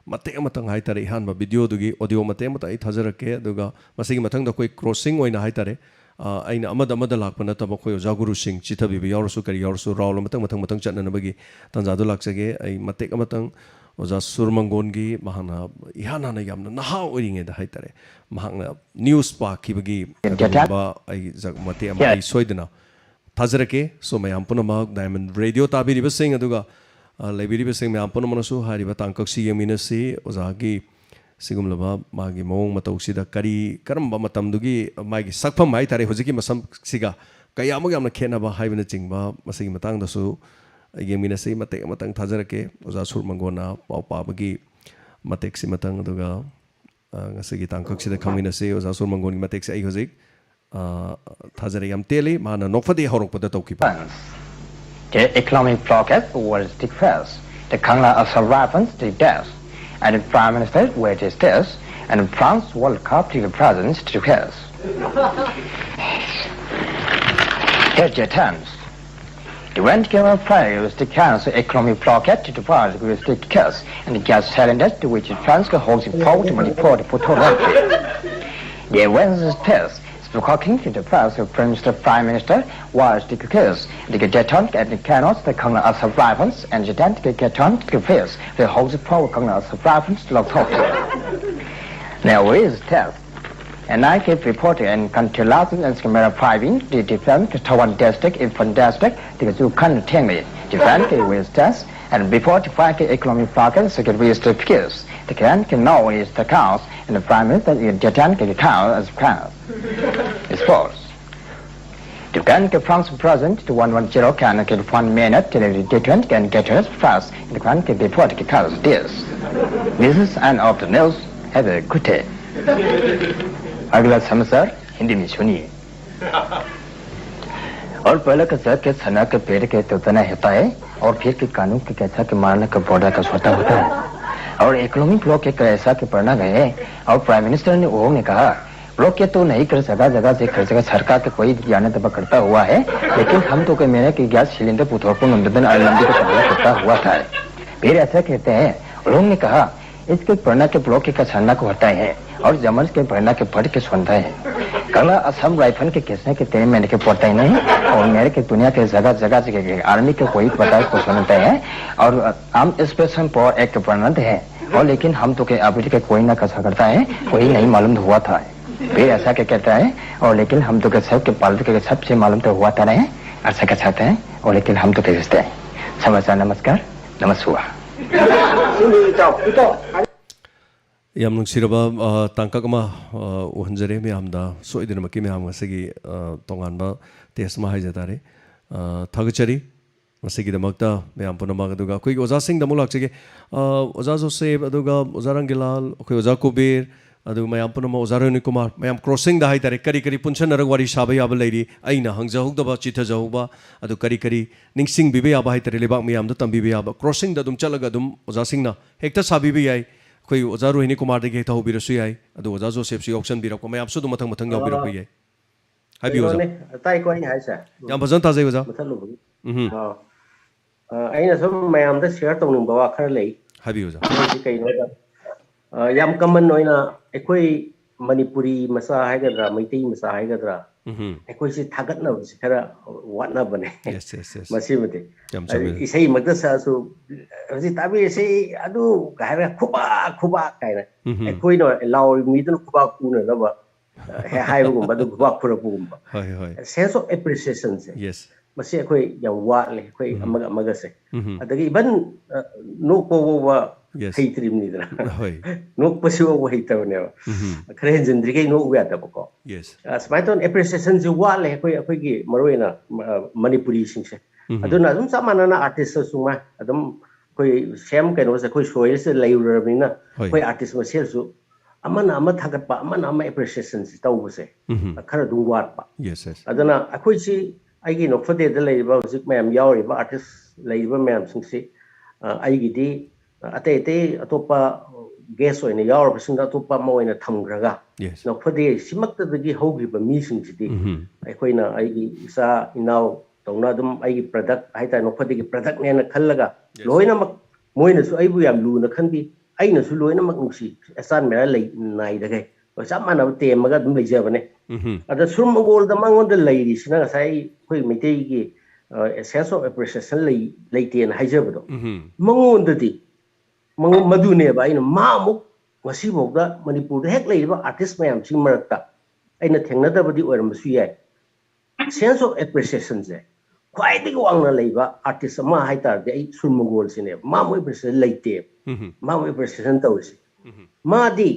ꯃꯇꯦꯛ ꯑꯃꯇꯪ ꯍꯥꯏꯇꯥꯔꯦ, ꯑꯍꯥꯟꯕ ꯚꯤꯗꯤꯑꯣꯗꯨꯒꯤ ꯑꯣꯗꯤꯑꯣ ꯃꯇꯦꯛ ꯑꯃꯇꯪ ꯑꯩ ꯊꯥꯖꯔꯛꯀꯦ꯫ ꯑꯗꯨꯒ ꯃꯁꯤꯒꯤ ꯃꯊꯪꯗ ꯑꯩꯈꯣꯏ ꯀ꯭ꯔꯣꯁꯤꯡ ꯑꯣꯏꯅ ꯍꯥꯏꯇꯥꯔꯦ, ꯑ, ꯑꯩꯅ ꯑꯃꯗ ꯑꯃꯗ ꯂꯥꯛꯄ ꯅꯠꯇꯕ ꯑꯩꯈꯣꯏ ꯑꯣꯖꯥ ꯒꯨꯔꯨꯁꯤꯡ ꯆꯤꯊꯕꯤꯕ ꯌꯥꯎꯔꯁꯨ ꯀꯔꯤ ꯌꯥꯎꯔꯁꯨ ꯔꯥꯎꯟ ꯑꯃꯇꯪ ꯃꯊꯪ ꯃꯊꯪ ꯆꯠꯅꯅꯕꯒꯤ ꯇꯥꯟꯖꯥꯗꯨ ꯂꯥꯛꯆꯒꯦ꯫ ꯑꯩ ꯃꯇꯦꯛ ꯑꯃꯇꯪ ꯑꯣꯖꯥ ꯁꯨꯔ ꯃꯪꯒꯣꯟꯒꯤ ꯃꯍꯥꯛꯅ ꯏꯍꯥꯟ ꯍꯥꯟꯅ ꯌꯥꯝꯅ ꯅꯍꯥ ꯑꯣꯏꯔꯤꯉꯩꯗ ꯍꯥꯏꯇꯥꯔꯦ, ꯃꯍꯥꯛꯅ ꯅ꯭ꯌꯨꯁ ꯄꯥꯈꯤꯕꯒꯤ ꯑꯗꯨꯒꯨꯝꯕ ꯑꯩ ꯖ-, ꯃꯇꯦꯛ ꯑꯃ ꯑꯩ ꯁꯣꯏꯗꯅ ꯊꯥꯖꯔꯛꯀꯦ꯫ So, ꯃꯌꯥꯝ ꯄꯨꯝꯅꯃꯛ ꯗꯥꯏꯃꯟ ꯔꯦꯗꯤꯑꯣ ꯇꯥꯕꯤꯔꯤꯕꯁꯤꯡ, ꯑꯗꯨꯒ, ꯑ, ꯂꯩꯕꯤꯔꯤꯕꯁꯤꯡ ꯃꯌꯥꯝ ꯄꯨꯝꯅꯃꯛꯅꯁꯨ ꯍꯥꯏꯔꯤꯕ ꯇꯥꯡꯀꯛꯁꯤ ꯌꯦꯡꯃꯤꯟꯅꯁꯤ꯫ ꯑꯣꯖꯥꯒꯤ ꯁꯤꯒꯨꯝꯂꯕ ꯃꯥꯒꯤ ꯃꯑꯣꯡ ꯃꯇꯧꯁꯤꯗ ꯀꯔꯤ, ꯀꯔꯝꯕ ꯃꯇꯝꯗꯨꯒꯤ ꯃꯥꯒꯤ ꯁꯛꯐꯝ ꯍꯥꯏꯇꯥꯔꯦ, ꯍꯧꯖꯤꯛꯀꯤ ꯃꯁꯛꯁꯤꯒ ꯀꯌꯥꯃꯨꯛ ꯌꯥꯝꯅ ꯈꯦꯠꯅꯕ ꯍꯥꯏꯕꯅꯆꯤꯡꯕ, ꯃꯁꯤꯒꯤ ꯃꯇꯥꯡꯗꯁꯨ ꯌꯦꯡꯃꯤꯟꯅꯁꯤ꯫ ꯃꯇꯦꯛ ꯑꯃꯇꯪ ꯊꯥꯖꯔꯛꯀꯦ, ꯑꯣꯖꯥ ꯁꯨꯔ ꯃꯪꯒꯣꯟꯅ ꯄꯥꯎ ꯄꯥꯕꯒꯤ ꯃꯇꯦꯛꯁꯤ ꯑꯃꯇꯪ, ꯑꯗꯨꯒ ꯑ, ꯉꯁꯤꯒꯤ ꯇꯥꯡꯀꯛꯁꯤꯗ ꯈꯪꯃꯤꯟꯅꯁꯤ꯫ ꯑꯣꯖꯥ ꯁꯨꯔ ꯃꯪꯒꯣꯜꯒꯤ ꯃꯇꯦꯛꯁꯦ ꯑꯩ ꯍꯧꯖꯤꯛ, ꯑ, ꯊꯥꯖꯔꯦ, ꯌꯥꯝ ꯇꯦꯜꯂꯤ꯫ ꯃꯥꯅ ꯅꯣꯛꯐꯗꯦ ꯍꯧꯔꯛꯄꯗ ꯇꯧꯈꯤꯕ꯫ France. The economic blockade was declared. The Kangla Assam Rifles did this. And the Prime Minister were this. And France welcomed the presence to this. Here's the terms. The rent giver fails to cancel economic blockade to the world with the case and the gas cylinders to which France holds the power to manipulate the photo. The awareness test is working to the first Prime Minister, Prime Minister was the case. The Deton and the cannons, the Colonel of Survivors, and the Dent Deton, the face, the holds the power Colonel of Survivors, the authority. Now is test. And I keep reporting and continuously and camera five in the defense, the Tawan district, in Fantastic, the Zukan Temi, defense with test, and before the fight the economic pocket, second with the peers. The can can know is the cows, and the prime minister in the tank the cow as cows. It's false. You can get France present to one one zero can get one minute till the different can get us fast. You can get before the cows this. This is an of the news. Have a good day. अगला समाचार हिंदी में सुनिए। और पहले का जग के सना के पेड़ के तोड़ना होता है और फिर के कानून के कैसा के मारने का बॉर्डर का सोता होता है। और इकोनॉमिक लॉ के कैसा के पढ़ना गए और प्राइम मिनिस्टर ने वो ने कहा, ब्लॉक के तो नहीं कर सका जगह से कर सका सरकार के कोई ज्ञान तब करता हुआ है। लेकिन हम तो के मेरे की गैस सिलेंडर पुथोर को नंदन आनंदी को सामना करता हुआ था। फिर ऐसा कहते हैं, उन्होंने कहा, इसके पढ़ना के ब्लॉक के खजाना को होता है और जमन के पढ़ना के पढ़ के सुनता है। कला असम राइफल के किसने के तेरे मैंने के पढ़ता ही नहीं और मेरे के दुनिया के जगह जगह से के आर्मी के कोई पता को सुनता है और हम स्पेशल पर एक पढ़ना है। और लेकिन हम तो के अभी के कोई ना कसा करता है, कोई नहीं मालूम हुआ था। फिर ऐसा क्या कहता है, और लेकिन हम तो के सब के पाल के सबसे मालूम तो हुआ था नहीं, ऐसा कह सकते हैं। और लेकिन हम तो के रिश्ते हैं। समाचार नमस्कार, नमस्कार हुआ। ꯌꯥꯝ ꯅꯨꯡꯁꯤꯔꯕ, ꯑ, ꯇꯥꯡꯀꯛ ꯑꯃ, ꯑ, ꯎꯍꯟꯖꯔꯦ ꯃꯌꯥꯝꯗ꯫ ꯁꯣꯏꯗꯅꯃꯛꯀꯤ ꯃꯌꯥꯝ ꯉꯁꯤꯒꯤ, ꯑ, ꯇꯣꯉꯥꯟꯕ ꯇꯦꯁ ꯑꯃ ꯍꯥꯏꯖ ꯇꯥꯔꯦ꯫ ꯑ, ꯊꯥꯒꯠꯆꯔꯤ꯫ ꯃꯁꯤꯒꯤꯗꯃꯛꯇ ꯃꯌꯥꯝ ꯄꯨꯝꯅꯃꯛ, ꯑꯗꯨꯒ ꯑꯩꯈꯣꯏꯒꯤ ꯑꯣꯖꯥꯁꯤꯡꯗ ꯑꯃꯨꯛ ꯂꯥꯛꯆꯒꯦ꯫ ꯑ, ꯑꯣꯖꯥ ꯖꯣꯁꯦꯐ, ꯑꯗꯨꯒ ꯑꯣꯖꯥ ꯔꯪꯒꯤꯂꯥꯜ, ꯑꯩꯈꯣꯏ ꯑꯣꯖꯥ ꯀꯨꯕꯦꯔ, ꯑꯗꯨꯒ ꯃꯌꯥꯝ ꯄꯨꯝꯅꯃꯛ, ꯑꯣꯖꯥ ꯔꯣꯍꯤꯅꯤ ꯀꯨꯃꯥꯔ, ꯃꯌꯥꯝ ꯀ꯭ꯔꯣꯁꯤꯡꯗ ꯍꯥꯏꯇꯥꯔꯦ, ꯀꯔꯤ ꯀꯔꯤ ꯄꯨꯟꯁꯟꯅꯔꯒ ꯋꯥꯔꯤ ꯁꯥꯕ ꯌꯥꯕ ꯂꯩꯔꯤ, ꯑꯩꯅ ꯍꯪꯖꯍꯧꯗꯕ, ꯆꯤꯊꯖꯍꯧꯕ, ꯑꯗꯨ ꯀꯔꯤ ꯀꯔꯤ ꯅꯤꯡꯁꯤꯡꯕꯤꯕ ꯌꯥꯕ ꯍꯥꯏꯇꯥꯔꯦ, ꯂꯩꯕꯥꯛ ꯃꯤꯌꯥꯝꯗ ꯇꯝꯕꯤꯕ ꯌꯥꯕ, ꯀ꯭ꯔꯣꯁꯤꯡꯗ ꯑꯗꯨꯝ ꯆꯠꯂꯒ ꯑꯗꯨꯝ ꯑꯣꯖꯥꯁꯤꯡꯅ ꯍꯦꯛꯇ ꯁꯥꯕꯤꯕ ꯌꯥꯏ꯫ ꯑꯩꯈꯣꯏ ꯑꯣꯖꯥ ꯔꯣꯍꯤꯅꯤ ꯀꯨꯃꯥꯔꯗꯒꯤ ꯍꯦꯛꯇ ꯍꯧꯕꯤꯔꯁꯨ ꯌꯥꯏ, ꯑꯗꯨ ꯑꯣꯖꯥ ꯖꯣꯁꯦꯐꯁꯨ ꯌꯥꯎꯁꯟꯕꯤꯔꯛꯄ, ꯃꯌꯥꯝꯁꯨ ꯑꯗꯨꯝ ꯃꯊꯪ ꯃꯊꯪ ꯌꯥꯎꯕꯤꯔꯛꯄ ꯌꯥꯏ꯫ ꯍꯥꯏꯕꯤꯌꯨ, ꯑꯣꯖꯥ꯫ ꯀꯩꯅꯣꯅꯦ, ꯇꯥꯏꯀꯣ ꯑꯩꯅ ꯍꯥꯏꯁꯦ? ꯌꯥꯝ ꯐꯖꯅ ꯇꯥꯖꯩ, ꯑꯣꯖꯥ꯫ ꯃꯨꯊꯠꯂꯨꯕꯒꯤ꯫ ꯎꯝ꯫ ꯑꯥ꯫ ꯑꯥ, ꯑꯩꯅ ꯁꯨꯝ ꯃꯌꯥꯝꯗ ꯁꯤꯌꯔ ꯇꯧꯅꯤꯡꯕ ꯋꯥ ꯈꯔ ꯂꯩ꯫ ꯍꯥꯏꯕꯤꯌꯨ, ꯑꯣꯖꯥ꯫ ꯃꯁꯤ ꯀꯩꯅꯣꯗ, ꯑꯥ, ꯌꯥꯝ ꯀꯃꯟ ꯑꯣꯏꯅ ꯑꯩꯈꯣꯏ ꯃꯅꯤꯄꯨꯔꯤ ꯃꯆꯥ ꯍꯥꯏꯒꯗ꯭ꯔꯥ, ꯃꯩꯇꯩ ꯃꯆꯥ ꯍꯥꯏꯒꯗ꯭ꯔꯥ, ꯎꯝ꯫ ꯑꯩꯈꯣꯏꯁꯤ ꯊꯥꯒꯠꯅꯕꯁꯤ ꯈꯔ ꯋꯥꯠꯅꯕꯅꯦ꯫ Yes, yes, yes꯫ ꯃꯁꯤꯃꯗꯤ꯫ ꯌꯥꯝ ꯍꯥꯏꯗꯤ ꯆꯨꯝꯃꯦ꯫ ꯏꯁꯩꯃꯛꯇ ꯁꯛꯑꯁꯨ, "ꯍꯧꯖꯤꯛ ꯇꯥꯕꯤꯔꯤꯁꯤ ꯑꯗꯨ" ꯀꯥꯏ ꯍꯥꯏꯔꯒ "ꯈꯨꯕꯥꯛ, ꯈꯨꯕꯥꯛ" ꯀꯥꯏꯅ ꯎꯝ꯫ ꯑꯩꯈꯣꯏꯅ ꯂꯥꯎꯔꯤꯕ ꯃꯤꯗꯨꯅ ꯈꯨꯕꯥꯛ ꯈꯨꯅꯅꯕ, ꯑ, ꯍꯦꯛ ꯍꯥꯏꯕꯒꯨꯝꯕ, ꯑꯗꯨ ꯈꯨꯕꯥꯛ ꯈꯨꯔꯛꯄꯒꯨꯝꯕ꯫ ꯍꯣꯏ, ꯍꯣꯏ꯫ Sense of appreciationꯁꯦ꯫ Yes꯫ ꯃꯁꯤ ꯑꯩꯈꯣꯏ ꯌꯥꯝ ꯋꯥꯠꯂꯦ, ꯑꯩꯈꯣꯏ ꯎꯝ꯫ ꯑꯃꯒ ꯑꯃꯒꯁꯦ꯫ ꯎꯝ꯫ ꯑꯗꯒꯤ even, ꯑ, ꯅꯣꯛꯄ ꯐꯥꯎꯕ Yes꯫ ꯍꯩꯇ꯭ꯔꯤꯕꯅꯤꯗꯅ꯫ ꯍꯣꯏ꯫ ꯅꯣꯛꯄꯁꯤ ꯐꯥꯎꯕ ꯍꯩꯇꯕꯅꯦꯕ꯫ ꯎꯝ꯫ ꯈꯔ ꯍꯦꯟꯖꯤꯟꯗ꯭ꯔꯤꯈꯩ ꯅꯣꯛꯎ ꯌꯥꯗꯕꯀꯣ꯫ Yes꯫ ꯑ, ꯁꯨꯃꯥꯏꯅ ꯇꯧꯗꯅ appreciationꯁꯦ ꯋꯥꯠꯂꯦ ꯑꯩꯈꯣꯏ, ꯑꯩꯈꯣꯏꯒꯤ ꯃꯔꯨꯑꯣꯏꯅ, ꯑ, ꯃꯅꯤꯄꯨꯔꯤꯁꯤꯡꯁꯦ꯫ ꯎꯝ꯫ ꯑꯗꯨꯅ ꯑꯗꯨꯝ ꯆꯞ ꯃꯥꯟꯅꯅ artistꯇꯁꯨ ꯉꯥꯏ, ꯑꯗꯨꯝ ꯑꯩꯈꯣꯏ same ꯀꯩꯅꯣꯁꯦ, ꯑꯩꯈꯣꯏ soilꯁꯦ ꯂꯩꯔꯨꯔꯕꯅꯤꯅ ꯍꯣꯏ꯫ ꯑꯩꯈꯣꯏ artist ꯃꯁꯦꯜꯁꯨ ꯑꯃꯅ ꯑꯃ ꯊꯥꯒꯠꯄ, ꯑꯃꯅ ꯑꯃ appreciationꯁꯦ ꯇꯧꯕꯁꯦ ꯎꯝ꯫ ꯈꯔ ꯑꯗꯨꯝ ꯋꯥꯠꯄ꯫ Yes, yes꯫ ꯑꯗꯨꯅ ꯑꯩꯈꯣꯏꯁꯤ, ꯑꯩꯒꯤ ꯅꯣꯛꯐꯗꯦꯗ ꯂꯩꯔꯤꯕ ꯍꯧꯖꯤꯛ ꯃꯌꯥꯝ ꯌꯥꯎꯔꯤꯕ artist ꯂꯩꯔꯤꯕ ꯃꯌꯥꯝꯁꯤꯡꯁꯤ, ꯑ, ꯑꯩꯒꯤꯗꯤ ꯑꯇꯩ ꯑꯇꯩ ꯑꯇꯣꯞꯄ guest ꯑꯣꯏꯅ ꯌꯥꯎꯔꯕꯁꯤꯡꯗ ꯑꯇꯣꯞꯄ ꯑꯃ ꯑꯣꯏꯅ ꯊꯝꯈ꯭ꯔꯒ, Yes꯫ ꯅꯣꯛꯐꯗꯦ ꯁꯤꯃꯛꯇꯗꯒꯤ ꯍꯧꯈꯤꯕ ꯃꯤꯁꯤꯡꯁꯤꯗꯤ ꯎꯝ꯫ ꯑꯩꯈꯣꯏꯅ ꯑꯩꯒꯤ ꯏꯆꯥ ꯏꯅꯥꯎ ꯇꯧꯅ ꯑꯗꯨꯝ ꯑꯩꯒꯤ product ꯍꯥꯏꯇꯥꯔꯦ, ꯅꯣꯛꯐꯗꯦꯒꯤ productꯅꯦꯅ ꯈꯜꯂꯒ Yes꯫ ꯂꯣꯏꯅꯃꯛ ꯃꯣꯏꯅꯁꯨ ꯑꯩꯕꯨ ꯌꯥꯝ ꯂꯨꯅ ꯈꯟꯕꯤ, ꯑꯩꯅꯁꯨ ꯂꯣꯏꯅꯃꯛ ꯅꯨꯡꯁꯤ, ꯑꯆꯥꯟ ꯃꯤꯔꯥ ꯂꯩ-, ꯅꯥꯏꯗꯈꯩ ꯆꯞ ꯃꯥꯟꯅꯕ ꯇꯦꯝꯃꯒ ꯑꯗꯨꯝ ꯂꯩꯖꯕꯅꯦ꯫ ꯎꯝ꯫ ꯑꯗ ꯁꯨꯔ ꯃꯪꯒꯣꯜꯗ ꯃꯉꯣꯟꯗ ꯂꯩꯔꯤꯁꯤꯅ ꯉꯁꯥꯏ ꯑꯩꯈꯣꯏ ꯃꯩꯇꯩꯒꯤ, ꯑ, sense of appreciation ꯂꯩ-, ꯂꯩꯇꯦꯅ ꯍꯥꯏꯖꯕꯗꯣ꯫ ꯎꯝ꯫ ꯃꯉꯣꯟꯗꯗꯤ, ꯃꯉꯣꯟ-, ꯃꯗꯨꯅꯦꯕ ꯑꯩꯅ ꯃꯥ ꯑꯃꯨꯛ ꯉꯁꯤꯐꯥꯎꯗ ꯃꯅꯤꯄꯨꯔꯗ ꯍꯦꯛ ꯂꯩꯔꯤꯕ artist ꯃꯌꯥꯝꯁꯤꯒꯤ ꯃꯔꯛꯇ ꯑꯩꯅ ꯊꯦꯡꯅꯗꯕꯗꯤ ꯑꯣꯏꯔꯝꯕꯁꯨ ꯌꯥꯏ꯫ Sense of appreciationꯁꯦ ꯈ꯭ꯋꯥꯏꯗꯒꯤ ꯋꯥꯡꯅ ꯂꯩꯕ artist ꯑꯃ ꯍꯥꯏ ꯇꯥꯔꯗꯤ ꯑꯩ ꯁꯨꯔ ꯃꯪꯒꯣꯜꯁꯤꯅꯦꯕ꯫ ꯃꯥ ꯑꯃꯨꯛ appreciation ꯂꯩꯇꯦꯕ꯫ ꯎꯝ꯫ ꯃꯥ ꯑꯃꯨꯛ appreciation ꯇꯧꯔꯤꯁꯦ꯫ ꯎꯝ꯫ ꯃꯥꯗꯤ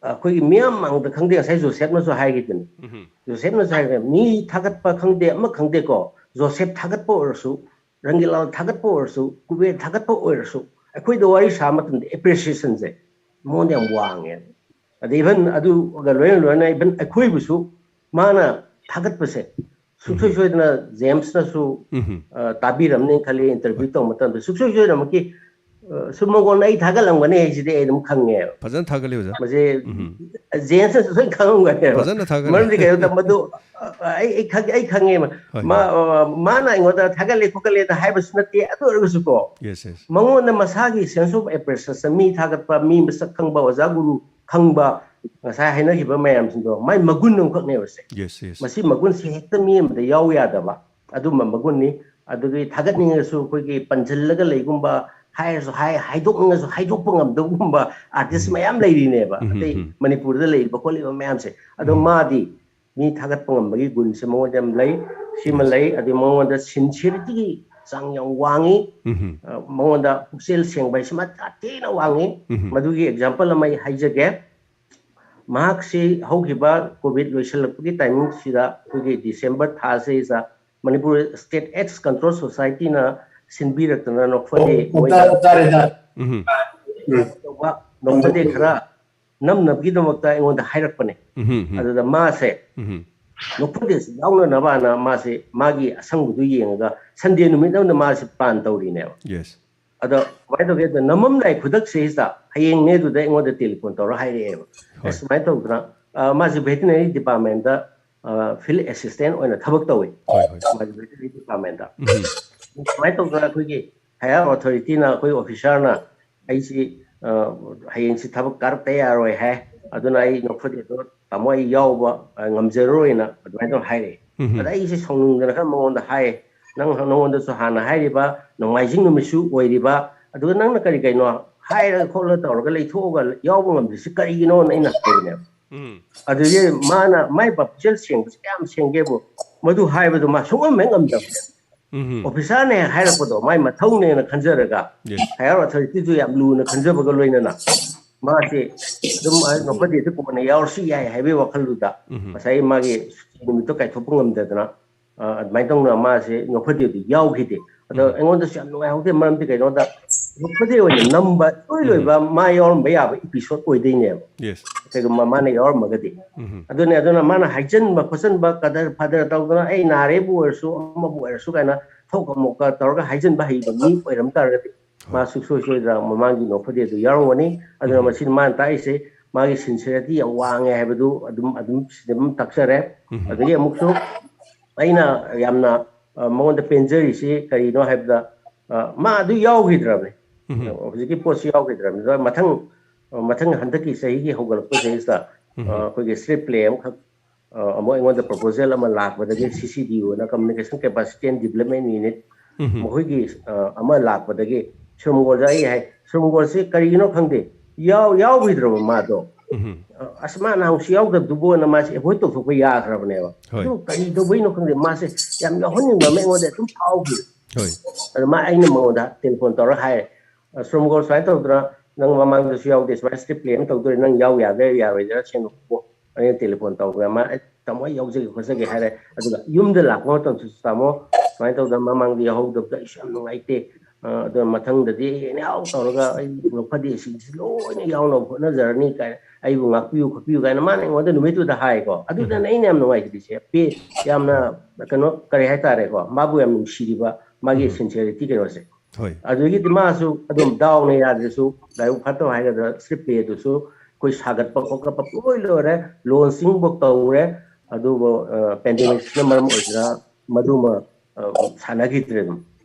ꯑꯩꯈꯣꯏꯒꯤ ꯃꯤꯌꯥꯝ ꯃꯥꯡꯗ ꯈꯪꯗꯦ, ꯉꯁꯥꯏ ꯖꯣꯁꯦꯐꯅꯁꯨ ꯍꯥꯏꯈꯤꯗꯨꯅꯤ꯫ ꯎꯝ꯫ ꯖꯣꯁꯦꯐꯅꯁꯨ ꯍꯥꯏꯈ꯭ꯔꯦ, ꯃꯤ ꯊꯥꯒꯠꯄ ꯈꯪꯗꯦ, ꯑꯃ ꯈꯪꯗꯦꯀꯣ, ꯖꯣꯁꯦꯐ ꯊꯥꯒꯠꯄ ꯑꯣꯏꯔꯁꯨ ꯔꯪꯒꯤꯂꯥꯜ ꯊꯥꯒꯠꯄ ꯑꯣꯏꯔꯁꯨ, ꯀꯨꯕꯦꯔ ꯊꯥꯒꯠꯄ ꯑꯣꯏꯔꯁꯨ, ꯑꯩꯈꯣꯏꯗ ꯋꯥꯔꯤ ꯁꯥꯕ ꯃꯇꯝꯗ appreciationꯁꯦ ꯃꯉꯣꯟꯗ ꯌꯥꯝ ꯋꯥꯡꯉꯦ꯫ ꯑꯗ even ꯑꯗꯨꯒ ꯂꯣꯏꯅ ꯂꯣꯏꯅ even ꯑꯩꯈꯣꯏꯕꯨꯁꯨ ꯃꯥꯅ ꯊꯥꯒꯠꯄꯁꯦ ꯁꯨꯡꯁꯣꯏ ꯁꯣꯏꯗꯅ ꯖꯦꯝꯁꯅꯁꯨ, ꯎꯝ꯫ ꯑ, ꯇꯥꯕꯤꯔꯝꯅꯤ ꯈꯜꯂꯤ, interview ꯇꯧꯕ ꯃꯇꯝꯗ ꯁꯨꯡꯁꯣꯏ ꯁꯣꯏꯗꯅꯃꯛꯀꯤ, ꯑ, ꯁꯨꯝ ꯃꯉꯣꯟꯗ ꯑꯩ ꯊꯥꯒꯠꯂꯝꯒꯅꯤ ꯍꯥꯏꯁꯤꯗꯤ ꯑꯩ ꯑꯗꯨꯝ ꯈꯪꯉꯦꯕ꯫ ꯐꯖꯅ ꯊꯥꯒꯠꯂꯤ ꯑꯣꯖꯥ꯫ ꯃꯁꯤ ꯎꯝ꯫ ꯖꯦꯝꯁꯅꯁꯨ ꯁꯣꯏ ꯈꯪꯉꯝꯒꯅꯦꯕ꯫ ꯐꯖꯅ ꯊꯥꯒꯠꯂꯤ꯫ ꯃꯔꯝꯗꯤ ꯀꯩꯅꯣꯗ ꯃꯗꯨ, ꯑ, ꯑꯩ, ꯑꯩ ꯈꯪ-, ꯑꯩ ꯈꯪꯉꯦꯕ꯫ ꯍꯣꯏ, ꯃꯥ, ꯍꯣꯏ꯫ ꯑ, ꯃꯥꯅ ꯑꯩꯉꯣꯟꯗ ꯊꯥꯒꯠꯂꯦ ꯈꯣꯠꯀꯠꯂꯦꯅ ꯍꯥꯏꯕꯁꯨ ꯅꯠꯇꯦ, ꯑꯗꯨ ꯑꯣꯏꯔꯒꯁꯨ ꯀꯣ, Yes, yes. ꯃꯉꯣꯟꯗ ꯃꯁꯥꯒꯤ sense of appreciation, ꯃꯤ ꯊꯥꯒꯠꯄ, ꯃꯤ ꯃꯁꯛ ꯈꯪꯕ, ꯑꯣꯖꯥ ꯒꯨꯔꯨ ꯈꯪꯕ, ꯉꯁꯥꯏ ꯍꯥꯏꯅꯈꯤꯕ ꯃꯌꯥꯝꯁꯤꯡꯗꯣ ꯃꯥꯏ ꯃꯒꯨꯟ ꯑꯃꯈꯛꯅꯦꯕ ꯁꯦ꯫ Yes, yes. ꯃꯁꯤ ꯃꯒꯨꯟꯁꯤ ꯍꯦꯛꯇ ꯃꯤ ꯑꯃꯗ ꯌꯥꯎ ꯌꯥꯗꯕ ꯑꯗꯨꯝꯕ ꯃꯒꯨꯟꯅꯤ꯫ ꯑꯗꯨꯒꯤ ꯊꯥꯒꯠꯅꯤꯡꯉꯁꯨ ꯑꯩꯈꯣꯏꯒꯤ ꯄꯟꯁꯤꯜꯂꯒ ꯂꯩꯒꯨꯝꯕ, ꯍꯥꯏꯔꯁꯨ ꯍꯥꯏ, ꯍꯥꯏꯗꯣꯛꯅꯤꯡꯉꯁꯨ ꯍꯥꯏꯗꯣꯛꯄ ꯉꯝꯗꯕꯒꯨꯝꯕ artist ꯎꯝ꯫ ꯃꯌꯥꯝ ꯂꯩꯔꯤꯅꯦꯕ, ꯎꯝ, ꯑꯇꯩ ꯎꯝ꯫ ꯃꯅꯤꯄꯨꯔꯗ ꯂꯩꯔꯤꯕ ꯈꯣꯠꯂꯤꯕ ꯃꯌꯥꯝꯁꯦ꯫ ꯑꯗꯣ ꯎꯝ꯫ ꯃꯥꯗꯤ ꯃꯤ ꯊꯥꯒꯠꯄ ꯉꯝꯕꯒꯤ ꯒꯨꯟꯁꯦ ꯃꯉꯣꯟꯗ ꯌꯥꯝ ꯂꯩ꯫ ꯁꯤꯃ Yes. ꯂꯩ꯫ ꯑꯗꯩ ꯃꯉꯣꯟꯗ sincerity ꯆꯥꯡ ꯌꯥꯝ ꯋꯥꯡꯉꯤ꯫ ꯎꯝ꯫ ꯑ, ꯃꯉꯣꯟꯗ ꯄꯨꯛꯆꯦꯜ ꯁꯦꯡꯕ ꯍꯥꯏꯁꯤꯃ ꯌꯥꯝ ꯊꯤꯅ ꯋꯥꯡꯉꯤ꯫ ꯎꯝ꯫ ꯃꯗꯨꯒꯤ example ꯑꯃ ꯑꯩ ꯍꯥꯏꯖꯒꯦ꯫ ꯃꯍꯥꯛꯁꯤ ꯍꯧꯈꯤꯕ COVID ꯂꯣꯏꯁꯤꯜꯂꯛꯄꯒꯤ timingꯁꯤꯗ ꯑꯩꯈꯣꯏꯒꯤ December ꯊꯥꯁꯤꯗ Manipur State AIDS Control Societyꯅ ꯁꯤꯟꯕꯤꯔꯛꯇꯅ ꯅꯣꯛꯐꯗꯦ ꯑꯣ, ꯃꯣꯏꯅ ꯇꯥꯔꯦ, ꯇꯥꯔꯦ, ꯇꯥꯔꯦ꯫ ꯎꯝ꯫ ꯎꯝ꯫ ꯇꯧꯕ ꯅꯣꯛꯐꯗꯦ ꯈꯔ ꯅꯝꯅꯕꯒꯤꯗꯃꯛꯇ ꯑꯩꯉꯣꯟꯗ ꯍꯥꯏꯔꯛꯄꯅꯦ꯫ ꯎꯝ, ꯎꯝ꯫ ꯑꯗꯨꯗ ꯃꯥꯁꯦ ꯎꯝ꯫ ꯅꯣꯛꯐꯗꯦꯁꯤ ꯌꯥꯎꯅꯅꯕꯅ ꯃꯥꯁꯦ ꯃꯥꯒꯤ ꯑꯁꯪꯕꯗꯨ ꯌꯦꯡꯉꯒ Sunday ꯅꯨꯃꯤꯠ ꯑꯃꯗ ꯃꯥꯁꯦ plan ꯇꯧꯔꯤꯅꯦꯕ꯫ Yes. ꯑꯗꯣ ꯀꯃꯥꯏꯅ ꯇꯧꯒꯦ ꯍꯥꯏꯗ ꯅꯝꯃꯝꯗꯥꯏ ꯈꯨꯗꯛꯁꯤꯗ ꯍꯌꯦꯡꯅꯦ ꯑꯗꯨꯗ ꯑꯩꯉꯣꯟꯗ telephone ꯇꯧꯔ ꯍꯥꯏꯔꯛꯑꯦꯕ꯫ ꯍꯣꯏ꯫ ꯑꯁ, ꯁꯨꯃꯥꯏꯅ ꯇꯧꯗꯅ, ꯑ, ꯃꯥꯁꯦ veterinary departmentꯇ, ꯑ, field assistant ꯑꯣꯏꯅ ꯊꯕꯛ ꯇꯧꯋꯤ꯫ ꯍꯣꯏ, ꯍꯣꯏ꯫ ꯃꯥꯁꯦ veterinary departmentꯇ꯫ ꯎꯝ꯫ ꯁꯨꯃꯥꯏꯅ ꯇꯧꯗꯅ ꯑꯩꯈꯣꯏꯒꯤ higher authorityꯅ, ꯑꯩꯈꯣꯏ officerꯅ ꯑꯩꯁꯤ, ꯑ, ꯍꯌꯦꯡꯁꯤ ꯊꯕꯛ ꯀꯥꯔꯛꯇ ꯌꯥꯔꯣꯏ ꯍꯥꯏ꯫ ꯑꯗꯨꯅ ꯑꯩ ꯅꯣꯛꯐꯗꯦꯗꯣ ꯇꯥꯃꯣ ꯑꯩ ꯌꯥꯎꯕ, ꯑ, ꯉꯝꯖꯔꯔꯣꯏꯅ ꯑꯗꯨꯃꯥꯏꯅ ꯇꯧꯔ ꯍꯥꯏꯔꯛꯑꯦ꯫ ꯎꯝ꯫ ꯑꯗ ꯑꯩꯁꯦ ꯁꯥꯎꯅꯤꯡꯗꯅ ꯈꯔ ꯃꯉꯣꯟꯗ ꯍꯥꯏ, "ꯅꯪ, ꯅꯉꯣꯟꯗꯁꯨ ꯍꯥꯟꯅ ꯍꯥꯏꯔꯤꯕ, ꯅꯣꯡꯃꯥꯏꯖꯤꯡ ꯅꯨꯃꯤꯠꯁꯨ ꯑꯣꯏꯔꯤꯕ, ꯑꯗꯨꯒ ꯅꯪꯅ ꯀꯔꯤ ꯀꯩꯅꯣ ꯍꯥꯏꯔꯒ ꯈꯣꯠꯂꯒ ꯇꯧꯔꯒ ꯂꯩꯊꯣꯛꯑꯒ ꯌꯥꯎꯕ ꯉꯝꯗ꯭ꯔꯤꯁꯤ ꯀꯔꯤꯒꯤꯅꯣꯅ?" ꯑꯩꯅ ꯍꯥꯏꯕꯅꯦꯕ꯫ ꯎꯝ꯫ ꯑꯗꯨꯗꯤ ꯃꯥꯅ ꯃꯥꯏ ꯄꯨꯛꯆꯦꯜ ꯁꯦꯡꯕꯁꯤ ꯀꯌꯥꯝ ꯁꯦꯡꯒꯦꯕꯨ, ꯃꯗꯨ ꯍꯥꯏꯕꯗꯨ ꯃꯥ ꯁꯨꯡꯉꯝ ꯍꯦꯛ ꯉꯝꯗꯕꯅꯦ꯫ ꯎꯝ꯫ Officerꯅ ꯍꯦꯛ ꯍꯥꯏꯔꯛꯄꯗꯣ ꯃꯥꯏ ꯃꯊꯧꯅꯦꯅ ꯈꯟꯖꯔꯒ, Yes. Higher authorityꯗꯨ ꯌꯥꯝ ꯂꯨꯅ ꯈꯟꯖꯕꯒ ꯂꯣꯏꯅꯅ ꯃꯥꯁꯦ ꯑꯗꯨꯝ ꯅꯣꯛꯐꯗꯦꯗ ꯀꯣꯟꯅ ꯌꯥꯎꯔꯁꯨ ꯌꯥꯏ ꯍꯥꯏꯕꯒꯤ ꯋꯥꯈꯜꯗꯨꯗ ꯎꯝ꯫ ꯉꯁꯥꯏ ꯃꯥꯒꯤ ꯁꯨꯇꯤ ꯅꯨꯃꯤꯠꯇꯣ ꯀꯥꯏꯊꯣꯛꯄ ꯉꯝꯗꯗꯅ ꯑ, ꯑꯗꯨꯃꯥꯏꯅ ꯇꯧꯅ ꯃꯥꯁꯦ ꯅꯣꯛꯐꯗꯦꯗꯨ ꯌꯥꯎꯈꯤꯗꯦ꯫ ꯑꯗꯣ ꯑꯩꯉꯣꯟꯗꯁꯨ ꯌꯥꯝ ꯅꯨꯡꯉꯥꯏꯍꯧꯗꯦ꯫ ꯃꯔꯝꯗꯤ ꯀꯩꯅꯣꯗ, ꯅꯣꯛꯐꯗꯦ ꯑꯣꯏꯅ ꯅꯝꯕ ꯏꯂꯣꯏ ꯂꯣꯏꯕ ꯃꯥ ꯌꯥꯎꯔꯝꯕ ꯌꯥꯕ ꯏꯄꯤꯁꯣꯠ ꯑꯣꯏꯗꯣꯏꯅꯦꯕ꯫ Yes. ꯀꯩꯒꯨꯝꯕ ꯃꯥꯅ ꯌꯥꯎꯔꯝꯃꯒꯗꯤ꯫ ꯑꯗꯨꯅꯦ, ꯑꯗꯨꯅ ꯃꯥꯅ ꯍꯥꯏꯖꯤꯟꯕ ꯈꯣꯠꯆꯤꯟꯕ, ꯀꯗꯔ ꯐꯗꯔ ꯇꯧꯗꯅ, "ꯑꯩ ꯅꯥꯔꯦꯕꯨ ꯑꯣꯏꯔꯁꯨ, ꯑꯃꯕꯨ ꯑꯣꯏꯔꯁꯨ" ꯀꯥꯏꯅ ꯊꯣꯛ ꯑꯃꯨꯛꯀ ꯇꯧꯔꯒ ꯍꯥꯏꯖꯤꯟꯕ ꯍꯩꯕ ꯃꯤ ꯑꯣꯏꯔꯝ ꯇꯥꯔꯒꯗꯤ, ꯃꯥ ꯁꯨꯡꯁꯣꯏ ꯁꯣꯏꯗꯅ ꯃꯃꯥꯡꯒꯤ ꯅꯣꯛꯐꯗꯦꯗꯨ ꯌꯥꯎꯔꯝꯒꯅꯤ꯫ ꯑꯗꯨꯅ ꯃꯁꯤꯅ ꯃꯥꯅ ꯇꯥꯛꯏꯁꯦ, ꯃꯥꯒꯤ sincerity ꯌꯥꯝ ꯋꯥꯡꯉꯦ ꯍꯥꯏꯕꯗꯨ ꯑꯗꯨꯝ, ꯑꯗꯨꯝ ꯁꯤꯗ ꯑꯗꯨꯝ ꯇꯥꯛꯆꯔꯦ꯫ ꯑꯗꯒꯤ ꯑꯃꯨꯛꯁꯨ ꯑꯩꯅ ꯌꯥꯝꯅ, ꯑ, ꯃꯉꯣꯟꯗ ꯄꯦꯟꯖꯔꯤꯁꯤ ꯀꯔꯤꯅꯣ ꯍꯥꯏꯕꯗ, ꯑ, ꯃꯥ ꯑꯗꯨ ꯌꯥꯎꯈꯤꯗ꯭ꯔꯕꯅꯤ꯫ ꯍꯧꯖꯤꯛꯀꯤ ꯄꯣꯠꯁꯤ ꯌꯥꯎꯈꯤꯗ꯭ꯔꯕꯅꯤ꯫ ꯑꯗꯣ ꯃꯊꯪ, ꯑ, ꯃꯊꯪ ꯍꯟꯗꯛꯀꯤ ꯆꯍꯤꯒꯤ ꯍꯧꯒꯠꯂꯛꯄ ꯆꯍꯤꯁꯤꯗ, ꯑ, ꯑꯩꯈꯣꯏꯒꯤ street play ꯑꯃꯈꯛ, ꯑ, ꯑꯃꯨꯛ ꯑꯩꯉꯣꯟꯗ proposal ꯑꯃ ꯂꯥꯛꯄꯗꯒꯤ, C C D U ꯑꯅ, Communication Capacity and Development Unit, ꯃꯈꯣꯏꯒꯤ, ꯑ, ꯑꯃ ꯂꯥꯛꯄꯗꯒꯤ ꯁꯨꯔꯃꯒꯣꯜꯗ ꯑꯩ ꯍꯥꯏ, ꯁꯨꯔꯃꯒꯣꯜꯁꯤ ꯀꯔꯤꯒꯤꯅꯣ ꯈꯪꯗꯦ, ꯌꯥꯎ-, ꯌꯥꯎꯈꯤꯗ꯭ꯔꯕ ꯃꯥꯗꯣ꯫ ꯑ, ꯑꯁ, ꯃꯥ ꯅꯍꯥꯟꯁꯤ ꯌꯥꯎꯗꯕꯗꯨꯕꯨꯅ ꯃꯥꯁꯦ avoid ꯇꯧꯊꯣꯛꯄ ꯌꯥꯈ꯭ꯔꯕꯅꯦꯕ꯫ ꯍꯣꯏ꯫ ꯑꯗꯨ ꯀꯔꯤ ꯇꯧꯕꯩꯅꯣ ꯈꯪꯗꯦ, ꯃꯥꯁꯦ ꯌꯥꯝ ꯌꯥꯎꯍꯟꯅꯤꯡꯕ ꯑꯃ ꯑꯩꯉꯣꯟꯗ ꯑꯗꯨꯝ ꯐꯥꯎꯈꯤ꯫ ꯍꯣꯏ꯫ ꯑꯗꯨ ꯃꯥ, ꯑꯩꯅ ꯃꯉꯣꯟꯗ telephone ꯇꯧꯔꯒ ꯍꯥꯏꯔꯦ, "ꯑ, ꯁꯨꯔꯃꯒꯣꯜ ꯁꯨꯃꯥꯏꯅ ꯇꯧꯗꯅ ꯅꯪ ꯃꯃꯥꯡꯗꯁꯨ ꯌꯥꯎꯗꯦ, ꯁꯨꯃꯥꯏꯅ street play ꯑꯃ ꯇꯧꯗꯣꯔꯦ, ꯅꯪ ꯌꯥꯎ ꯌꯥꯗ꯭ꯔꯥ ꯌꯥꯔꯣꯏꯗ꯭ꯔꯥ ꯁꯦꯡꯗꯣꯛꯄꯤꯌꯣ?" ꯑꯩꯅ telephone ꯇꯧꯕꯗ ꯃꯥ, "ꯑꯦ, ꯇꯥꯃꯣ, ꯑꯩ ꯌꯥꯎꯖꯒꯦ ꯈꯣꯠꯆꯒꯦ" ꯍꯥꯏꯔꯦ꯫ ꯑꯗꯨꯒ ꯌꯨꯝꯗ ꯂꯥꯛꯄ ꯃꯇꯝꯗꯁꯨ, "ꯇꯥꯃꯣ, ꯁꯨꯃꯥꯏꯅ ꯇꯧꯗꯅ ꯃꯃꯥꯡꯗ ꯌꯥꯎꯍꯧꯗꯕꯗ ꯑꯩꯁꯨ ꯌꯥꯝ ꯅꯨꯡꯉꯥꯏꯇꯦ, ꯑ, ꯑꯗꯣ ꯃꯊꯪꯗꯗꯤ ꯑꯩꯅ ꯌꯥꯎ ꯇꯧꯔꯒ ꯑꯩ ꯅꯣꯛꯐꯗꯦꯁꯤꯡꯁꯤ ꯂꯣꯏꯅ ꯌꯥꯎꯅꯕ ꯍꯣꯠꯅꯖꯔꯅꯤ" ꯀꯥꯏꯅ, "ꯑꯩꯕꯨ ꯉꯥꯛꯄꯤꯌꯨ ꯈꯣꯠꯄꯤꯌꯨ" ꯀꯥꯏꯅ ꯃꯥꯅ ꯑꯩꯉꯣꯟꯗ ꯅꯨꯃꯤꯠꯇꯨꯗ ꯍꯥꯏꯀꯣ꯫ ꯑꯗꯨꯗꯅ ꯑꯩꯅ ꯌꯥꯝ ꯅꯨꯡꯉꯥꯏꯖꯔꯤꯁꯦ, ꯄꯦ-, ꯌꯥꯝꯅ ꯀꯩꯅꯣ, ꯀꯔꯤ ꯍꯥꯏꯇꯥꯔꯦꯀꯣ, ꯃꯥꯕꯨ ꯌꯥꯝ ꯅꯨꯡꯁꯤꯔꯤꯕ ꯃꯥꯒꯤ sincerity ꯀꯩꯅꯣꯁꯦ꯫ ꯍꯣꯏ꯫ ꯑꯗꯨꯗꯒꯤꯗꯤ ꯃꯥꯁꯨ ꯑꯗꯨꯝ ꯗꯥꯎꯅ ꯌꯥꯗ꯭ꯔꯁꯨ, ꯂꯥꯏꯕꯛ ꯐꯠꯇꯕ ꯍꯥꯏꯒꯗ꯭ꯔꯥ, street play ꯗꯨꯁꯨ ꯑꯩꯈꯣꯏ ꯁꯥꯒꯠꯄ ꯈꯣꯠꯀꯠꯄ ꯂꯣꯏ ꯂꯣꯏꯔꯦ, launching ꯐꯥꯎ ꯇꯧꯔꯦ꯫ ꯑꯗꯨꯕꯨ, ꯑ, pandemic ꯁꯤꯅ ꯃꯔꯝ ꯑꯣꯏꯗꯅ ꯃꯗꯨꯃ, ꯑ, ꯁꯥꯟꯅꯈꯤꯗ꯭ꯔꯦ ꯑꯗꯨꯝ꯫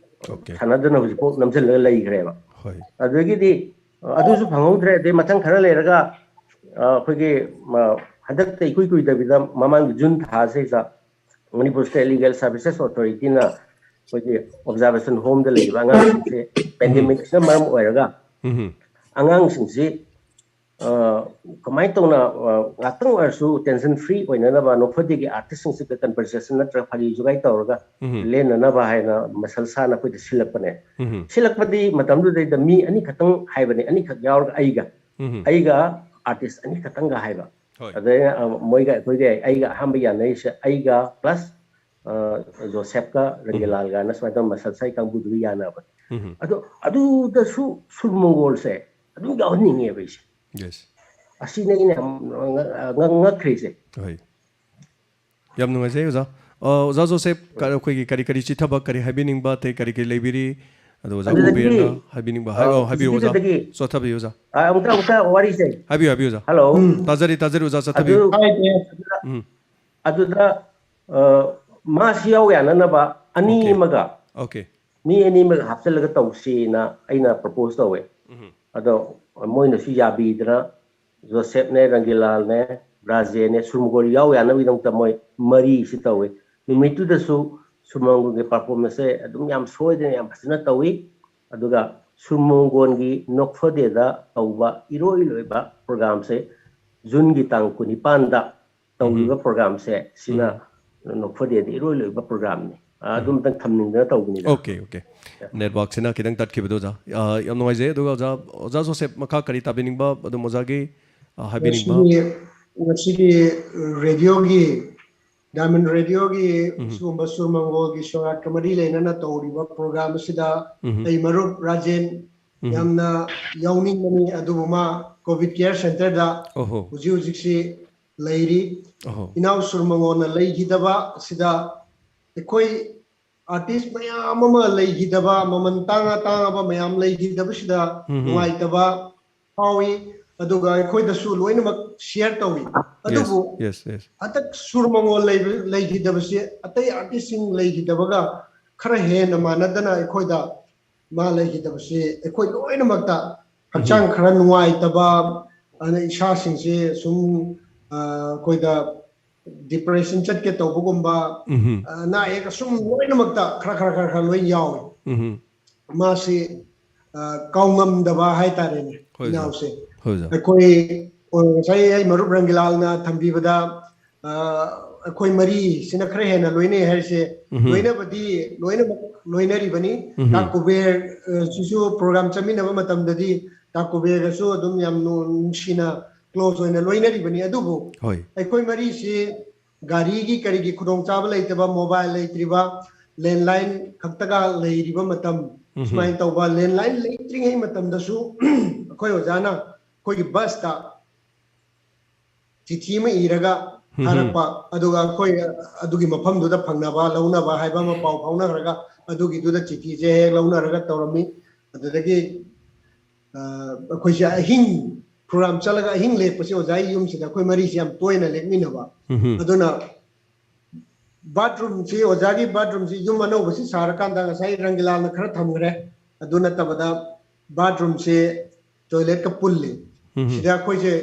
Okay. ꯁꯥꯟꯅꯗꯅ ꯍꯧꯖꯤꯛꯐꯥꯎ ꯅꯝꯁꯤꯜꯂꯒ ꯂꯩꯈ꯭ꯔꯦꯕ꯫ ꯍꯣꯏ꯫ ꯑꯗꯨꯗꯒꯤꯗꯤ, ꯑ, ꯑꯗꯨꯁꯨ ꯐꯪꯍꯧꯗ꯭ꯔꯦ꯫ ꯑꯗꯩ ꯃꯊꯪ ꯈꯔ ꯂꯩꯔꯒ, ꯑ, ꯑꯩꯈꯣꯏꯒꯤ, ꯑ, ꯍꯟꯗꯛꯇ ꯏꯀꯨꯏ ꯀꯨꯏꯗꯕꯤꯗ ꯃꯃꯥꯡꯒꯤ June ꯊꯥꯁꯤꯗ Manipur State Legal Services Authority ꯅ ꯑꯩꯈꯣꯏꯒꯤ observation home ꯗ ꯂꯩꯔꯤꯕ ꯑꯉꯥꯡꯁꯤꯡꯁꯦ pandemic ꯁꯤꯅ ꯃꯔꯝ ꯑꯣꯏꯔꯒ ꯎꯝ꯫ ꯑꯉꯥꯡꯁꯤꯡꯁꯤ, ꯑ, ꯀꯃꯥꯏꯅ ꯇꯧꯅ, ꯑ, ꯉꯥꯛꯇꯪ ꯑꯣꯏꯔꯁꯨ tension free ꯑꯣꯏꯅꯅꯕ ꯅꯣꯛꯐꯗꯦꯒꯤ artist ꯁꯤꯡꯁꯤꯗ conversation ꯅꯠꯇ꯭ꯔꯒ ꯐꯥꯒꯤ ꯖꯨꯒꯥꯏ ꯇꯧꯔꯒ ꯎꯝ꯫ ꯂꯦꯟꯅꯅꯕ ꯍꯥꯏꯅ ꯃꯁꯜ ꯁꯥꯅ ꯑꯩꯈꯣꯏꯗ ꯁꯤꯜꯂꯛꯄꯅꯦ꯫ ꯎꯝ꯫ ꯁꯤꯜꯂꯛꯄꯗꯤ ꯃꯇꯝꯗꯨꯗꯩꯗ ꯃꯤ ꯑꯅꯤꯈꯛꯇꯪ ꯍꯥꯏꯕꯅꯦ, ꯑꯅꯤꯈꯛ ꯌꯥꯎꯔꯒ ꯑꯩꯒ, ꯎꯝ꯫ ꯑꯩꯒ artist ꯑꯅꯤꯈꯛꯇꯪꯒ ꯍꯥꯏꯕ꯫ ꯍꯣꯏ꯫ ꯑꯗꯩ, ꯑ, ꯃꯣꯏꯒ ꯑꯩꯈꯣꯏꯒ, ꯑꯩꯒ ꯑꯍꯥꯟꯕ ꯌꯥꯅꯔꯤꯁꯦ ꯑꯩꯒ plus ꯑ, ꯖꯣꯁꯦꯞꯀ ꯔꯪꯒꯤꯂꯥꯜꯒꯅ ꯁꯨꯃꯥꯏꯅ ꯇꯧꯔ ꯃꯁꯜ ꯁꯥꯏ ꯀꯥꯡꯕꯨꯗꯨꯒ ꯌꯥꯅꯕ꯫ ꯎꯝ꯫ ꯑꯗꯣ ꯑꯗꯨꯗꯁꯨ ꯁꯨꯔ ꯃꯪꯒꯣꯜꯁꯦ ꯑꯗꯨꯝ ꯌꯥꯎꯍꯟꯅꯤꯡꯉꯦꯕ ꯑꯩꯁꯦ꯫ Yes. ꯑꯁꯤꯅꯦ ꯑꯩꯅ ꯌꯥꯝ ꯉꯛ- ꯉꯛ- ꯉꯛꯈ꯭ꯔꯤꯁꯦ꯫ ꯍꯣꯏ꯫ ꯌꯥꯝ ꯅꯨꯡꯉꯥꯏꯖꯩ ꯑꯣꯖꯥ꯫ ꯑ, ꯑꯣꯖꯥ ꯖꯣꯁꯦꯞ, ꯀ- ꯑꯩꯈꯣꯏꯒꯤ ꯀꯔꯤ ꯀꯔꯤ ꯆꯤꯊꯕ, ꯀꯔꯤ ꯍꯥꯏꯕꯤꯅꯤꯡꯕ, ꯑꯇꯩ ꯀꯔꯤ ꯀꯔꯤ ꯂꯩꯕꯤꯔꯤ? ꯑꯗꯣ ꯑꯣꯖꯥ ꯑꯗꯨꯗꯒꯤ, ꯀꯨꯕꯦꯔꯅ ꯍꯥꯏꯕꯤꯅꯤꯡꯕ, ꯍꯥꯏ-, ꯑ, ꯑꯣ, ꯍꯥꯏꯕꯤꯌꯨ ꯑꯣꯖꯥ꯫ ꯁꯤꯗꯒꯤ, ꯆꯣꯊꯕꯤꯌꯨ ꯑꯣꯖꯥ꯫ ꯑ, ꯑꯃꯨꯛꯇ ꯑꯃꯨꯛꯇ ꯋꯥꯔꯤꯁꯦ꯫ ꯍꯥꯏꯕꯤꯌꯨ, ꯍꯥꯏꯕꯤꯌꯨ ꯑꯣꯖꯥ꯫ ꯍꯜꯂꯣ꯫ ꯇꯥꯖꯔꯤ, ꯇꯥꯖꯔꯤ ꯑꯣꯖꯥ, ꯆꯠꯊꯕꯤꯌꯨ꯫ ꯑꯗꯨ ꯎꯝ꯫ ꯑꯗꯨꯗ ꯑ, ꯃꯥꯁꯤ ꯌꯥꯎ ꯌꯥꯅꯅꯕ ꯑꯅꯤ Okay. ꯑꯃꯒ Okay. ꯃꯤ ꯑꯅꯤ ꯑꯃꯒ ꯍꯥꯞꯆꯤꯜꯂꯒ ꯇꯧꯁꯤꯅ ꯑꯩꯅ ꯄ꯭ꯔꯄꯣꯁ ꯇꯧꯋꯦ꯫ ꯎꯝ꯫ ꯑꯗꯣ ꯃꯣꯏꯅꯁꯨ ꯌꯥꯕꯤꯗꯅ ꯖꯣꯁꯦꯞꯅꯦ, ꯔꯪꯒꯤꯂꯥꯜꯅꯦ, ꯔꯥꯖꯦꯅꯦ, ꯁꯨꯔꯃꯒꯣꯜ ꯌꯥꯎ ꯌꯥꯅꯕꯒꯤꯗꯃꯛꯇ ꯃꯣꯏ ꯃꯔꯤꯁꯤ ꯇꯧꯋꯤ꯫ ꯅꯨꯃꯤꯠꯇꯨꯗꯁꯨ ꯁꯨꯔꯃꯒꯣꯜꯒꯤ ꯄꯔꯐꯣꯔꯃꯦꯟꯁꯁꯦ ꯑꯗꯨꯝ ꯌꯥꯝ ꯁꯣꯏꯗꯅ ꯌꯥꯝ ꯐꯖꯅ ꯇꯧꯋꯤ꯫ ꯑꯗꯨꯒ ꯁꯨꯔꯃꯒꯣꯜꯒꯤ ꯅꯣꯛꯐꯗꯦꯗ ꯇꯧꯕ ꯏꯔꯣꯏ ꯂꯣꯏꯕ ꯄ꯭ꯔꯣꯒꯥꯝꯁꯦ ꯖꯨꯟꯒꯤ ꯇꯥꯡ ꯀꯨꯟꯅꯤꯄꯥꯟꯗ ꯇꯧꯔꯤꯕ ꯄ꯭ꯔꯣꯒꯥꯝꯁꯦ ꯁꯤꯅ ꯅꯣꯛꯐꯗꯦꯗ ꯏꯔꯣꯏ ꯂꯣꯏꯕ ꯄ꯭ꯔꯣꯒꯥꯝꯅꯤ꯫ ꯑ, ꯑꯗꯨꯝꯇꯪ ꯊꯝꯅꯤꯡꯗꯅ ꯇꯧꯕꯅꯤꯗ꯫ Okay, okay. Networkꯁꯤꯅ ꯈꯤꯇꯪ ꯇꯠꯈꯤꯕꯗꯣ ꯑꯣꯖꯥ꯫ ꯑ, ꯌꯥꯝ ꯅꯨꯡꯉꯥꯏꯖꯩ꯫ ꯑꯗꯨꯒ ꯑꯣꯖꯥ, ꯑꯣꯖꯥ ꯖꯣꯁꯦꯞ, ꯃꯈꯥ ꯀꯔꯤ ꯇꯥꯕꯤꯅꯤꯡꯕ, ꯑꯗꯨꯝ ꯑꯣꯖꯥꯒꯤ, ꯑ, ꯍꯥꯏꯕꯤꯅꯤꯡꯕ? ꯉꯁꯤꯒꯤ, ꯉꯁꯤꯒꯤ ꯔꯦꯗꯤꯑꯣꯒꯤ, ꯗꯥꯏꯃꯟ ꯔꯦꯗꯤꯑꯣꯒꯤ ꯎꯝ꯫ ꯁꯤꯒꯨꯝꯕ ꯁꯨꯔ ꯃꯪꯒꯣꯜꯒꯤ ꯁꯣꯔꯥꯠꯀ ꯃꯔꯤ ꯂꯩꯅꯅ ꯇꯧꯔꯤꯕ ꯄ꯭ꯔꯣꯒ꯭ꯔꯥꯝ ꯑꯁꯤꯗ ꯎꯝ꯫ ꯑꯩ ꯃꯔꯨꯞ ꯔꯥꯖꯦꯟ ꯎꯝ꯫ ꯌꯥꯝꯅ ꯌꯥꯎꯅꯤꯡꯕꯅꯤ, ꯑꯗꯨꯕꯨ ꯃꯥ ꯀꯣꯚꯤꯗ ꯀꯦꯌꯔ ꯁꯦꯟꯇꯔꯗ ꯑꯣꯍꯣ꯫ ꯍꯧꯖꯤꯛ ꯍꯧꯖꯤꯛꯁꯤ ꯂꯩꯔꯤ꯫ ꯑꯣꯍꯣ꯫ ꯏꯅꯥꯎ ꯁꯨꯔ ꯃꯪꯒꯣꯜꯅ ꯂꯩꯈꯤꯗꯕ ꯑꯁꯤꯗ ꯑꯩꯈꯣꯏ ꯑꯥꯔꯇꯤꯁ ꯃꯌꯥꯝ ꯑꯃ ꯂꯩꯈꯤꯗꯕ, ꯃꯃꯜ ꯇꯥꯡꯉ ꯇꯥꯡꯉꯕ ꯃꯌꯥꯝ ꯂꯩꯈꯤꯗꯕꯁꯤꯗ ꯎꯝ꯫ ꯅꯨꯡꯉꯥꯏꯇꯕ ꯐꯥꯎꯏ꯫ ꯑꯗꯨꯒ ꯑꯩꯈꯣꯏꯗꯁꯨ ꯂꯣꯏꯅꯃꯛ ꯁꯤꯌꯔ ꯇꯧꯏ꯫ Yes, ꯑꯗꯨꯕꯨ yes, yes. ꯍꯟꯗꯛ ꯁꯨꯔ ꯃꯪꯒꯣꯜ ꯂꯩꯕ-, ꯂꯩꯈꯤꯗꯕꯁꯤ ꯑꯇꯩ ꯑꯥꯔꯇꯤꯁꯁꯤꯡ ꯂꯩꯈꯤꯗꯕꯒ ꯈꯔ ꯍꯦꯟꯅ ꯃꯥꯟꯅꯗꯅ ꯑꯩꯈꯣꯏꯗ ꯃꯥ ꯂꯩꯈꯤꯗꯕꯁꯤ ꯑꯩꯈꯣꯏ ꯂꯣꯏꯅꯃꯛꯇ ꯍꯛꯆꯥꯡ ꯈꯔ ꯅꯨꯡꯉꯥꯏꯇꯕ, ꯑꯗꯨꯅ ꯏꯁꯥꯁꯤꯡꯁꯦ ꯁꯨꯝ, ꯑ, ꯑꯩꯈꯣꯏꯗ ꯗꯤꯄ꯭ꯔꯦꯁꯟ ꯆꯠꯀꯦ ꯇꯧꯕꯒꯨꯝꯕ, ꯎꯝ꯫ ꯑ, ꯑꯅꯥ ꯑꯌꯦꯛ ꯑꯁꯨꯝ ꯂꯣꯏꯅꯃꯛꯇ ꯈꯔ ꯈꯔ ꯈꯔ ꯈꯔ ꯂꯣꯏ ꯌꯥꯎꯏ꯫ ꯎꯝ꯫ ꯃꯥꯁꯤ, ꯑ, ꯀꯥꯎꯉꯝꯗꯕ ꯍꯥꯏꯇꯥꯔꯦꯅꯦ꯫ ꯍꯣꯏ, ꯑꯣꯖꯥ꯫ ꯏꯅꯥꯎꯁꯦ ꯍꯣꯏ, ꯑꯣꯖꯥ꯫ ꯑꯩꯈꯣꯏ, ꯑ, ꯉꯁꯥꯏ ꯑꯩ ꯃꯔꯨꯞ ꯔꯪꯒꯤꯂꯥꯜꯅ ꯊꯝꯕꯤꯕꯗ, ꯑ, ꯑꯩꯈꯣꯏ ꯃꯔꯤꯁꯤꯅ ꯈꯔ ꯍꯦꯟꯅ ꯂꯣꯏꯅꯩ ꯍꯥꯏꯔꯤꯁꯦ꯫ ꯎꯝ꯫ ꯂꯣꯏꯅꯕꯗꯤ ꯂꯣꯏꯅꯃꯛ ꯂꯣꯏꯅꯔꯤꯕꯅꯤ꯫ ꯎꯝ꯫ ꯇꯥ ꯀꯨꯕꯦꯔ, ꯑ, ꯁꯤꯁꯨ ꯄ꯭ꯔꯣꯒ꯭ꯔꯥꯝ ꯆꯠꯃꯤꯟꯅꯕ ꯃꯇꯝꯗꯗꯤ ꯇꯥ ꯀꯨꯕꯦꯔꯒꯁꯨ ꯑꯗꯨꯝ ꯌꯥꯝ ꯅꯨ-, ꯅꯨꯡꯁꯤꯅ ꯀ꯭ꯂꯣꯖ ꯑꯣꯏꯅ ꯂꯣꯏꯅꯔꯤꯕꯅꯤ꯫ ꯑꯗꯨꯕꯨ ꯍꯣꯏ꯫ ꯑꯩꯈꯣꯏ ꯃꯔꯤꯁꯤ ꯒꯥꯔꯤꯒꯤ ꯀꯔꯤꯒꯤ ꯈꯨꯗꯣꯡꯆꯥꯕ ꯂꯩꯇꯕ, ꯃꯣꯕꯥꯏꯜ ꯂꯩꯇ꯭ꯔꯤꯕ, ꯂꯦꯟꯂꯥꯏꯟ ꯈꯛꯇꯒ ꯂꯩꯔꯤꯕ ꯃꯇꯝ, ꯎꯝ꯫ ꯁꯨꯃꯥꯏꯅ ꯇꯧꯕ, ꯂꯦꯟꯂꯥꯏꯟ ꯂꯩꯇ꯭ꯔꯤꯉꯩ ꯃꯇꯝꯗꯁꯨ ꯑꯩꯈꯣꯏ ꯑꯣꯖꯥꯅ ꯑꯩꯈꯣꯏꯒꯤ ꯕꯁꯇ ꯆꯤꯊꯤ ꯑꯃ ꯏꯔꯒ ꯎꯝ꯫ ꯊꯥꯔꯛꯄ, ꯑꯗꯨꯒ ꯑꯩꯈꯣꯏ ꯑꯗꯨꯒꯤ ꯃꯐꯝꯗꯨꯗ ꯐꯪꯅꯕ, ꯂꯧꯅꯕ ꯍꯥꯏꯕ ꯑꯃ ꯄꯥꯎ ꯐꯥꯎꯅꯈ꯭ꯔꯒ ꯑꯗꯨꯒꯤꯗꯨꯗ ꯆꯤꯊꯤꯁꯦ ꯍꯦꯛ ꯂꯧꯅꯔꯒ ꯇꯧꯔꯝꯃꯤ꯫ ꯑꯗꯨꯗꯒꯤ ꯑ, ꯑꯩꯈꯣꯏꯁꯦ ꯑꯍꯤꯡ ꯄ꯭ꯔꯣꯒ꯭ꯔꯥꯝ ꯆꯠꯂꯒ ꯑꯍꯤꯡ ꯂꯦꯛꯄꯁꯦ ꯑꯣꯖꯥꯒꯤ ꯌꯨꯝꯁꯤꯗ ꯑꯩꯈꯣꯏ ꯃꯔꯤꯁꯦ ꯌꯥꯝ ꯇꯣꯏꯅ ꯂꯦꯛꯃꯤꯟꯅꯕ꯫ ꯎꯝ꯫ ꯑꯗꯨꯅ ꯕꯥꯠꯔꯨꯝꯁꯤ, ꯑꯣꯖꯥꯒꯤ ꯕꯥꯠꯔꯨꯝꯁꯤ ꯌꯨꯝ ꯑꯅꯧꯕꯁꯤ ꯁꯥꯔꯀꯥꯟꯗ ꯉꯁꯥꯏ ꯔꯪꯒꯤꯂꯥꯜꯅ ꯈꯔ ꯊꯝꯈ꯭ꯔꯦ꯫ ꯑꯗꯨ ꯅꯠꯇꯕꯗ ꯕꯥꯠꯔꯨꯝꯁꯤ ꯇꯣꯏꯂꯦꯠꯀ ꯄꯨꯜꯂꯤ꯫ ꯎꯝ꯫ ꯁꯤꯗ ꯑꯩꯈꯣꯏꯁꯦ,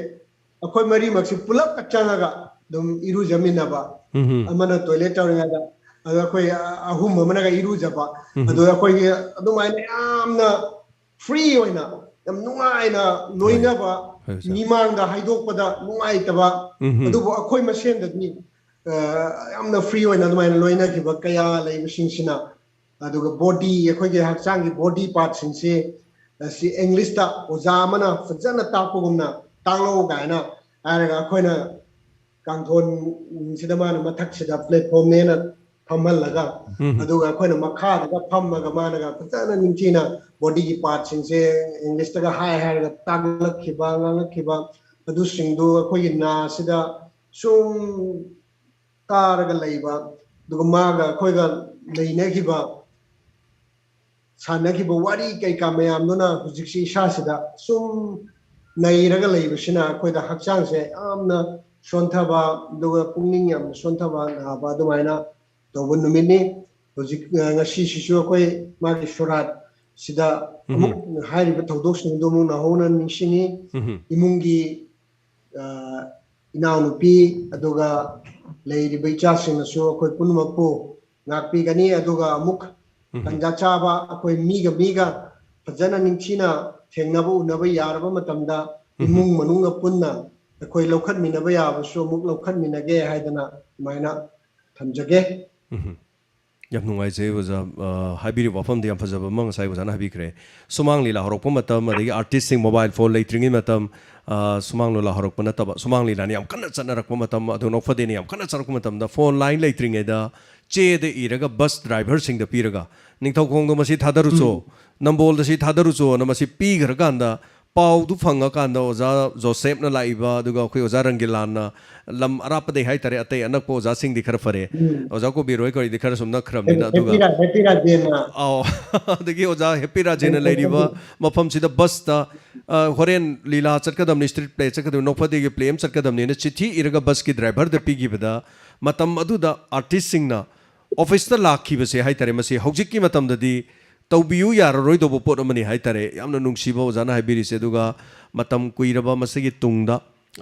ꯑꯩꯈꯣꯏ ꯃꯔꯤꯃꯛꯁꯤ ꯄꯨꯂꯞ ꯆꯪꯉꯒ ꯑꯗꯨꯝ ꯏꯔꯨꯖꯃꯤꯟꯅꯕ꯫ ꯎꯝ꯫ ꯑꯃꯅ ꯇꯣꯏꯂꯦꯠ ꯇꯧꯔꯤꯉꯩꯗ, ꯑꯗ ꯑꯩꯈꯣꯏ ꯑꯍꯨꯝ ꯑꯃꯅꯒ ꯏꯔꯨꯖꯕ꯫ ꯎꯝ꯫ ꯑꯗꯨꯗ ꯑꯩꯈꯣꯏꯒꯤ ꯑꯗꯨꯃꯥꯏꯅ ꯌꯥꯝꯅ ꯐ꯭ꯔꯤ ꯑꯣꯏꯅ, ꯌꯥꯝ ꯅꯨꯡꯉꯥꯏꯅ ꯂꯣꯏꯅꯕ, ꯍꯣꯏ, ꯁꯥꯔ꯫ ꯃꯤꯃꯥꯡꯗ ꯍꯥꯏꯗꯣꯛꯄꯗ ꯅꯨꯡꯉꯥꯏꯇꯕ, ꯎꯝ꯫ ꯑꯗꯨꯕꯨ ꯑꯩꯈꯣꯏ ꯃꯁꯦꯟꯗꯗꯤ, ꯑ, ꯌꯥꯝꯅ ꯐ꯭ꯔꯤ ꯑꯣꯏꯅ ꯑꯗꯨꯃꯥꯏꯅ ꯂꯣꯏꯅꯈꯤꯕ ꯀꯌꯥ ꯂꯩꯕꯁꯤꯡꯁꯤꯅ, ꯑꯗꯨꯒ ꯕꯣꯗꯤ, ꯑꯩꯈꯣꯏꯒꯤ ꯍꯛꯆꯥꯡꯒꯤ ꯕꯣꯗꯤ ꯄꯥꯔꯠꯁꯤꯡꯁꯤ, ꯑ, ꯁꯤ ꯏꯪꯂꯤꯁꯇ ꯑꯣꯖꯥ ꯑꯃꯅ ꯐꯖꯅ ꯇꯥꯛꯄꯒꯨꯝꯅ ꯇꯥꯛꯂꯛꯎ ꯀꯥꯏꯅ ꯍꯥꯏꯔꯒ ꯑꯩꯈꯣꯏꯅ ꯀꯥꯡꯊꯣꯟꯁꯤꯗ ꯃꯥꯅ ꯃꯊꯛꯁꯤꯗ ꯄ꯭ꯂꯦꯠꯐꯣꯝꯅꯦꯅ ꯐꯝꯍꯜꯂꯒ, ꯎꯝ꯫ ꯑꯗꯨꯒ ꯑꯩꯈꯣꯏꯅ ꯃꯈꯥꯗꯒ ꯐꯝꯃꯒ ꯃꯥꯅꯒ ꯐꯖꯅ ꯅꯤꯡꯊꯤꯅ ꯕꯣꯗꯤꯒꯤ ꯄꯥꯔꯠꯁꯤꯡꯁꯦ ꯏꯪꯂꯤꯁꯇꯒ ꯍꯥꯏ ꯍꯥꯏꯔꯒ ꯇꯥꯛꯂꯛꯈꯤꯕ, ꯉꯥꯡꯂꯛꯈꯤꯕ, ꯑꯗꯨꯁꯤꯡꯗꯨ ꯑꯩꯈꯣꯏꯒꯤ ꯅꯥꯁꯤꯗ ꯁꯨꯝ ꯀꯥꯔꯒ ꯂꯩꯕ, ꯑꯗꯨꯒ ꯃꯥꯒ ꯑꯩꯈꯣꯏꯒ ꯂꯩꯅꯈꯤꯕ, ꯁꯥꯟꯅꯈꯤꯕ ꯋꯥꯔꯤ ꯀꯩꯀꯥ ꯃꯌꯥꯝꯗꯨꯅ ꯍꯧꯖꯤꯛꯁꯤ ꯏꯁꯥꯁꯤꯗ ꯁꯨꯝ ꯅꯩꯔꯒ ꯂꯩꯕꯁꯤꯅ ꯑꯩꯈꯣꯏꯗ ꯍꯛꯆꯥꯡꯁꯦ ꯌꯥꯝꯅ ꯁꯣꯟꯊꯕ, ꯑꯗꯨꯒ ꯄꯨꯛꯅꯤꯡ ꯌꯥꯝꯅ ꯁꯣꯟꯊꯕ, ꯅꯥꯕ, ꯑꯗꯨꯃꯥꯏꯅ ꯇꯧꯕ ꯅꯨꯃꯤꯠꯅꯤ꯫ ꯍꯧꯖꯤꯛ, ꯑ, ꯉꯁꯤꯁꯤꯁꯨ ꯑꯩꯈꯣꯏ ꯃꯥꯒꯤ ꯁꯣꯔꯥꯠ ꯁꯤꯗ ꯎꯝ꯫ ꯑꯃꯨꯛ ꯍꯥꯏꯔꯤꯕ ꯊꯧꯗꯣꯛꯁꯤꯡꯗꯨ ꯑꯃꯨꯛ ꯅꯧꯍꯧꯅ ꯅꯤꯡꯁꯤꯡꯉꯤ꯫ ꯎꯝ꯫ ꯏꯃꯨꯡꯒꯤ, ꯑ, ꯏꯅꯥꯎꯅꯨꯄꯤ, ꯑꯗꯨꯒ ꯂꯩꯔꯤꯕ ꯏꯆꯥꯁꯤꯡꯅꯁꯨ ꯑꯩꯈꯣꯏ ꯄꯨꯝꯅꯃꯛꯄꯨ ꯉꯥꯛꯄꯤꯒꯅꯤ꯫ ꯑꯗꯨꯒ ꯑꯃꯨꯛ ꯎꯝ꯫ ꯇꯟꯖꯥ ꯆꯥꯕ ꯑꯩꯈꯣꯏ ꯃꯤꯒ ꯃꯤꯒ ꯐꯖꯅ ꯅꯤꯡꯊꯤꯅ ꯊꯦꯡꯅꯕ ꯎꯅꯕ ꯌꯥꯔꯕ ꯃꯇꯝꯗ ꯎꯝ꯫ ꯏꯃꯨꯡ ꯃꯅꯨꯡꯒ ꯄꯨꯟꯅ ꯑꯩꯈꯣꯏ ꯂꯧꯈꯠꯃꯤꯟꯅꯕ ꯌꯥꯕꯁꯨ ꯑꯃꯨꯛ ꯂꯧꯈꯠꯃꯤꯟꯅꯒꯦ ꯍꯥꯏꯗꯅ ꯑꯗꯨꯃꯥꯏꯅ ꯊꯝꯖꯒꯦ꯫ ꯎꯝ꯫ ꯌꯥꯝ ꯅꯨꯡꯉꯥꯏꯖꯩ ꯑꯣꯖꯥ꯫ ꯑ, ꯍꯥꯏꯕꯤꯔꯤꯕ ꯋꯥꯐꯝꯗꯤ ꯌꯥꯝ ꯐꯖꯕ ꯑꯃ ꯉꯁꯥꯏ ꯑꯣꯖꯥꯅ ꯍꯥꯏꯕꯤꯈ꯭ꯔꯦ꯫ ꯁꯨꯃꯥꯡ ꯂꯤꯂꯥ ꯍꯧꯔꯛꯄ ꯃꯇꯝ, ꯑꯗꯒꯤ ꯑꯥꯔꯇꯤꯁꯁꯤꯡ ꯃꯣꯕꯥꯏꯜ ꯐꯣꯟ ꯂꯩꯇ꯭ꯔꯤꯉꯩ ꯃꯇꯝ, ꯑ, ꯁꯨꯃꯥꯡ ꯂꯤꯂꯥ ꯍꯧꯔꯛꯄ ꯅꯠꯇꯕ, ꯁꯨꯃꯥꯡ ꯂꯤꯂꯥꯅ ꯌꯥꯝ ꯀꯟꯅ ꯆꯠꯅꯔꯛꯄ ꯃꯇꯝ, ꯑꯗꯨ ꯅꯣꯛꯐꯗꯦꯅ ꯌꯥꯝ ꯀꯟꯅ ꯆꯠꯂꯛꯄ ꯃꯇꯝꯗ ꯐꯣꯟ ꯂꯥꯏꯟ ꯂꯩꯇ꯭ꯔꯤꯉꯩꯗ ꯆꯦꯗ ꯏꯔꯒ ꯕꯁ ꯗ꯭ꯔꯥꯏꯚꯔꯁꯤꯡꯗ ꯄꯤꯔꯒ, "ꯅꯤꯡꯊꯧꯈꯣꯡꯗꯣ ꯃꯁꯤ ꯊꯥꯗꯔꯨꯆꯣ, ꯅꯝꯕꯣꯜꯗ ꯁꯤ ꯊꯥꯗꯔꯨꯆꯣꯅ" ꯃꯁꯤ ꯄꯤꯈ꯭ꯔꯀꯥꯟꯗ, ꯄꯥꯎꯗꯨ ꯐꯪꯉꯀꯥꯟꯗ ꯑꯣꯖꯥ ꯖꯣꯁꯦꯞꯅ ꯂꯥꯛꯏꯕ, ꯑꯗꯨꯒ ꯑꯩꯈꯣꯏ ꯑꯣꯖꯥ ꯔꯪꯒꯤꯂꯥꯟꯅ, ꯂꯝ ꯑꯔꯥꯞꯄꯗꯩ ꯍꯥꯏꯇꯥꯔꯦ, ꯑꯇꯩ ꯑꯅꯛꯄ ꯑꯣꯖꯥꯁꯤꯡꯗꯤ ꯈꯔ ꯐꯔꯦ, ꯑꯣꯖꯥ ꯀꯣꯕꯤꯔꯣꯏ ꯀꯧꯔꯤꯗꯤ ꯈꯔ ꯁꯨꯝ ꯅꯛꯈ꯭ꯔꯕꯅꯤꯅ, ꯑꯗꯨꯒ ꯍꯦꯄꯤ ꯔꯥ-, ꯍꯦꯄꯤ ꯔꯥꯖꯦꯟꯅ꯫ ꯑꯥꯎ꯫ ꯑꯗꯒꯤ ꯑꯣꯖꯥ ꯍꯦꯄꯤ ꯔꯥꯖꯦꯟꯅ ꯂꯩꯔꯤꯕ ꯃꯐꯝꯁꯤꯗ ꯕꯁꯇ, ꯑ, ꯍꯣꯔꯦꯟ ꯂꯤꯂꯥ ꯆꯠꯀꯗꯕꯅꯤ, ꯁ꯭ꯇ꯭ꯔꯤꯠ ꯄ꯭ꯂꯦ ꯆꯠꯀꯗꯕꯅꯤ, ꯅꯣꯛꯐꯗꯦꯒꯤ ꯄ꯭ꯂꯦ ꯑꯃ ꯆꯠꯀꯗꯕꯅꯤꯅ ꯆꯤꯊꯤ ꯏꯔꯒ ꯕꯁꯀꯤ ꯗ꯭ꯔꯥꯏꯚꯔꯗ ꯄꯤꯈꯤꯕꯗ, ꯃꯇꯝ ꯑꯗꯨꯗ ꯑꯥꯔꯇꯤꯁꯁꯤꯡꯅ ꯑꯣꯐꯤꯁꯇ ꯂꯥꯛꯈꯤꯕꯁꯦ ꯍꯥꯏꯇꯥꯔꯦ, ꯃꯁꯤ ꯍꯧꯖꯤꯛꯀꯤ ꯃꯇꯝꯗꯗꯤ ꯇꯧꯕꯤꯌꯨ ꯌꯥꯔꯔꯣꯏꯗꯧꯕ ꯄꯣꯠ ꯑꯃꯅꯤ ꯍꯥꯏꯇꯥꯔꯦ꯫ ꯌꯥꯝꯅ ꯅꯨꯡꯁꯤꯕ ꯑꯣꯖꯥꯅ ꯍꯥꯏꯕꯤꯔꯤꯁꯦ꯫ ꯑꯗꯨꯒ ꯃꯇꯝ ꯀꯨꯏꯔꯕ ꯃꯁꯤꯒꯤ ꯇꯨꯡꯗ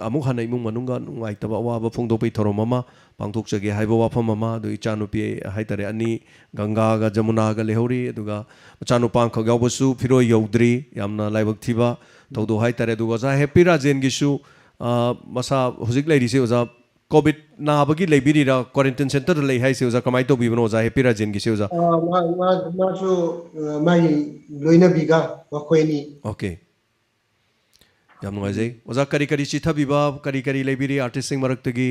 ꯑꯃꯨꯛ ꯍꯟꯅ ꯏꯃꯨꯡ ꯃꯅꯨꯡꯒ ꯅꯨꯡꯉꯥꯏꯇꯕ ꯑꯋꯥꯕ ꯐꯣꯡꯗꯣꯛꯄꯒꯤ ꯊꯧꯔꯝ ꯑꯃ ꯄꯥꯡꯊꯣꯛꯆꯒꯦ ꯍꯥꯏꯕ ꯋꯥꯐꯝ ꯑꯃ, ꯑꯗꯨ ꯏꯆꯥꯅꯨꯄꯤ ꯍꯥꯏꯇꯥꯔꯦ ꯑꯅꯤ, ꯒꯪꯒꯥꯒ ꯖꯃꯨꯅꯥꯒ ꯂꯩꯍꯧꯔꯤ, ꯑꯗꯨꯒ ꯃꯆꯥꯅꯨꯄꯥ ꯑꯃꯈꯛ ꯌꯥꯎꯕꯁꯨ ꯐꯤꯔꯣꯏ ꯌꯧꯗ꯭ꯔꯤ꯫ ꯌꯥꯝꯅ ꯂꯥꯏꯕꯛ ꯊꯤꯕ ꯊꯧꯗꯣꯛ ꯍꯥꯏꯇꯥꯔꯦ꯫ ꯑꯗꯨꯒ ꯑꯣꯖꯥ ꯍꯦꯄꯤ ꯔꯥꯖꯦꯟꯒꯤꯁꯨ, ꯑ, ꯃꯁꯥ ꯍꯧꯖꯤꯛ ꯂꯩꯔꯤꯁꯦ ꯑꯣꯖꯥ ꯀꯣꯚꯤꯗ ꯅꯥꯕꯒꯤ ꯂꯩꯕꯤꯔꯤꯔꯥ, ꯀ꯭ꯋꯥꯔꯦꯟꯇꯤꯟ ꯁꯦꯟꯇꯔꯗ ꯂꯩ ꯍꯥꯏꯁꯦ ꯑꯣꯖꯥ, ꯀꯃꯥꯏꯅ ꯇꯧꯕꯤꯕꯅꯣ ꯑꯣꯖꯥ ꯍꯦꯄꯤ ꯔꯥꯖꯦꯟꯒꯤꯁꯦ ꯑꯣꯖꯥ? ꯑ, ꯃꯥ-, ꯃꯥ-, ꯃꯥꯁꯨ, ꯑ, ꯃꯥꯒꯤ ꯂꯣꯏꯅꯕꯤꯒ ꯃꯈꯣꯏ ꯑꯅꯤ꯫ ꯑꯣꯀꯦ꯫ ꯌꯥꯝ ꯅꯨꯡꯉꯥꯏꯖꯩ꯫ ꯑꯣꯖꯥ, ꯀꯔꯤ ꯀꯔꯤ ꯆꯤꯊꯕꯤꯕ, ꯀꯔꯤ ꯀꯔꯤ ꯂꯩꯕꯤꯔꯤ ꯑꯥꯔꯇꯤꯁꯁꯤꯡ ꯃꯔꯛꯇꯒꯤ?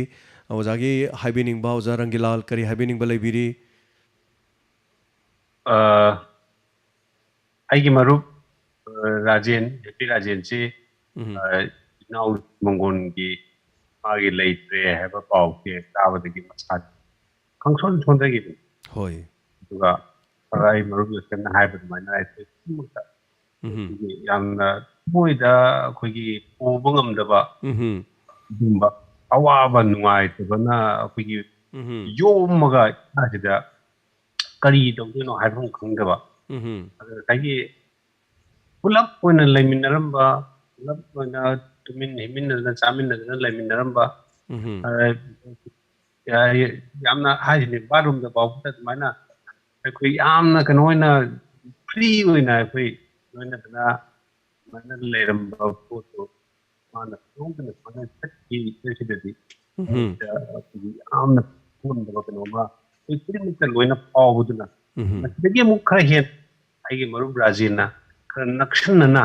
ꯑꯣꯖꯥꯒꯤ ꯍꯥꯏꯕꯤꯅꯤꯡꯕ, ꯑꯣꯖꯥ ꯔꯪꯒꯤꯂꯥꯜ, ꯀꯔꯤ ꯍꯥꯏꯕꯤꯅꯤꯡꯕ ꯂꯩꯕꯤꯔꯤ? ꯑ, ꯑꯩꯒꯤ ꯃꯔꯨꯞ, ꯑ, ꯔꯥꯖꯦꯟ, ꯍꯦꯄꯤ ꯔꯥꯖꯦꯟꯁꯤ, ꯎꯝ꯫ ꯑ, ꯏꯅꯥꯎ ꯃꯪꯒꯣꯟꯒꯤ ꯃꯥꯒꯤ ꯂꯩꯇ꯭ꯔꯦ ꯍꯥꯏꯕ ꯄꯥꯎꯁꯦ ꯇꯥꯕꯗꯒꯤ ꯃꯁꯥ ꯈꯪꯁꯣꯟ ꯁꯣꯟꯊꯈꯤꯕꯅꯤ꯫ ꯍꯣꯏ꯫ ꯑꯗꯨꯒ ꯉꯁꯥꯏ ꯃꯔꯨꯞ ꯖꯣꯁꯦꯐꯅ ꯍꯥꯏꯕ ꯑꯗꯨꯃꯥꯏꯅ ꯑꯩꯈꯣꯏ ꯄꯨꯝꯅꯃꯛꯇ ꯎꯝ꯫ ꯑꯩꯈꯣꯏꯒꯤ ꯌꯥꯝꯅ ꯊꯃꯣꯏꯗ ꯑꯩꯈꯣꯏꯒꯤ ꯄꯨꯕ ꯉꯝꯗꯕ ꯎꯝ꯫ ꯑꯗꯨꯒꯨꯝꯕ ꯑꯋꯥꯕ ꯅꯨꯡꯉꯥꯏꯇꯕꯅ ꯑꯩꯈꯣꯏꯒꯤ ꯎꯝ꯫ ꯌꯣꯝꯃꯒ ꯏꯁꯥꯁꯤꯗ ꯀꯔꯤ ꯇꯧꯗꯣꯏꯅꯣ ꯍꯥꯏꯐꯝ ꯈꯪꯗꯕ꯫ ꯎꯝ꯫ ꯑꯗꯨ ꯉꯁꯥꯏꯒꯤ ꯄꯨꯂꯞ ꯑꯣꯏꯅ ꯂꯩꯃꯤꯟꯅꯔꯝꯕ, ꯄꯨꯂꯞ ꯑꯣꯏꯅ ꯇꯨꯃꯤꯟ ꯍꯤꯞꯃꯤꯟꯅꯗꯅ ꯆꯥꯃꯤꯟꯅꯗꯅ ꯂꯩꯃꯤꯟꯅꯔꯝꯕ, ꯎꯝ꯫ ꯑ, ꯌꯥꯝꯅ ꯍꯥꯏꯁꯤꯅꯦ, ꯕꯥꯠꯔꯨꯝꯗ ꯐꯥꯎꯕꯗ ꯑꯗꯨꯃꯥꯏꯅ ꯑꯩꯈꯣꯏ ꯌꯥꯝꯅ ꯀꯩꯅꯣ ꯑꯣꯏꯅ, ꯐ꯭ꯔꯤ ꯑꯣꯏꯅ ꯑꯩꯈꯣꯏ ꯂꯣꯏꯅꯗꯅ ꯑꯗꯨꯃꯥꯏꯅ ꯂꯩꯔꯝꯕ ꯄꯣꯠꯇꯣ ꯃꯥꯅ ꯈꯪꯍꯧꯗꯅ ꯁꯨꯃꯥꯏꯅ ꯆꯠꯈꯤꯕꯁꯤꯗꯗꯤ ꯎꯝ꯫ ꯑꯩꯈꯣꯏꯒꯤ ꯌꯥꯝꯅ ꯄꯦꯟꯗꯕ ꯀꯩꯅꯣꯝꯃ ꯑꯩꯈꯣꯏ ꯈꯨꯗꯤꯡꯃꯛꯇ ꯂꯣꯏꯅ ꯐꯥꯎꯕꯗꯨꯅ, ꯎꯝ꯫ ꯃꯁꯤꯗꯒꯤ ꯑꯃꯨꯛ ꯈꯔ ꯍꯦꯟꯅ ꯑꯩꯒꯤ ꯃꯔꯨꯞ ꯔꯥꯖꯦꯟꯅ ꯈꯔ ꯅꯛꯁꯟꯅꯅ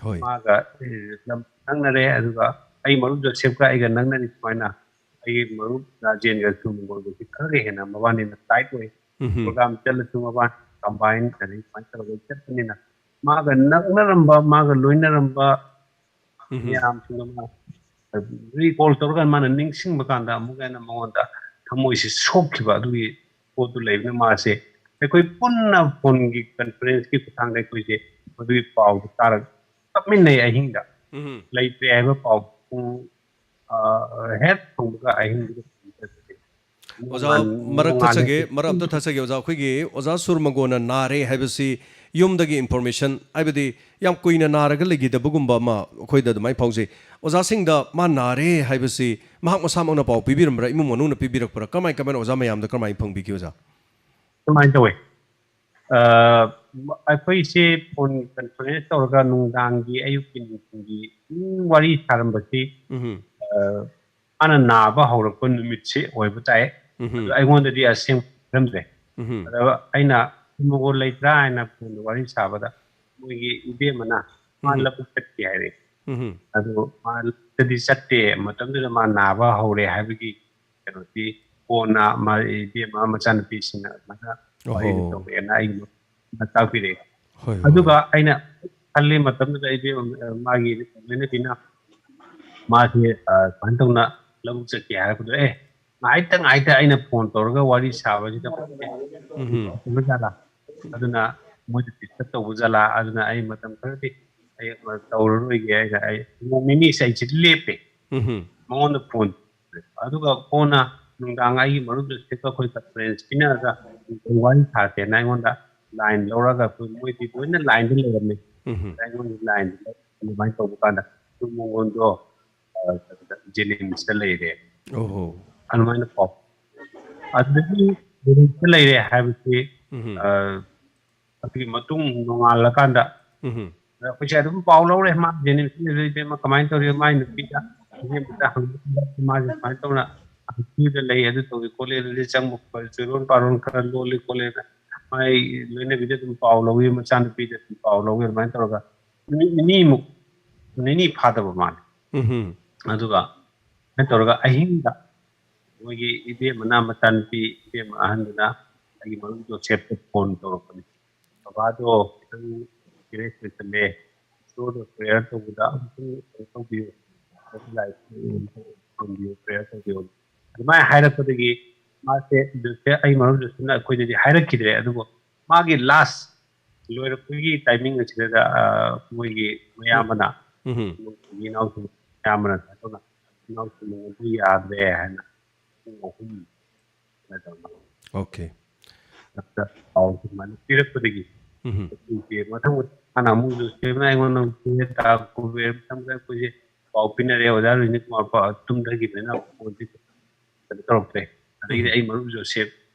ꯍꯣꯏ꯫ ꯃꯥꯒ ꯑꯦ, ꯂꯝ ꯅꯛꯅꯔꯦ꯫ ꯑꯗꯨꯒ ꯑꯩ ꯃꯔꯨꯞ ꯖꯣꯁꯦꯐꯀ ꯑꯩꯒ ꯅꯛꯅꯔꯤ ꯁꯨꯃꯥꯏꯅ ꯑꯩꯒꯤ ꯃꯔꯨꯞ ꯔꯥꯖꯦꯟꯒ ꯁꯨꯔꯃꯒꯣꯟꯒꯁꯤ ꯈꯔꯒ ꯍꯦꯟꯅ ꯃꯕꯥꯅꯤꯅ ꯇꯥꯏꯠ ꯑꯣꯏ꯫ ꯎꯝ꯫ ꯄ꯭ꯔꯣꯒ꯭ꯔꯥꯝ ꯆꯠꯂꯁꯨ ꯃꯕꯥꯅꯤ ꯀꯝꯕꯥꯏꯟ ꯑꯗꯩ ꯁꯨꯃꯥꯏꯅ ꯇꯧꯔꯒ ꯆꯠꯄꯅꯤꯅ ꯃꯥꯒ ꯅꯛꯅꯔꯝꯕ, ꯃꯥꯒ ꯂꯣꯏꯅꯔꯝꯕ ꯎꯝ꯫ ꯃꯌꯥꯝꯁꯤꯡꯗꯣ ꯃꯥ ꯔꯤꯀꯣꯜ ꯇꯧꯔꯒ ꯃꯥꯅ ꯅꯤꯡꯁꯤꯡꯕ ꯀꯥꯟꯗ ꯑꯃꯨꯛ ꯍꯦꯟꯅ ꯃꯉꯣꯟꯗ ꯊꯃꯣꯏꯁꯤ ꯁꯣꯛꯈꯤꯕ ꯑꯗꯨꯒꯤ ꯄꯣꯠꯇꯨ ꯂꯩꯕꯅ ꯃꯥꯁꯦ ꯑꯩꯈꯣꯏ ꯄꯨꯟꯅ ꯐꯣꯟꯒꯤ ꯀꯟꯐꯔꯦꯟꯁꯀꯤ ꯈꯨꯠꯊꯥꯡꯗ ꯑꯩꯈꯣꯏꯁꯦ ꯃꯗꯨꯒꯤ ꯄꯥꯎꯗꯨ ꯇꯥꯔꯒ ꯀꯞꯃꯤꯟꯅꯩ ꯑꯍꯤꯡꯗ꯫ ꯎꯝ꯫ ꯂꯩꯇ꯭ꯔꯦ ꯍꯥꯏꯕ ꯄꯥꯎ ꯄꯨꯡ, ꯑ, ꯍꯦꯛ ꯐꯪꯕꯒ ꯑꯍꯤꯡꯗꯨꯗ ꯐꯣꯟ ꯇꯧꯔꯛꯑꯦ꯫ ꯑꯣꯖꯥ, ꯅꯣꯡꯉꯥꯟ-, ꯃꯔꯛ ꯅꯣꯡꯉꯥꯟꯂꯦ꯫ ꯊꯠꯆꯒꯦ, ꯃꯔꯛ ꯑꯝꯇ ꯊꯠꯆꯒꯦ, ꯑꯣꯖꯥ꯫ ꯑꯩꯈꯣꯏꯒꯤ ꯑꯣꯖꯥ ꯁꯨꯔꯃꯒꯣꯟꯅ ꯅꯥꯔꯦ ꯍꯥꯏꯕꯁꯤ ꯌꯨꯝꯗꯒꯤ ꯏꯟꯐꯣꯔꯃꯦꯁꯟ, ꯍꯥꯏꯕꯗꯤ ꯌꯥꯝ ꯀꯨꯏꯅ ꯅꯥꯔꯒ ꯂꯩꯈꯤꯗꯕꯒꯨꯝꯕ ꯑꯃ ꯑꯩꯈꯣꯏꯗ ꯑꯗꯨꯃꯥꯏꯅ ꯐꯥꯎꯖꯩ꯫ ꯑꯣꯖꯥꯁꯤꯡꯗ ꯃꯥ ꯅꯥꯔꯦ ꯍꯥꯏꯕꯁꯤ ꯃꯍꯥꯛ ꯃꯁꯥꯃꯛꯅ ꯄꯥꯎ ꯄꯤꯕꯤꯔꯝꯕ꯭ꯔꯥ, ꯏꯃꯨꯡ ꯃꯅꯨꯡꯅ ꯄꯤꯕꯤꯔꯛꯄ꯭ꯔꯥ, ꯀꯃꯥꯏ ꯀꯃꯥꯏꯅ ꯑꯣꯖꯥ ꯃꯌꯥꯝꯗ ꯀꯃꯥꯏꯅ ꯐꯪꯕꯤꯈꯤ, ꯑꯣꯖꯥ? ꯁꯨꯃꯥꯏꯅ ꯇꯧꯋꯦ꯫ ꯑ, ꯑꯩꯈꯣꯏꯁꯦ ꯐꯣꯟ ꯀꯟꯐꯔꯦꯟꯁ ꯇꯧꯔꯒ ꯅꯨꯡꯗꯥꯡꯒꯤ, ꯑꯌꯨꯛꯀꯤ, ꯅꯨꯡꯊꯤꯜꯒꯤ ꯑꯗꯨꯝ ꯋꯥꯔꯤ ꯁꯥꯔꯝꯕꯁꯤ, ꯎꯝ꯫ ꯑ, ꯃꯥꯅ ꯅꯥꯕ ꯍꯧꯔꯛꯄ ꯅꯨꯃꯤꯠꯁꯤ ꯑꯣꯏꯕ ꯇꯥꯏ꯫ ꯎꯝ꯫ ꯑꯗꯣ ꯑꯩꯉꯣꯟꯗꯗꯤ ꯑꯁꯦꯡꯕ ꯈꯪꯗ꯭ꯔꯦ꯫ ꯎꯝ꯫ ꯑꯗꯣ ꯑꯩꯅ ꯃꯒꯣꯟ ꯂꯩꯇ꯭ꯔꯥ ꯍꯥꯏꯅ ꯐꯣꯟꯗ ꯋꯥꯔꯤ ꯁꯥꯕꯗ ꯃꯣꯏꯒꯤ ꯏꯕꯦꯝꯃꯅ ꯃꯥ ꯎꯝ꯫ ꯂꯧꯕꯨꯛ ꯆꯠꯈꯤ ꯍꯥꯏꯔꯦ꯫ ꯎꯝ꯫ ꯑꯗꯨ ꯃꯥ ꯂꯧꯕꯨꯛꯇꯗꯤ ꯆꯠꯇꯦ, ꯃꯇꯝꯗꯨꯗ ꯃꯥ ꯅꯥꯕ ꯍꯧꯔꯦ ꯍꯥꯏꯕꯒꯤ ꯀꯩꯅꯣꯗꯤ ꯀꯣꯟꯅ ꯃꯥ ꯏꯕꯦꯝꯃ ꯃꯆꯥꯅꯨꯄꯤꯁꯤꯡꯅ ꯑꯗꯨꯃꯥꯏꯅ ꯋꯥꯔꯤꯗꯨ ꯑꯣꯍꯣ꯫ ꯇꯧꯔꯛꯑꯦꯅ ꯑꯩ ꯃꯇꯥꯛꯄꯤꯔꯛꯑꯦ꯫ ꯍꯣꯏ, ꯍꯣꯏ꯫ ꯑꯗꯨꯒ ꯑꯩꯅ ꯈꯜꯂꯤ ꯃꯇꯝꯗꯨꯗ ꯏꯕꯦꯝꯃ, ꯃꯥꯒꯤ ꯂꯣꯏꯅꯕꯤꯅ ꯃꯥꯁꯦ, ꯑ, ꯁꯨꯃꯥꯏꯅ ꯇꯧꯅ ꯂꯧꯕꯨꯛ ꯆꯠꯀꯦ ꯍꯥꯏꯔꯛꯄꯗꯣ, "ꯑꯦ, ꯉꯥꯏꯇ ꯉꯥꯏꯇ ꯑꯩꯅ ꯐꯣꯟ ꯇꯧꯔꯒ ꯋꯥꯔꯤ ꯁꯥꯕꯁꯤꯗ ꯎꯝ꯫ ꯇꯧꯕ ꯖꯥꯠꯂꯥ? ꯑꯗꯨꯅ ꯃꯣꯏꯗ ꯗꯤꯁꯇꯔꯕ ꯇꯧꯕ ꯖꯥꯠꯂꯥ?" ꯑꯗꯨꯅ ꯑꯩ ꯃꯇꯝ ꯈꯔꯗꯤ ꯑꯩ ꯇꯧꯔꯔꯣꯏꯒꯦ ꯍꯥꯏꯅ ꯑꯩ ꯅꯣꯡ ꯅꯤꯅꯤꯁꯦ ꯑꯩꯁꯦ ꯂꯦꯞꯄꯦ꯫ ꯎꯝ꯫ ꯃꯉꯣꯟꯗ ꯐꯣꯟ꯫ ꯑꯗꯨꯒ ꯀꯣꯟꯅ ꯅꯨꯡꯗꯥꯡ ꯑꯩꯒꯤ ꯃꯔꯨꯞ ꯖꯣꯁꯦꯐꯀ ꯑꯩꯈꯣꯏ ꯀꯟꯐꯔꯦꯟꯁ ꯄꯤꯅꯔꯒ ꯋꯥꯔꯤ ꯁꯥꯁꯦꯅ ꯑꯩꯉꯣꯟꯗ ꯂꯥꯏꯟ ꯂꯧꯔꯒ ꯑꯩꯈꯣꯏ ꯃꯣꯏꯗꯤ ꯂꯣꯏꯅ ꯂꯥꯏꯟꯗ ꯂꯩꯔꯝꯃꯦ꯫ ꯎꯝ꯫ ꯑꯗ ꯑꯩꯉꯣꯟꯗ ꯂꯥꯏꯟꯗ ꯂꯧꯔꯒ ꯑꯗꯨꯃꯥꯏꯅ ꯇꯧꯕ ꯀꯥꯟꯗ ꯑꯩꯈꯣꯏ ꯃꯉꯣꯟꯗꯣ, ꯑ, ꯀꯩꯅꯣꯗ, ꯖꯦꯅꯤꯝꯁꯇ ꯂꯩꯔꯦ꯫ ꯑꯣꯍꯣ꯫ ꯑꯗꯨꯃꯥꯏꯅ ꯄꯥꯎ꯫ ꯑꯗꯨꯗꯒꯤ ꯖꯦꯅꯤꯝꯁꯇ ꯂꯩꯔꯦ ꯍꯥꯏꯕꯁꯤ, ꯎꯝ꯫ ꯑ, ꯑꯗꯨꯒꯤ ꯃꯇꯨꯡ ꯅꯣꯡꯉꯥꯜꯂꯀꯥꯟꯗ ꯎꯝ꯫ ꯑꯗ ꯑꯩꯈꯣꯏꯁꯦ ꯑꯗꯨꯝ ꯄꯥꯎ ꯂꯧꯔꯦ, ꯃꯥ ꯖꯦꯅꯤꯝꯁꯇ ꯂꯩꯕ ꯏꯕꯦꯝꯃ ꯀꯃꯥꯏꯅ ꯇꯧꯔꯤ, ꯃꯥꯏ ꯅꯨꯄꯤꯗ ꯏꯕꯦꯝꯃꯗ ꯍꯪꯕ ꯃꯥꯁꯦ ꯁꯨꯃꯥꯏꯅ ꯇꯧꯅ ꯍꯩꯀ꯭ꯔꯨꯗ ꯂꯩ, ꯑꯗꯨ ꯇꯧꯏ ꯈꯣꯠꯂꯤ, ꯑꯗꯨꯗꯤ ꯆꯪꯕ ꯈꯣꯠꯄ, ꯆꯨꯔꯣꯟ ꯄꯥꯔꯣꯟ ꯈꯔ ꯂꯣꯜꯂꯤ ꯈꯣꯠꯂꯦꯅ ꯃꯥꯏ ꯂꯣꯏꯅꯕꯤꯗ ꯑꯗꯨꯝ ꯄꯥꯎ ꯂꯧꯏ, ꯃꯆꯥꯅꯨꯄꯤꯗ ꯑꯗꯨꯝ ꯄꯥꯎ ꯂꯧꯏ꯫ ꯑꯗꯨꯃꯥꯏꯅ ꯇꯧꯔꯒ ꯅꯨꯃꯤꯠ ꯅꯤꯅꯤꯃꯨꯛ, ꯅꯤꯅꯤ ꯐꯥꯗꯕ ꯃꯥꯜꯂꯦ꯫ ꯎꯝ ꯑꯗꯨꯒ ꯀꯩꯅꯣ ꯇꯧꯔꯒ ꯑꯍꯤꯡꯗ ꯃꯣꯏꯒꯤ ꯏꯕꯦꯝꯃꯅ, ꯃꯆꯥꯅꯨꯄꯤ ꯏꯕꯦꯝꯃ ꯑꯍꯟꯗꯨꯅ ꯑꯩꯒꯤ ꯃꯔꯨꯞ ꯖꯣꯁꯦꯞꯇ ꯐꯣꯟ ꯇꯧꯔꯛꯄꯅꯤ꯫ "ꯕꯕꯥꯗꯣ ꯈꯤꯇꯪ ꯁꯤꯔꯤꯌꯁ ꯑꯣꯏꯁꯜꯂꯦ, ꯏꯁꯣꯔꯗ ꯄ꯭ꯔꯦꯌꯔ ꯇꯧꯕꯗ ꯑꯃꯨꯛꯇꯪ ꯀꯩꯅꯣ ꯇꯧꯕꯤꯌꯨ, ꯂꯥꯏ ꯈꯨꯔꯨꯝꯕꯤꯌꯨ, ꯄ꯭ꯔꯦꯌꯔ ꯇꯧꯕꯤꯌꯨ"꯫ ꯑꯗꯨꯃꯥꯏꯅ ꯍꯥꯏꯔꯛꯄꯗꯒꯤ ꯃꯥꯁꯦ, ꯖꯣꯁꯦꯞ, ꯑꯩ ꯃꯔꯨꯞ ꯖꯣꯁꯦꯞꯅ ꯑꯩꯈꯣꯏꯗꯗꯤ ꯍꯥꯏꯔꯛꯈꯤꯗ꯭ꯔꯦ, ꯑꯗꯨꯕꯨ ꯃꯥꯒꯤ ꯂꯥꯁ ꯂꯣꯏꯔꯛꯄꯒꯤ ꯇꯥꯏꯃꯤꯡ ꯑꯁꯤꯗ, ꯑ, ꯃꯣꯏꯒꯤ ꯃꯌꯥꯝꯕꯅ, ꯎꯝ ꯃꯣꯏꯒꯤ ꯏꯅꯥꯎꯁꯤꯡ ꯃꯌꯥꯝꯕꯅ ꯍꯥꯏꯗꯣꯛꯅ, "ꯏꯅꯥꯎꯁꯤꯡ ꯑꯗꯨ ꯌꯥꯗ꯭ꯔꯦ" ꯍꯥꯏꯅ ꯄꯨꯡ ꯑꯍꯨꯝ ꯀꯩꯅꯣ ꯇꯧꯔꯒ ꯑꯣꯀꯦ꯫ ꯗꯥꯛꯇꯔ ꯄꯥꯎ ꯑꯗꯨꯃꯥꯏꯅ ꯄꯤꯔꯛꯄꯗꯒꯤ ꯎꯝ ꯑꯩꯈꯣꯏꯁꯦ ꯃꯊꯪ ꯃꯊꯪ ꯍꯥꯟꯅ ꯑꯃꯨꯛ ꯖꯣꯁꯦꯞꯅ ꯑꯩꯉꯣꯟꯗ ꯇꯥ ꯀꯨꯕꯦꯔ ꯃꯊꯪ ꯃꯊꯪ ꯑꯩꯈꯣꯏꯁꯦ ꯄꯥꯎ ꯄꯤꯅꯔꯦ꯫ ꯑꯣꯖꯥ ꯔꯣꯍꯤꯅꯤ ꯀꯨꯃꯥꯔ ꯄꯥꯎ ꯇꯨꯝꯊꯈꯤꯕꯅꯤꯅ ꯐꯣꯟꯁꯦ ꯀꯩꯅꯣ ꯇꯧꯔꯛꯇ꯭ꯔꯦ꯫ ꯑꯗꯒꯤꯗꯤ ꯎꯝ ꯑꯩ ꯃꯔꯨꯞ ꯖꯣꯁꯦꯞ,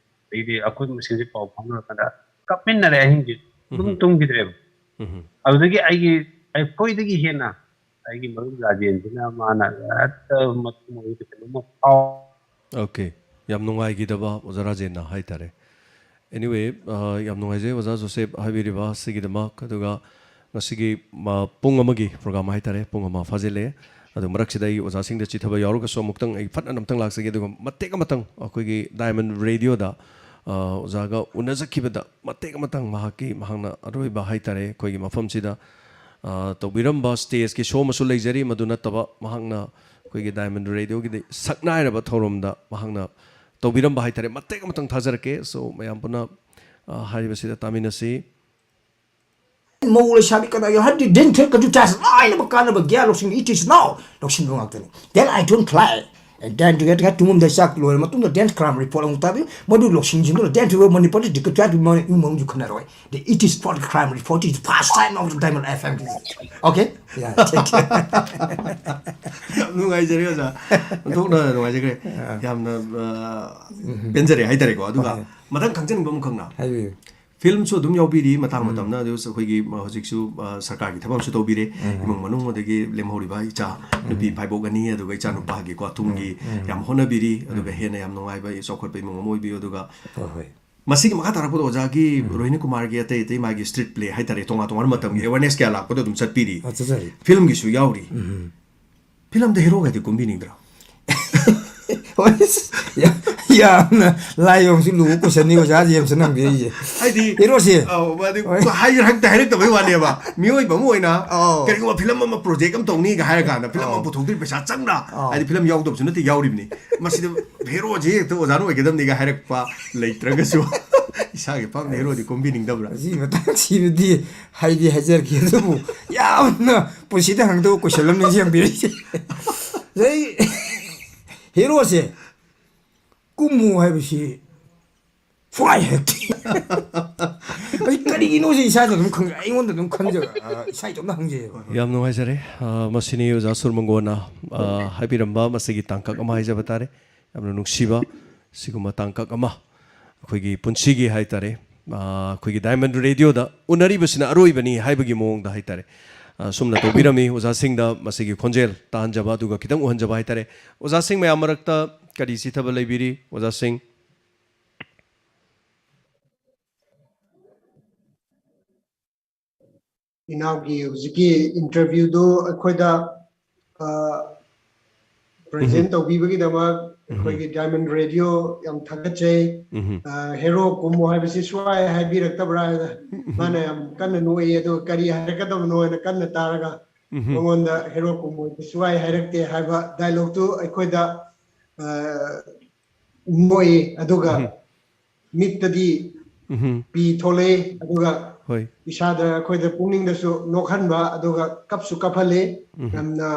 ꯑꯗꯒꯤꯗꯤ ꯑꯩꯈꯣꯏ ꯃꯁꯦꯟꯁꯦ ꯄꯥꯎ ꯐꯥꯎꯅꯔꯀꯥꯟꯗ ꯀꯞꯃꯤꯟꯅꯔꯦ ꯑꯍꯤꯡꯁꯦ, ꯑꯗꯨꯝ ꯎꯝ ꯇꯨꯝꯈꯤꯗ꯭ꯔꯦꯕ꯫ ꯎꯝ ꯑꯗꯨꯗꯒꯤ ꯑꯩꯒꯤ, ꯑꯩꯈꯣꯏꯗꯒꯤ ꯍꯦꯟꯅ ꯑꯩꯒꯤ ꯃꯔꯨꯞ ꯔꯥꯖꯦꯟꯁꯤꯅ ꯃꯥꯅ ꯍꯦꯛꯇ ꯃꯊꯃꯣꯏꯗ ꯀꯩꯅꯣꯝꯃ ꯐꯥꯎ ꯑꯣꯀꯦ꯫ ꯌꯥꯝ ꯅꯨꯡꯉꯥꯏꯈꯤꯗꯕ ꯑꯣꯖꯥ ꯔꯥꯖꯦꯟꯅ ꯍꯥꯏꯇꯥꯔꯦ꯫ Anyway, ꯑ, ꯌꯥꯝ ꯅꯨꯡꯉꯥꯏꯖꯩ ꯑꯣꯖꯥ ꯖꯣꯁꯦꯞ ꯍꯥꯏꯕꯤꯔꯤꯕ ꯑꯁꯤꯒꯤꯗꯃꯛ꯫ ꯑꯗꯨꯒ ꯉꯁꯤꯒꯤ, ꯃ, ꯄꯨꯡ ꯑꯃꯒꯤ ꯄ꯭ꯔꯣꯒ꯭ꯔꯥꯝ ꯍꯥꯏꯇꯥꯔꯦ, ꯄꯨꯡ ꯑꯃ ꯐꯥꯖꯤꯜꯂꯛꯑꯦ꯫ ꯑꯗꯨ ꯃꯔꯛꯁꯤꯗ ꯑꯩ ꯑꯣꯖꯥꯁꯤꯡꯗ ꯆꯤꯊꯕ ꯌꯥꯎꯔꯒꯁꯨ ꯑꯃꯨꯛꯇꯪ ꯑꯩ ꯐꯠꯅ ꯑꯃꯨꯛꯇꯪ ꯂꯥꯛꯆꯒꯦ꯫ ꯑꯗꯨꯒ ꯃꯇꯦꯛ ꯑꯃꯇꯪ ꯑꯩꯈꯣꯏꯒꯤ ꯗꯥꯏꯃꯟ ꯔꯦꯗꯤꯑꯣꯗ, ꯑ, ꯑꯣꯖꯥꯒ ꯎꯅꯖꯈꯤꯕꯗ ꯃꯇꯦꯛ ꯑꯃꯇꯪ ꯃꯍꯥꯛꯀꯤ, ꯃꯍꯥꯛꯅ ꯑꯔꯣꯏꯕ ꯍꯥꯏꯇꯥꯔꯦ, ꯑꯩꯈꯣꯏꯒꯤ ꯃꯐꯝꯁꯤꯗ, ꯑ, ꯇꯧꯕꯤꯔꯝꯕ ꯁ꯭ꯇꯦꯖꯀꯤ ꯁꯣ ꯑꯃꯁꯨ ꯂꯩꯖꯔꯤ꯫ ꯃꯗꯨ ꯅꯠꯇꯕ ꯃꯍꯥꯛꯅ ꯑꯩꯈꯣꯏꯒꯤ ꯗꯥꯏꯃꯟ ꯔꯦꯗꯤꯑꯣꯒꯤꯗꯤ ꯁꯛꯅꯥꯏꯔꯕ ꯊꯧꯔꯝꯗ ꯃꯍꯥꯛꯅ ꯇꯧꯕꯤꯔꯝꯕ ꯍꯥꯏꯇꯥꯔꯦ, ꯃꯇꯦꯛ ꯑꯃꯇꯪ ꯊꯥꯖꯔꯛꯀꯦ꯫ So, ꯃꯌꯥꯝ ꯄꯨꯟꯅ, ꯑ, ꯍꯥꯏꯔꯤꯕꯁꯤꯗ ꯇꯥꯃꯤꯟꯅꯁꯤ꯫ ꯃꯧ ꯂꯩꯁꯥꯕꯤ ꯀꯅꯥꯒꯤ ꯍꯥꯏꯗꯤ ꯗꯦꯟ ꯊꯦꯜ ꯀꯗꯨ ꯆꯥꯁ ꯂꯣꯏꯅꯃꯛ ꯀꯥꯟꯅꯕ ꯒ꯭ꯌꯥꯟ ꯂꯧꯁꯤꯡ ꯏꯇꯤꯁ ꯅꯥꯎ ꯂꯧꯁꯤꯟꯕ ꯉꯥꯛꯇꯅꯤ꯫ Then I don't cry. And then you get ꯇꯨꯝꯃꯝꯗꯥꯏ ꯆꯥꯛ ꯂꯣꯏꯔ ꯃꯇꯨꯡꯗ ꯗꯦꯟ ꯀ꯭ꯔꯥꯏꯝ ꯔꯤꯄꯣꯔꯠ ꯑꯃꯨꯛ ꯇꯥꯕꯤꯌꯨ꯫ ꯃꯗꯨ ꯂꯧꯁꯤꯡꯁꯤꯡꯗꯨꯅ ꯗꯦꯟ ꯊꯦꯜ ꯃꯅꯤꯄꯨꯔꯗ ꯗꯤꯀꯠ ꯆꯥꯗꯨ ꯏꯃꯨꯡ ꯃꯅꯨꯡꯁꯨ ꯈꯟꯅꯔꯣꯏ꯫ The it is for the crime report is the first time of the Diamond F M. Okay? Yeah, thank you. ꯌꯥꯝ ꯅꯨꯡꯉꯥꯏꯖꯔꯦ ꯑꯣꯖꯥ, ꯑꯣꯟꯊꯣꯛꯅ ꯅꯨꯡꯉꯥꯏꯖꯈ꯭ꯔꯦ꯫ ꯌꯥꯝꯅ, ꯑ, ꯄꯦꯟꯖꯔꯦ ꯍꯥꯏꯇꯥꯔꯦꯀꯣ꯫ ꯑꯗꯨꯒ ꯍꯣꯏ꯫ ꯃꯊꯪ ꯈꯪꯖꯅꯤꯡꯕ ꯑꯃꯈꯛꯅ, ꯍꯥꯏꯕꯤꯌꯨ꯫ ꯐꯤꯂꯝꯁꯨ ꯑꯗꯨꯝ ꯌꯥꯎꯕꯤꯔꯤ ꯃꯇꯥꯡ ꯃꯇꯝꯅ, ꯑꯗꯨ ꯑꯩꯈꯣꯏꯒꯤ, ꯑ, ꯍꯧꯖꯤꯛꯁꯨ, ꯑ, ꯁꯔꯀꯥꯔꯒꯤ ꯊꯕꯛ ꯑꯃꯁꯨ ꯇꯧꯕꯤꯔꯦ꯫ ꯏꯃꯨꯡ ꯃꯅꯨꯡ, ꯑꯗꯒꯤ ꯂꯦꯝꯍꯧꯔꯤꯕ ꯏꯆꯥ ꯅꯨꯄꯤ ꯐꯥꯏꯕꯣꯛ ꯑꯅꯤ, ꯑꯗꯨꯒ ꯏꯆꯥ ꯅꯨꯄꯥꯒꯤꯀꯣ, ꯇꯨꯡꯒꯤ ꯌꯥꯝ ꯍꯣꯠꯅꯕꯤꯔꯤ, ꯑꯗꯨꯒ ꯍꯦꯟꯅ ꯌꯥꯝ ꯅꯨꯡꯉꯥꯏꯕ, ꯆꯥꯎꯈꯠꯄ ꯏꯃꯨꯡ ꯑꯃ ꯑꯣꯏꯕꯤꯌꯨ꯫ ꯑꯗꯨꯒ ꯍꯣꯏ, ꯍꯣꯏ꯫ ꯃꯁꯤꯒꯤ ꯃꯈꯥ ꯇꯥꯔꯛꯄꯗ ꯑꯣꯖꯥꯒꯤ ꯔꯣꯍꯤꯅꯤ ꯀꯨꯃꯥꯔꯒꯤ ꯑꯇꯩ ꯑꯇꯩ ꯃꯥꯒꯤ street play ꯍꯥꯏꯇꯥꯔꯦ, ꯇꯣꯉꯥꯟ ꯇꯣꯉꯥꯟꯕ ꯃꯇꯝꯒꯤ awareness ꯀꯌꯥ ꯂꯥꯛꯄꯗ ꯑꯗꯨꯝ ꯆꯠꯄꯤꯔꯤ꯫ ꯑ, ꯆꯠꯆꯔꯤ꯫ ꯐꯤꯂꯝꯒꯤꯁꯨ ꯌꯥꯎꯔꯤ꯫ ꯐꯤꯂꯝꯗ ꯍꯦꯔꯣꯒꯗꯤ ꯀꯨꯝꯕꯤꯅꯤꯡꯗ꯭ꯔꯣ? ꯍꯣꯏ, ꯌꯥꯝ, ꯌꯥꯝꯅ ꯂꯥꯏꯕ ꯑꯃꯁꯨ ꯂꯨꯕ questionꯅꯤ ꯑꯣꯖꯥ ꯖꯦꯝꯁꯅ ꯍꯪꯕꯤꯔꯛꯏꯁꯦ꯫ ꯍꯥꯏꯗꯤ, ꯍꯦꯔꯣꯁꯦ꯫ ꯑꯧ, ꯃꯥꯗꯤ ꯍꯣꯏ꯫ ꯍꯥꯏ-, ꯍꯦꯛꯇ ꯍꯥꯏꯔꯛꯇꯕꯩ ꯋꯥꯅꯦꯕ꯫ ꯃꯤꯑꯣꯏꯕ ꯑꯃ ꯑꯣꯏꯅ ꯑꯧ꯫ ꯀꯔꯤꯒꯨꯝꯕ ꯐꯤꯂꯝ ꯑꯃ project ꯑꯃ ꯇꯧꯅꯤꯒ ꯍꯥꯏꯔ ꯀꯥꯟꯗ, ꯐꯤꯂꯝ ꯑꯃ ꯑꯧ꯫ ꯄꯨꯊꯣꯛꯇ꯭ꯔꯤ ꯄꯩꯁꯥ ꯆꯪꯗ꯭ꯔꯥ? ꯑꯧ꯫ ꯍꯥꯏꯗꯤ, ꯐꯤꯂꯝ ꯌꯥꯎꯗꯕꯁꯨ ꯅꯠꯇꯦ, ꯌꯥꯎꯔꯤꯕꯅꯤ꯫ ꯃꯁꯤꯗ ꯍꯦꯔꯣꯁꯦ ꯍꯦꯛꯇ ꯑꯣꯖꯥꯅ ꯑꯣꯏꯒꯗꯕꯅꯤꯒ ꯍꯥꯏꯔꯛꯄ ꯂꯩꯇ꯭ꯔꯒꯁꯨ, ꯏꯁꯥꯒꯤ ꯄꯥꯝꯕ ꯍꯦꯔꯣꯗꯤ ꯀꯨꯝꯕꯤꯅꯤꯡꯗꯕ꯭ꯔꯥ? ꯃꯁꯤꯒꯤ ꯃꯇꯥꯡꯁꯤꯗꯗꯤ ꯍꯥꯏꯗꯤ ꯍꯥꯏꯖꯔꯛꯀꯦ, ꯑꯗꯨꯕꯨ ꯌꯥꯝꯅ ꯄꯨꯟꯁꯤꯗ ꯍꯪꯗꯕ question ꯑꯃꯅꯤ ꯍꯧꯖꯤꯛ ꯍꯪꯕꯤꯔꯛꯏꯁꯦ꯫ ꯑꯗꯩ ꯍꯦꯔꯣꯁꯦ ꯀꯨꯝꯃꯨ ꯍꯥꯏꯕꯁꯤ ꯁ꯭ꯋꯥꯏ ꯍꯦꯛ꯫ ꯑꯩ ꯀꯔꯤꯒꯤꯅꯣ ꯁꯤ ꯏꯁꯥꯗ ꯑꯗꯨꯝ ꯈꯪ-, ꯑꯩꯉꯣꯟꯗ ꯑꯗꯨꯝ ꯈꯟꯖ-, ꯑ, ꯏꯁꯥ ꯏꯇꯣꯝꯇ ꯍꯪꯖꯩꯌꯦꯕ꯫ ꯌꯥꯝ ꯅꯨꯡꯉꯥꯏꯖꯔꯦ꯫ ꯑ, ꯃꯁꯤꯅꯤ ꯑꯣꯖꯥ ꯁꯨꯔ ꯃꯪꯒꯣꯟꯅ, ꯑ, ꯍꯥꯏꯕꯤꯔꯝꯕ ꯃꯁꯤꯒꯤ ꯇꯥꯡꯀꯛ ꯑꯃ ꯍꯥꯏꯖꯕ ꯇꯥꯔꯦ꯫ ꯌꯥꯝꯅ ꯅꯨꯡꯁꯤꯕ ꯁꯤꯒꯨꯝꯕ ꯇꯥꯡꯀꯛ ꯑꯃ ꯑꯩꯈꯣꯏꯒꯤ ꯄꯨꯟꯁꯤꯒꯤ ꯍꯥꯏ ꯇꯥꯔꯦ, ꯑ, ꯑꯩꯈꯣꯏꯒꯤ Diamond Radioꯗ ꯎꯅꯔꯤꯕꯁꯤꯅ ꯑꯔꯣꯏꯕꯅꯤ ꯍꯥꯏꯕꯒꯤ ꯃꯑꯣꯡꯗ ꯍꯥꯏ ꯇꯥꯔꯦ꯫ ꯑ, ꯁꯨꯝꯅ ꯇꯧꯕꯤꯔꯝꯃꯤ ꯑꯣꯖꯥꯁꯤꯡꯗ ꯃꯁꯤꯒꯤ ꯈꯣꯟꯖꯦꯜ ꯇꯥꯍꯟꯖꯕ ꯑꯗꯨꯒ ꯈꯤꯇꯪ ꯎꯍꯟꯖꯕ ꯍꯥꯏ ꯇꯥꯔꯦ꯫ ꯑꯣꯖꯥꯁꯤꯡ ꯃꯌꯥꯝ ꯃꯔꯛꯇ ꯀꯔꯤ ꯆꯤꯊꯕ ꯂꯩꯕꯤꯔꯤ ꯑꯣꯖꯥꯁꯤꯡ? ꯏꯅꯥꯎꯒꯤ ꯍꯧꯖꯤꯛꯀꯤ interviewꯗꯨ ꯑꯩꯈꯣꯏꯗ, ꯑ, present ꯎꯝ꯫ ꯇꯧꯕꯤꯕꯒꯤꯗꯃꯛ ꯎꯝ꯫ ꯑꯩꯈꯣꯏꯒꯤ Diamond Radio ꯌꯥꯝ ꯊꯥꯒꯠꯆꯩ꯫ ꯎꯝ꯫ ꯑ, ꯍꯦꯔꯣ ꯀꯨꯝꯃꯣ ꯍꯥꯏꯕꯁꯤ ꯁꯨꯡꯍꯥꯏ ꯍꯥꯏꯕꯤꯔꯛꯇꯕ꯭ꯔꯥ ꯍꯥꯏꯅ ꯎꯝ꯫ ꯃꯥꯅ ꯌꯥꯝ ꯀꯟꯅ ꯅꯣꯛꯏ, ꯑꯗꯨꯒ ꯀꯔꯤ ꯍꯥꯏꯔꯛꯀꯗꯕꯅꯣ ꯍꯥꯏꯅ ꯀꯟꯅ ꯇꯥꯔꯒ ꯎꯝ꯫ ꯃꯉꯣꯟꯗ ꯍꯦꯔꯣ ꯀꯨꯝꯃꯣ ꯍꯥꯏꯕꯁꯤ ꯁꯨꯡꯍꯥꯏ ꯍꯥꯏꯔꯛꯇꯦ ꯍꯥꯏꯕ dialogueꯇꯨ ꯑꯩꯈꯣꯏꯗ, ꯑ, ꯅꯣꯛꯏ, ꯑꯗꯨꯒ ꯎꯝ꯫ ꯃꯤꯠꯇꯗꯤ ꯎꯝ꯫ ꯄꯤ ꯊꯣꯛꯂꯛꯏ, ꯑꯗꯨꯒ ꯍꯣꯏ꯫ ꯏꯁꯥꯗ, ꯑꯩꯈꯣꯏꯗ ꯄꯨꯛꯅꯤꯡꯗꯁꯨ ꯅꯣꯛꯍꯟꯕ, ꯑꯗꯨꯒ ꯀꯞꯁꯨ ꯀꯞꯍꯜꯂꯤ꯫ ꯎꯝ꯫ ꯌꯥꯝꯅ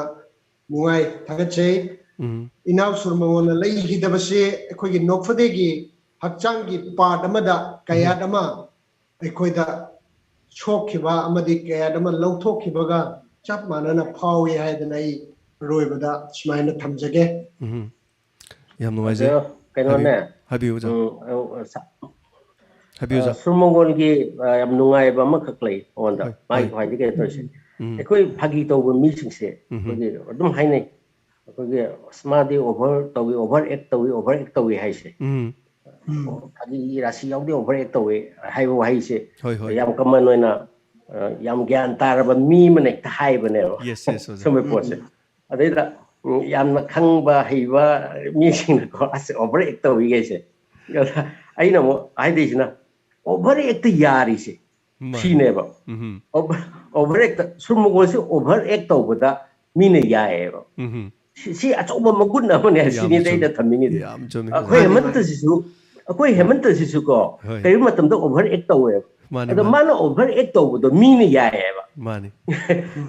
ꯅꯨꯡꯉꯥꯏ, ꯊꯥꯒꯠꯆꯩ꯫ ꯎꯝ꯫ ꯏꯅꯥꯎ ꯁꯨꯔ ꯃꯉꯣꯟꯗ ꯂꯩꯈꯤꯗꯕꯁꯤ ꯑꯩꯈꯣꯏꯒꯤ ꯅꯣꯛꯐꯗꯦꯒꯤ ꯍꯛꯆꯥꯡꯒꯤ part ꯑꯃꯗ ꯎꯝ꯫ ꯀꯌꯥꯠ ꯑꯃ ꯑꯩꯈꯣꯏꯗ ꯁꯣꯛꯈꯤꯕ ꯑꯃꯗꯤ ꯀꯌꯥꯠ ꯑꯃ ꯂꯧꯊꯣꯛꯈꯤꯕꯒ ꯆꯞ ꯃꯥꯟꯅꯅ ꯐꯥꯎꯏ ꯍꯥꯏꯗꯅ ꯑꯩ ꯑꯔꯣꯏꯕꯗ ꯁꯨꯃꯥꯏꯅ ꯊꯝꯖꯒꯦ꯫ ꯎꯝ꯫ ꯌꯥꯝ ꯅꯨꯡꯉꯥꯏꯖꯩ꯫ ꯑꯗꯣ ꯀꯩꯅꯣꯅꯦ, ꯍꯥꯏꯕꯤꯌꯨ, ꯍꯥꯏꯕꯤꯌꯨ, ꯑꯣꯖꯥ꯫ ꯎꯝ, ꯑ, ꯁ-, ꯍꯥꯏꯕꯤꯌꯨ, ꯑꯣꯖꯥ꯫ ꯁꯨꯔ ꯃꯪꯒꯣꯜꯒꯤ, ꯑ, ꯌꯥꯝ ꯅꯨꯡꯉꯥꯏꯕ ꯑꯃꯈꯛ ꯂꯩ ꯃꯉꯣꯟꯗ꯫ ꯍꯣꯏ, ꯃꯥꯒꯤ ꯍꯣꯏ꯫ ꯈ꯭ꯋꯥꯏꯗꯒꯤ ꯀꯩꯅꯣ ꯇꯧꯔꯤꯁꯦ, ꯎꯝ꯫ ꯑꯩꯈꯣꯏ ꯐꯥꯒꯤ ꯇꯧꯕ ꯃꯤꯁꯤꯡꯁꯦ ꯎꯝ꯫ ꯑꯩꯈꯣꯏꯒꯤ ꯑꯗꯨꯝ ꯍꯥꯏꯅꯩ, ꯑꯩꯈꯣꯏꯒꯤ "ꯑꯁ, ꯃꯥꯗꯤ ꯑꯣꯚꯔ ꯇꯧꯏ, ꯑꯣꯚꯔ ꯑꯦꯛ ꯇꯧꯏ, ꯑꯣꯚꯔ ꯑꯦꯛ ꯇꯧꯏ" ꯍꯥꯏꯁꯦ꯫ ꯎꯝ꯫ ꯐꯥꯒꯤ ꯔꯥꯁꯤ ꯌꯥꯎꯗꯦ, ꯑꯣꯚꯔ ꯑꯦꯛ ꯇꯧꯏ ꯍꯥꯏꯕ ꯋꯥꯍꯩꯁꯦ ꯍꯣꯏ, ꯍꯣꯏ꯫ ꯌꯥꯝ ꯀꯃꯟ ꯑꯣꯏꯅ, ꯑ, ꯌꯥꯝ ꯒ꯭ꯌꯥꯟ ꯇꯥꯔꯕ ꯃꯤ ꯑꯃꯅ ꯍꯦꯛꯇ ꯍꯥꯏꯕꯅꯦꯕ꯫ Yes, yes, ꯑꯣꯖꯥ꯫ ꯁꯨꯝꯕ ꯄꯣꯠꯁꯦ꯫ ꯑꯗꯩꯗ, ꯎꯝ, ꯌꯥꯝꯅ ꯈꯪꯕ ꯍꯩꯕ ꯃꯤꯁꯤꯡꯅꯀꯣ, "ꯑꯁ, ꯑꯣꯚꯔ ꯑꯦꯛ ꯇꯧꯏ" ꯍꯥꯏꯁꯦ꯫ ꯑꯗ ꯑꯩꯅ ꯑꯃꯨꯛ ꯍꯥꯏꯗꯣꯏꯁꯤꯅ, ꯑꯣꯚꯔ ꯑꯦꯛꯇ ꯌꯥꯔꯤꯁꯦ ꯃꯥꯅꯤ꯫ ꯁꯤꯅꯦꯕ꯫ ꯎꯝ꯫ ꯑꯣꯚꯔ, ꯑꯣꯚꯔ ꯑꯦꯛꯇ, ꯁꯨꯔ ꯃꯪꯒꯣꯜꯁꯦ ꯑꯣꯚꯔ ꯑꯦꯛ ꯇꯧꯕꯗ ꯃꯤꯅ ꯌꯥꯏꯌꯦꯕ꯫ ꯎꯝ꯫ ꯁꯤ, ꯁꯤ ꯑꯆꯧꯕ ꯃꯒꯨꯟ ꯑꯃꯅꯦ, ꯌꯥꯝ ꯁꯤꯅꯤꯗ ꯆꯨꯝꯃꯤ꯫ ꯑꯩꯅ ꯊꯝꯅꯤꯡꯉꯤꯁꯦ꯫ ꯌꯥꯝ ꯆꯨꯝꯃꯤ, ꯑꯩꯈꯣꯏ ꯑꯣꯖꯥ꯫ ꯍꯦꯃꯟꯇꯁꯤꯁꯨ, ꯑꯩꯈꯣꯏ ꯍꯦꯃꯟꯇꯁꯤꯁꯨ ꯀꯣ, ꯍꯣꯏ꯫ ꯀꯔꯤꯒꯨꯝꯕ ꯃꯇꯝꯗ ꯑꯣꯚꯔ ꯑꯦꯛ ꯇꯧꯋꯦꯕ꯫ ꯃꯥꯅꯤ, ꯑꯗꯣ ꯃꯥꯅꯤ꯫ ꯃꯥꯅ ꯑꯣꯚꯔ ꯑꯦꯛ ꯇꯧꯕꯗꯣ ꯃꯤꯅ ꯌꯥꯏꯌꯦꯕ꯫ ꯃꯥꯅꯤ꯫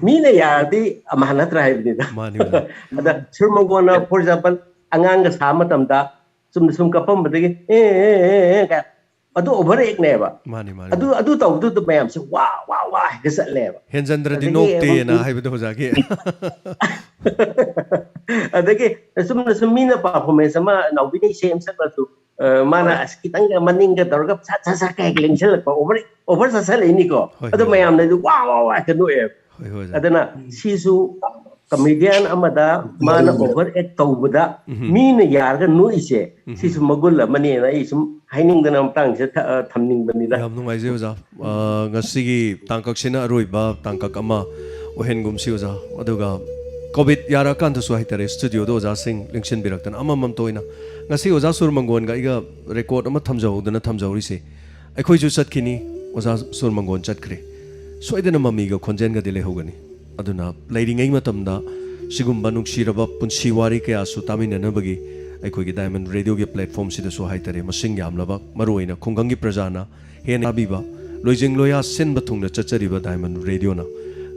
ꯃꯤꯅ ꯌꯥꯔꯗꯤ ꯑꯃ ꯅꯠꯇ꯭ꯔꯥ ꯍꯥꯏꯕꯅꯤꯗ꯫ ꯃꯥꯅꯤ, ꯑꯣꯖꯥ꯫ ꯑꯗ ꯁꯨꯔ ꯃꯪꯒꯣꯜꯅ, for example, ꯑꯉꯥꯡꯒ ꯁꯥꯕ ꯃꯇꯝꯗ ꯆꯨꯝꯅ ꯁꯨꯝ ꯀꯞꯄꯝꯕꯗꯒꯤ "ꯑꯦ, ꯑꯦ, ꯑꯦ, ꯑꯦ" ꯀꯥꯏ, ꯑꯗꯨ ꯑꯣꯚꯔ ꯑꯦꯛꯅꯦꯕ꯫ ꯃꯥꯅꯤ, ꯃꯥꯅꯤ, ꯑꯗꯨ, ꯃꯥꯅꯤ꯫ ꯑꯗꯨ ꯇꯧꯕꯗꯨꯗ ꯃꯌꯥꯝꯁꯦ ꯋꯥ, ꯋꯥ, ꯋꯥ ꯍꯦꯛꯇ ꯆꯠꯂꯦꯕ꯫ ꯍꯦꯟꯖꯟꯗ꯭ꯔꯗꯤ ꯑꯗꯒꯤ ꯅꯣꯛꯇꯦꯅ ꯑꯩꯈꯣꯏꯒꯤ ꯍꯥꯏꯕꯗꯣ ꯑꯣꯖꯥꯒꯤ꯫ ꯑꯗꯒꯤ ꯆꯨꯝꯅ ꯁꯨꯝ ꯃꯤꯅ ꯄꯔꯐꯣꯔꯃꯦꯟꯁ ꯑꯃ ꯅꯥꯎꯕꯤꯅ ꯏꯁꯩ ꯑꯃ ꯁꯛꯂꯁꯨ, ꯑ, ꯃꯥꯅ ꯑꯁ ꯈꯤꯇꯪꯒ ꯃꯅꯤꯡꯒ ꯇꯧꯔꯒ ꯁꯠ ꯁꯠ ꯁꯠ ꯀꯥꯏ ꯂꯦꯡꯁꯤꯜꯂꯛꯄ, ꯑꯣꯚꯔ, ꯑꯣꯚꯔ ꯆꯠꯁꯜꯂꯛꯏꯅꯤꯀꯣ꯫ ꯍꯣꯏ, ꯑꯗꯣ ꯍꯣꯏ꯫ ꯃꯌꯥꯝꯅꯗꯤ ꯋꯥ ꯋꯥ ꯋꯥ ꯍꯦꯛꯇ ꯅꯣꯛꯑꯦꯕ꯫ ꯍꯣꯏ, ꯍꯣꯏ, ꯑꯣꯖꯥ꯫ ꯑꯗꯨꯅ ꯁꯤꯁꯨ ꯀꯃꯦꯗꯤꯌꯟ ꯑꯃꯗ ꯃꯥꯅ ꯑꯣꯚꯔ ꯑꯦꯛ ꯇꯧꯕꯗ ꯎꯝ꯫ ꯃꯤꯅ ꯌꯥꯔꯒ ꯅꯣꯛꯏꯁꯦ, ꯎꯝ꯫ ꯁꯤꯁꯨ ꯃꯒꯨꯟ ꯑꯃꯅꯦꯅ ꯑꯩ ꯁꯨꯝ ꯍꯥꯏꯅꯤꯡꯗꯅ ꯃꯇꯥꯡꯁꯤꯗ ꯊ-, ꯑ, ꯊꯝꯅꯤꯡꯕꯅꯤꯗ꯫ ꯌꯥꯝ ꯅꯨꯡꯉꯥꯏꯖꯩ, ꯑꯣꯖꯥ꯫ ꯑ, ꯉꯁꯤꯒꯤ ꯇꯥꯡꯀꯛꯁꯤꯅ ꯑꯔꯣꯏꯕ ꯇꯥꯡꯀꯛ ꯑꯃ ꯑꯣꯏꯍꯟꯒꯨꯝꯁꯤ, ꯑꯣꯖꯥ꯫ ꯑꯗꯨꯒ ꯀꯣꯚꯤꯗ ꯌꯥꯔꯛꯑꯀꯥꯟꯗꯁꯨ ꯍꯥꯏꯇꯥꯔꯦ, ꯁ꯭ꯇꯨꯗꯤꯑꯣꯗ ꯑꯣꯖꯥꯁꯤꯡ ꯂꯦꯡꯁꯤꯟꯕꯤꯔꯛꯇꯅ ꯑꯃꯃꯝꯇ ꯑꯣꯏꯅ ꯉꯁꯤ ꯑꯣꯖꯥ ꯁꯨꯔ ꯃꯪꯒꯣꯟꯒ ꯑꯩꯒ ꯔꯦꯀꯣꯔꯗ ꯑꯃ ꯊꯝꯖꯍꯧꯗꯅ ꯊꯝꯖꯍꯧꯔꯤꯁꯦ, ꯑꯩꯈꯣꯏꯁꯨ ꯆꯠꯈꯤꯅꯤ, ꯑꯣꯖꯥ ꯁꯨꯔ ꯃꯪꯒꯣꯟ ꯆꯠꯈ꯭ꯔꯦ, ꯁꯣꯏꯗꯅ ꯃꯃꯤꯒ ꯈꯣꯟꯖꯦꯜꯒꯗꯤ ꯂꯩꯍꯧꯒꯅꯤ꯫ ꯑꯗꯨꯅ ꯂꯩꯔꯤꯉꯩ ꯃꯇꯝꯗ ꯁꯤꯒꯨꯝꯕ ꯅꯨꯡꯁꯤꯔꯕ ꯄꯨꯟꯁꯤ ꯋꯥꯔꯤ ꯀꯌꯥꯁꯨ ꯇꯥꯃꯤꯟꯅꯅꯕꯒꯤ ꯑꯩꯈꯣꯏꯒꯤ ꯗꯥꯏꯃꯟ ꯔꯦꯗꯤꯑꯣꯒꯤ ꯄ꯭ꯂꯦꯠꯐꯣꯝꯁꯤꯗꯁꯨ ꯍꯥꯏꯇꯥꯔꯦ, ꯃꯁꯤꯡ ꯌꯥꯝꯂꯕ, ꯃꯔꯨꯑꯣꯏꯅ ꯈꯨꯡꯒꯪꯒꯤ ꯄ꯭ꯔꯖꯥꯅ ꯍꯦꯟꯅ ꯇꯥꯕꯤꯕ, ꯂꯣꯏꯖꯤꯡ ꯂꯣꯌꯥ ꯁꯤꯟꯕ ꯊꯨꯡꯅ ꯆꯠꯆꯔꯤꯕ ꯗꯥꯏꯃꯟ ꯔꯦꯗꯤꯑꯣꯅ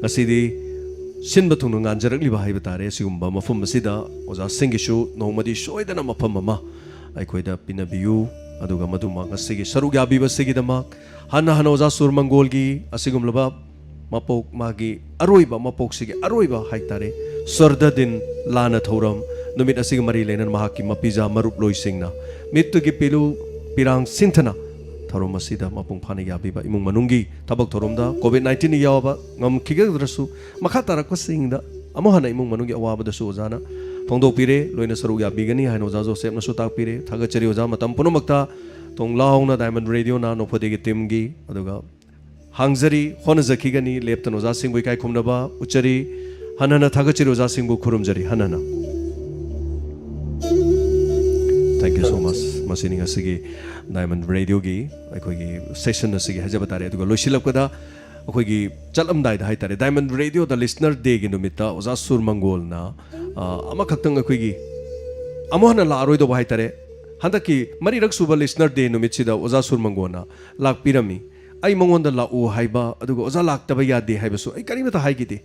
ꯉꯁꯤꯗꯤ ꯁꯤꯟꯕ ꯊꯨꯡꯅ ꯉꯥꯟꯖꯔꯛꯂꯤꯕ ꯍꯥꯏꯕ ꯇꯥꯔꯦ꯫ ꯑꯁꯤꯒꯨꯝꯕ ꯃꯐꯝ ꯑꯁꯤꯗ ꯑꯣꯖꯥꯁꯤꯡꯒꯤꯁꯨ ꯅꯣꯡꯃꯗꯤ ꯁꯣꯏꯗꯅ ꯃꯐꯝ ꯑꯃ ꯑꯩꯈꯣꯏꯗ ꯄꯤꯅꯕꯤꯌꯨ꯫ ꯑꯗꯨꯒ ꯃꯗꯨꯃꯛ ꯉꯁꯤꯒꯤ ꯁꯔꯨꯛ ꯌꯥꯕꯤꯕꯁꯤꯒꯤꯗꯃꯛ ꯍꯟꯅ ꯍꯟꯅ ꯑꯣꯖꯥ ꯁꯨꯔ ꯃꯪꯒꯣꯜꯒꯤ ꯑꯁꯤꯒꯨꯝꯂꯕ ꯃꯄꯣꯛ, ꯃꯥꯒꯤ ꯑꯔꯣꯏꯕ, ꯃꯄꯣꯛꯁꯤꯒꯤ ꯑꯔꯣꯏꯕ ꯍꯥꯏꯇꯥꯔꯦ, ꯁ꯭ꯔꯗꯥ ꯗꯤꯟ, ꯂꯥꯟꯅ ꯊꯧꯔꯝ ꯅꯨꯃꯤꯠ ꯑꯁꯤꯒ ꯃꯔꯤ ꯂꯩꯅꯅ ꯃꯍꯥꯛꯀꯤ ꯃꯄꯤꯖꯥ ꯃꯔꯨꯞꯂꯣꯏꯁꯤꯡꯅ ꯃꯤꯠꯇꯒꯤ ꯄꯤꯂꯨ ꯄꯤꯔꯥꯡ ꯁꯤꯟꯊꯅ ꯊꯧꯔꯝ ꯑꯁꯤꯗ ꯃꯄꯨꯡ ꯐꯥꯅ ꯌꯥꯕꯤꯕ ꯏꯃꯨꯡ ꯃꯅꯨꯡꯒꯤ ꯊꯕꯛ ꯊꯧꯔꯝꯗ ꯀꯣꯚꯤꯗ ꯅꯥꯏꯟꯇꯤꯟꯅ ꯌꯥꯎꯕ ꯉꯝꯈꯤꯒꯗ꯭ꯔꯁꯨ, ꯃꯈꯥ ꯇꯥꯔꯛꯄꯁꯤꯡꯗ ꯑꯃꯨꯛ ꯍꯟꯅ ꯏꯃꯨꯡ ꯃꯅꯨꯡꯒꯤ ꯑꯋꯥꯕꯗꯁꯨ ꯑꯣꯖꯥꯅ ꯐꯣꯡꯗꯣꯛꯄꯤꯔꯦ, ꯂꯣꯏꯅ ꯁꯔꯨꯛ ꯌꯥꯕꯤꯒꯅꯤ ꯍꯥꯏꯅ ꯑꯣꯖꯥ ꯖꯣꯁꯦꯐꯅꯁꯨ ꯇꯥꯛꯄꯤꯔꯦ꯫ ꯊꯥꯒꯠꯆꯔꯤ ꯑꯣꯖꯥ, ꯃꯇꯝ ꯄꯨꯝꯅꯃꯛꯇ ꯊꯣꯡ ꯂꯥꯎꯅ ꯗꯥꯏꯃꯟ ꯔꯦꯗꯤꯑꯣꯅ ꯅꯣꯡꯄꯣꯗꯦꯒꯤ ꯇꯤꯝꯒꯤ, ꯑꯗꯨꯒ ꯍꯥꯡꯖꯔꯤ, ꯍꯣꯠꯅꯖꯈꯤꯒꯅꯤ, ꯂꯦꯞꯇꯅ ꯑꯣꯖꯥ ꯁꯤꯡꯕꯨ ꯏꯀꯥꯏ ꯈꯨꯝꯅꯕ ꯎꯠꯆꯔꯤ꯫ ꯍꯟꯅ ꯍꯟꯅ ꯊꯥꯒꯠꯆꯔꯤ, ꯑꯣꯖꯥ ꯁꯤꯡꯕꯨ ꯈꯨꯔꯨꯝꯖꯔꯤ꯫ ꯍꯟꯅ ꯍꯟꯅ꯫ Thank you so much꯫ ꯃꯁꯤꯅꯤ ꯉꯁꯤꯒꯤ ꯗꯥꯏꯃꯟ ꯔꯦꯗꯤꯑꯣꯒꯤ ꯑꯩꯈꯣꯏꯒꯤ ꯁꯦꯁꯟ ꯑꯁꯤꯒꯤ ꯍꯥꯏꯖꯕ ꯇꯥꯔꯦ꯫ ꯑꯗꯨꯒ ꯂꯣꯏꯁꯤꯜꯂꯛꯄꯗ ꯑꯩꯈꯣꯏꯒꯤ ꯆꯠꯂꯝꯗꯥꯏꯗ ꯍꯥꯏꯇꯥꯔꯦ, ꯗꯥꯏꯃꯟ ꯔꯦꯗꯤꯑꯣꯗ ꯂꯤꯁꯅꯔ ꯗꯦꯒꯤ ꯅꯨꯃꯤꯠꯇ ꯑꯣꯖꯥ ꯁꯨꯔ ꯃꯪꯒꯣꯜꯅ, ꯑ, ꯑꯃꯈꯛꯇꯪ ꯑꯩꯈꯣꯏꯒꯤ ꯑꯃꯨꯛ ꯍꯟꯅ ꯂꯥꯛꯑꯔꯣꯏꯗꯧꯕ ꯍꯥꯏꯇꯥꯔꯦ꯫ ꯍꯟꯗꯛꯀꯤ ꯃꯔꯤꯔꯛ ꯁꯨꯕ ꯂꯤꯁꯅꯔ ꯗꯦ ꯅꯨꯃꯤꯠꯁꯤꯗ ꯑꯣꯖꯥ ꯁꯨꯔ ꯃꯪꯒꯣꯜꯅ ꯂꯥꯛꯄꯤꯔꯝꯃꯤ꯫ ꯑꯩ ꯃꯉꯣꯟꯗ ꯂꯥꯛꯎ ꯍꯥꯏꯕ, ꯑꯗꯨꯒ ꯑꯣꯖꯥ ꯂꯥꯛꯇꯕ ꯌꯥꯗꯦ ꯍꯥꯏꯕꯁꯨ ꯑꯩ ꯀꯔꯤꯃꯇ ꯍꯥꯏꯈꯤꯗꯦ꯫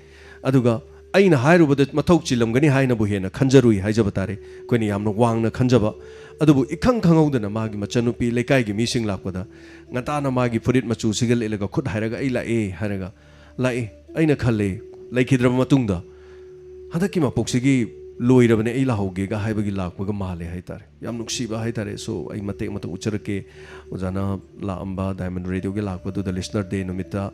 ꯑꯗꯨꯒ ꯑꯩꯅ ꯍꯥꯏꯔꯨꯕꯗ ꯃꯊꯧ ꯆꯤꯜꯂꯝꯒꯅꯤ ꯍꯥꯏꯅꯕꯨ ꯍꯦꯟꯅ ꯈꯟꯖꯔꯨꯏ ꯍꯥꯏꯖꯕ ꯇꯥꯔꯦ꯫ ꯑꯩꯈꯣꯏꯅ ꯌꯥꯝꯅ ꯋꯥꯡꯅ ꯈꯟꯖꯕ꯫ ꯑꯗꯨꯕꯨ ꯏꯈꯪ ꯈꯪꯍꯧꯗꯅ ꯃꯥꯒꯤ ꯃꯆꯟꯅꯨꯄꯤ, ꯂꯩꯀꯥꯏꯒꯤ ꯃꯤꯁꯤꯡ ꯂꯥꯛꯄꯗ ꯉꯟꯇꯥꯅ ꯃꯥꯒꯤ ꯐꯨꯔꯤꯠ ꯃꯆꯨꯁꯤꯒ ꯂꯤꯠꯂꯒ ꯈꯨꯠ ꯍꯥꯏꯔꯒ "ꯑꯩ ꯂꯥꯛꯑꯦ" ꯍꯥꯏꯔꯒ ꯂꯥꯛꯏ꯫ ꯑꯩꯅ ꯈꯜꯂꯦ, ꯂꯩꯈꯤꯗ꯭ꯔꯕ ꯃꯇꯨꯡꯗ "ꯍꯟꯗꯛꯀꯤ ꯃꯄꯣꯛꯁꯤꯒꯤ ꯂꯣꯏꯔꯕꯅꯦ, ꯑꯩ ꯂꯥꯛꯍꯧꯒꯦꯒ" ꯍꯥꯏꯕꯒꯤ ꯂꯥꯛꯄꯒ ꯃꯥꯜꯂꯦ ꯍꯥꯏꯇꯥꯔꯦ꯫ ꯌꯥꯝ ꯅꯨꯡꯁꯤꯕ ꯍꯥꯏꯇꯥꯔꯦ꯫ So, ꯑꯩ ꯃꯇꯦꯛ ꯃꯇꯦꯛ ꯎꯠꯆꯔꯛꯀꯦ꯫ ꯑꯣꯖꯥꯅ ꯂꯥꯛꯑꯝꯕ, ꯗꯥꯏꯃꯟ ꯔꯦꯗꯤꯑꯣꯒꯤ ꯂꯥꯛꯄꯗꯨꯗ ꯂꯤꯁꯅꯔ ꯗꯦ ꯅꯨꯃꯤꯠꯇ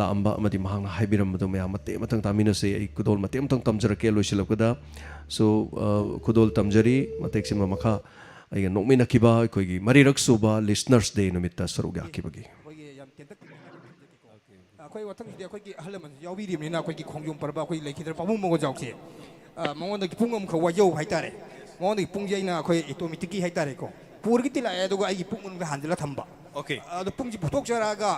ꯂꯥꯛꯑꯝꯕ ꯑꯃꯗꯤ ꯃꯍꯥꯛꯅ ꯍꯥꯏꯕꯤꯔꯝꯕꯗꯣ ꯃꯌꯥꯝ ꯃꯇꯦꯛ ꯃꯇꯪ ꯇꯥꯃꯤꯟꯅꯁꯦ꯫ ꯑꯩ ꯈꯨꯗꯣꯜ ꯃꯇꯦꯛ ꯃꯇꯪ ꯇꯝꯖꯔꯛꯀꯦ ꯂꯣꯏꯁꯤꯜꯂꯛꯄꯗ꯫ So, ꯑ, ꯈꯨꯗꯣꯜ ꯇꯝꯖꯔꯤ꯫ ꯃꯇꯦꯛꯁꯤꯃ ꯃꯈꯥ ꯑꯩꯒ ꯅꯣꯛꯃꯤꯟꯅꯈꯤꯕ ꯑꯩꯈꯣꯏꯒꯤ ꯃꯔꯤꯔꯛ ꯁꯨꯕ ꯂꯤꯁꯅꯔꯁ ꯗꯦ ꯅꯨꯃꯤꯠꯇ ꯁꯔꯨꯛ ꯌꯥꯈꯤꯕꯒꯤ꯫ ꯑꯩꯈꯣꯏꯒꯤ ꯌꯥꯝ ꯇꯦꯟꯇꯛ ꯇꯦꯟꯇꯛ ꯍꯥꯏꯖꯒꯦꯀꯣ꯫ ꯑꯩꯈꯣꯏ ꯃꯊꯪꯁꯤꯗꯤ ꯑꯩꯈꯣꯏꯒꯤ ꯑꯍꯜ ꯂꯃꯟꯁꯨ ꯌꯥꯎꯕꯤꯔꯤꯕꯅꯤꯅ ꯑꯩꯈꯣꯏꯒꯤ ꯈꯣꯡꯖꯣꯝ ꯄꯔꯕ ꯑꯩꯈꯣꯏ ꯂꯩꯈꯤꯗ꯭ꯔ ꯄꯥꯕꯨꯡ ꯃꯉꯣꯟꯖꯥꯎꯁꯦ, ꯑ, ꯃꯉꯣꯟꯗꯒꯤ ꯄꯨꯡ ꯑꯃꯈꯛ ꯋꯥꯏꯖꯧ ꯍꯥꯏꯇꯥꯔꯦ꯫ ꯃꯉꯣꯟꯗꯒꯤ ꯄꯨꯡꯁꯦ ꯑꯩꯅ ꯑꯩꯈꯣꯏ ꯑꯣꯇꯣꯃꯦꯇꯤꯛꯀꯤ ꯍꯥꯏꯇꯥꯔꯦꯀꯣ, ꯄꯨꯔꯒꯗꯤ ꯂꯥꯛꯑꯦ, ꯑꯗꯨꯒ ꯑꯩꯒꯤ ꯄꯨꯡ ꯃꯅꯨꯡꯗ ꯍꯥꯟꯖꯤꯜꯂ ꯊꯝꯕ꯫ ꯑꯣꯀꯦ꯫ ꯑꯗꯣ ꯄꯨꯡꯁꯤ ꯄꯨꯊꯣꯛꯆꯔꯛꯑꯒ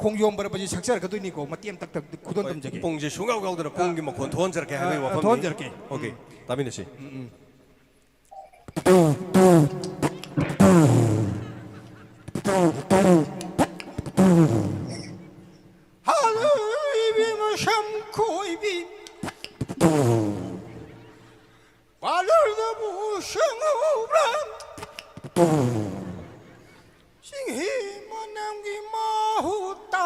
ꯈꯣꯡꯖꯣꯝ ꯄꯔꯕꯁꯤ ꯁꯛꯆꯔꯛꯀꯗꯣꯏꯅꯤꯀꯣ꯫ ꯃꯇꯦꯛ ꯑꯃꯇ ꯈꯨꯗꯣꯜ ꯍꯣꯏ, ꯇꯝꯖꯒꯦ꯫ ꯄꯨꯡꯁꯦ ꯁꯨꯡꯌꯥꯎ ꯌꯥꯎꯗꯅ ꯄꯨꯡꯒꯤ ꯃꯈꯣꯟ ꯊꯣꯛꯍꯟꯖꯔꯛꯀꯦ ꯍꯥꯏꯕꯒꯤ ꯑ, ꯋꯥꯐꯝꯅꯤ꯫ ꯊꯣꯛꯍꯟꯖꯔꯛꯀꯦ꯫ ꯑꯣꯀꯦ, ꯎꯝ꯫ ꯇꯥꯃꯤꯟꯅꯁꯤ꯫ ꯍꯥꯂꯣꯏꯕꯤ ꯃꯁꯝ ꯈꯣꯏꯕꯤ, ꯄꯥꯔꯂꯔꯗꯕꯨ ꯁꯪꯍꯧꯕ꯭ꯔꯥ? ꯆꯤꯡꯍꯤ ꯃꯅꯝꯒꯤ ꯃꯍꯨꯠꯇ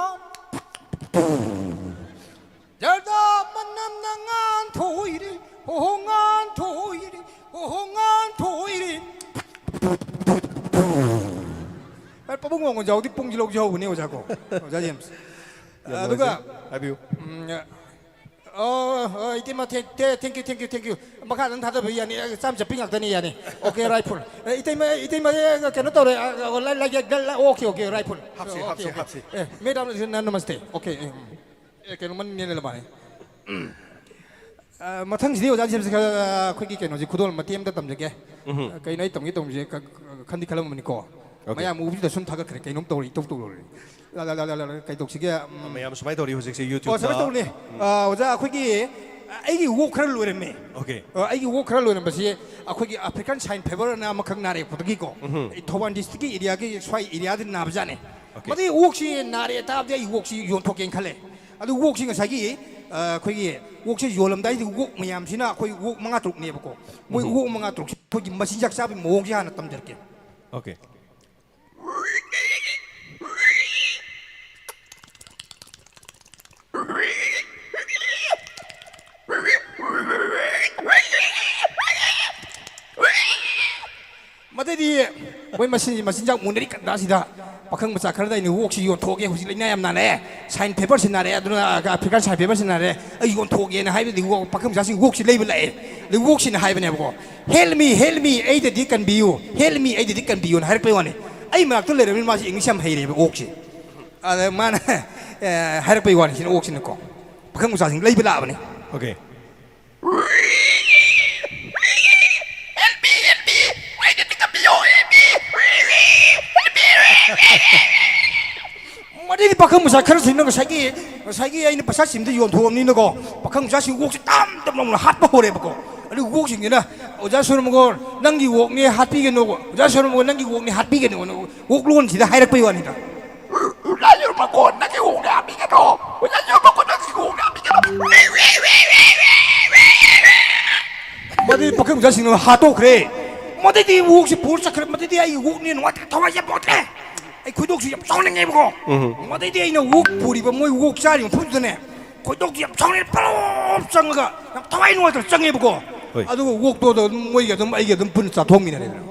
ꯖꯔꯗꯥ ꯃꯅꯝꯅ ꯉꯥꯟꯊꯣꯏꯔꯤ, ꯍꯣ ꯍꯣ ꯉꯥꯟꯊꯣꯏꯔꯤ, ꯍꯣ ꯍꯣ ꯉꯥꯟꯊꯣꯏꯔꯤ꯫ ꯄꯥꯕꯨꯡ ꯃꯉꯣꯟꯖꯥꯎꯗꯤ ꯂꯧꯖꯍꯧꯕꯅꯦ ꯑꯣꯖꯥ ꯀꯣ꯫ ꯑꯣꯖꯥ ꯖꯦꯝꯁ꯫ ꯌꯥꯝ ꯑꯗꯨꯒ, ꯅꯨꯡꯉꯥꯏꯖꯩ꯫ ꯍꯥꯏꯕꯤꯌꯨ꯫ ꯎꯝ, ꯑꯣ, ꯍꯣꯏ, ꯏꯇꯩꯃ, thank, thank, thank you, thank you, thank you꯫ ꯃꯈꯥ ꯑꯗꯨꯝ ꯊꯥꯗꯕ ꯌꯥꯅꯤ꯫ ꯑ, ꯆꯥꯝ ꯆꯠꯄꯤ ꯉꯥꯛꯇꯅꯤ, ꯌꯥꯅꯤ꯫ Okay, right full꯫ ꯑ, ꯏꯇꯩꯃ, ꯏꯇꯩꯃ, ꯑ, ꯀꯩꯅꯣ ꯇꯧꯔꯦ꯫ ꯑ, ꯑ, ꯂꯥꯏ-, ꯂꯥꯏ-, ꯂꯥꯏ-, okay, okay, right full꯫ ꯍꯥꯞꯁꯤ, okay, ꯍꯥꯞꯁꯤ, okay꯫ ꯍꯥꯞꯁꯤ꯫ ꯑꯦ, madam, ꯅ-, ꯅꯃꯁꯇꯦ꯫ Okay, ꯎꯝ꯫ ꯑꯦ, ꯀꯩꯅꯣ, ꯃꯅꯤꯡꯅꯦ ꯂꯩꯔꯝꯕꯅꯦ꯫ ꯑ, ꯃꯊꯪꯁꯤꯗꯤ ꯑꯣꯖꯥ ꯖꯦꯝꯁ ꯈꯔ ꯑꯩꯈꯣꯏꯒꯤ ꯀꯩꯅꯣꯁꯦ ꯈꯨꯗꯣꯜ ꯃꯇꯦꯛ ꯑꯃꯇ ꯇꯝꯖꯒꯦ꯫ ꯎꯝꯍꯨꯝ꯫ ꯀꯩꯅꯣ ꯑꯩ ꯇꯝꯒꯦ ꯇꯧꯔꯤꯁꯦ ꯈ-, ꯈ-, ꯈꯟꯗꯤ ꯈꯜꯂꯝꯕꯅꯤꯀꯣ꯫ Okay꯫ ꯃꯌꯥꯝ ꯎꯕꯁꯤꯗ ꯁꯨꯝ ꯊꯥꯒꯠꯈ꯭ꯔꯦ, ꯀꯩꯅꯣꯝ ꯇꯧꯔꯦ, ꯏꯇꯧ ꯇꯧꯔꯦ꯫ ꯂꯥ, ꯂꯥ, ꯂꯥ, ꯂꯥ, ꯂꯥ, ꯂꯥ, ꯀꯩꯗꯧꯁꯤꯒꯦ? ꯎꯝ꯫ ꯃꯌꯥꯝ ꯁꯨꯃꯥꯏꯅ ꯇꯧꯔꯤ ꯍꯧꯖꯤꯛꯁꯦ ꯑꯣ, ꯁꯨꯃꯥꯏꯅ YouTube-ꯇ꯫ ꯇꯧꯔꯤꯅꯦ꯫ ꯎꯝ꯫ ꯑ, ꯑꯣꯖꯥ, ꯑꯩꯈꯣꯏꯒꯤ, ꯑ, ꯑꯩꯒꯤ ꯋꯣꯛ ꯈꯔ ꯂꯣꯏꯔꯝꯃꯦ꯫ Okay꯫ ꯑ, ꯑꯩꯒꯤ ꯋꯣꯛ ꯈꯔ ꯂꯣꯏꯔꯝꯕꯁꯤ ꯑꯩꯈꯣꯏꯒꯤ African swine fever ꯑꯅ ꯑꯃꯈꯛ ꯅꯥꯔꯛꯄꯗꯒꯤꯀꯣ, ꯎꯝꯍꯨꯝ꯫ ꯑꯩ ꯊꯧꯕꯥꯜ district-ꯀꯤ area-ꯒꯤ ꯁ꯭ꯋꯥꯏ area-ꯗ ꯅꯥꯕꯖꯥꯠꯅꯦ꯫ Okay꯫ ꯃꯗꯨꯒꯤ ꯋꯣꯛꯁꯤ ꯅꯥꯔꯛꯑꯦ ꯇꯥꯕꯗꯤ ꯑꯩ ꯋꯣꯛꯁꯤ ꯌꯣꯟꯊꯣꯛꯀꯦꯅ ꯈꯜꯂꯦ꯫ ꯑꯗꯨ ꯋꯣꯛꯁꯤ ꯉꯁꯥꯏꯒꯤ, ꯑ, ꯑꯩꯈꯣꯏꯒꯤ ꯋꯣꯛꯁꯦ ꯌꯣꯜꯂꯝꯗꯥꯏꯗ ꯋꯣꯛ ꯃꯌꯥꯝꯁꯤꯅ ꯑꯩꯈꯣꯏ ꯋꯣꯛ ꯃꯉꯥ ꯇꯔꯨꯛꯅꯦꯕꯀꯣ꯫ ꯃꯣꯏ ꯎꯝ꯫ ꯋꯣꯛ ꯃꯉꯥ ꯇꯔꯨꯛꯁꯤ ꯑꯩꯈꯣꯏꯒꯤ ꯃꯆꯤꯟꯖꯥꯛ ꯆꯥꯕꯒꯤ ꯃꯑꯣꯡꯁꯦ ꯍꯥꯟꯅ ꯇꯝꯖꯔꯛꯀꯦ꯫ Okay꯫ ꯃꯗꯩꯗꯤ ꯃꯣꯏ ꯃꯁꯤꯡꯁꯤ ꯃꯆꯤꯟꯖꯥꯛ ꯃꯨꯟꯅꯔꯤ ꯀꯟꯗꯥꯁꯤꯗ ꯄꯥꯈꯪ ꯃꯆꯥ ꯈꯔꯗ ꯑꯩꯅ ꯋꯣꯛꯁꯤ ꯌꯣꯟꯊꯣꯛꯑꯒꯦ, ꯍꯧꯖꯤꯛ ꯂꯥꯏꯅꯥ ꯌꯥꯝ ꯅꯥꯔꯛꯑꯦ, ꯁꯥꯏꯟ ꯐꯦꯕꯔꯁꯤ ꯅꯥꯔꯛꯑꯦ, ꯑꯗꯨꯅ African swine fever-ꯁꯤ ꯅꯥꯔꯛꯑꯦ, ꯑꯩ ꯌꯣꯟꯊꯣꯛꯑꯒꯦꯅ ꯍꯥꯏꯕꯗꯤ ꯋꯣꯛ-, ꯄꯥꯈꯪ ꯃꯆꯥꯁꯤꯡ ꯋꯣꯛꯁꯤ ꯂꯩꯕ ꯂꯥꯛꯑꯦ꯫ ꯑꯗꯩ ꯋꯣꯛꯁꯤꯅ ꯍꯥꯏꯕꯅꯦꯕꯀꯣ, "Help me, help me, ꯑꯩꯗꯗꯤ ꯀꯟꯕꯤꯌꯨ, help me, ꯑꯩꯗꯗꯤ ꯀꯟꯕꯤꯌꯨꯅ" ꯍꯥꯏꯔꯛꯄꯩ ꯋꯥꯅꯤ꯫ ꯑꯩ ꯃꯅꯥꯛꯇ ꯂꯩꯔꯕꯅꯤꯅ ꯃꯥꯁꯤ English ꯌꯥꯝ ꯍꯩꯔꯦꯕ ꯋꯣꯛꯁꯤ꯫ ꯑꯗ ꯃꯥꯅ, ꯑꯦ, ꯍꯥꯏꯔꯛꯄꯩ ꯋꯥꯅꯤ, ꯁꯤꯅ ꯋꯣꯛꯁꯤꯅꯀꯣ꯫ ꯄꯥꯈꯪ ꯃꯆꯥꯁꯤꯡ ꯂꯩꯕ ꯂꯥꯛꯑꯕꯅꯤ꯫ Okay꯫ ꯃꯗꯩꯗꯤ ꯄꯥꯈꯪ ꯃꯆꯥ ꯈꯔꯁꯤꯅ ꯉꯁꯥꯏꯒꯤ, ꯉꯁꯥꯏꯒꯤ ꯑꯩꯅ ꯄꯩꯁꯥ ꯁꯤꯝꯗ ꯌꯣꯟꯊꯣꯛꯑꯕꯅꯤꯅꯀꯣ, ꯄꯥꯈꯪ ꯃꯆꯥꯁꯤꯡ ꯋꯣꯛꯁꯤ ꯇꯥꯝ ꯇꯝ ꯂꯥꯎꯅ ꯍꯥꯠꯄ ꯍꯧꯔꯦꯕꯀꯣ꯫ ꯑꯗꯨ ꯋꯣꯛꯁꯤꯡꯁꯤꯅ, "ꯑꯣꯖꯥ ꯁꯣꯔꯃꯒꯣꯟ, ꯅꯪꯒꯤ ꯋꯣꯛꯅꯦ ꯍꯥꯠꯄꯤꯒꯅꯨ, ꯑꯣꯖꯥ ꯁꯣꯔꯃꯒꯣꯟ, ꯅꯪꯒꯤ ꯋꯣꯛꯅꯦ ꯍꯥꯠꯄꯤꯒꯅꯨ" ꯑꯅ ꯋꯣꯛꯂꯣꯟꯁꯤꯗ ꯍꯥꯏꯔꯛꯄꯩ ꯋꯥꯅꯤꯗ꯫ "ꯑꯣꯖꯥ ꯁꯣꯔꯃꯒꯣꯟ, ꯅꯪꯒꯤ ꯋꯣꯛꯅꯦ ꯍꯥꯠꯄꯤꯒꯅꯨ, ꯑꯣꯖꯥ ꯁꯣꯔꯃꯒꯣꯟ, ꯅꯪꯒꯤ ꯋꯣꯛꯅꯦ ꯍꯥꯠꯄꯤꯒꯅꯨ"꯫ ꯃꯗꯨꯗꯤ ꯄꯥꯈꯪ ꯃꯆꯥꯁꯤꯡꯅ ꯍꯥꯠꯇꯣꯛꯈ꯭ꯔꯦ꯫ ꯃꯗꯩꯗꯤ ꯋꯣꯛꯁꯤ ꯄꯨꯔ ꯆꯠꯈ꯭ꯔꯦ꯫ ꯃꯗꯩꯗꯤ ꯑꯩ ꯋꯣꯛꯅꯦ ꯅꯨꯡꯉꯥꯏꯇ꯭ꯔꯦ, ꯊꯋꯥꯏꯁꯦ ꯄꯣꯠꯇ꯭ꯔꯦ꯫ ꯑꯩ ꯈꯣꯏꯗꯣꯛꯁꯤ ꯌꯥꯝ ꯁꯥꯎꯅꯤꯡꯉꯦꯕꯀꯣ꯫ ꯎꯝ꯫ ꯃꯗꯩꯗꯤ ꯑꯩꯅ ꯋꯣꯛ ꯄꯨꯔꯤꯕ ꯃꯣꯏ ꯋꯣꯛ ꯆꯥꯔꯤꯕ ꯃꯐꯝꯗꯨꯗꯅꯦ, ꯈꯣꯏꯗꯣꯛꯁꯤ ꯌꯥꯝ ꯁꯥꯎꯅꯤꯡꯉꯦ, ꯄꯂꯣꯞ ꯆꯪꯉꯒ ꯌꯥꯝ ꯊꯋꯥꯏ ꯅꯨꯡꯉꯥꯏꯇꯅ ꯆꯪꯉꯦꯕꯀꯣ꯫ ꯍꯣꯏ꯫ ꯑꯗꯨꯒ ꯋꯣꯛꯇꯣ ꯑꯗꯨꯝ ꯃꯣꯏꯒ ꯑꯗꯨꯝ ꯑꯩꯒ ꯑꯗꯨꯝ ꯄꯨꯟꯅ ꯆꯥꯊꯣꯛꯃꯤꯟꯅꯔꯦꯗꯅ꯫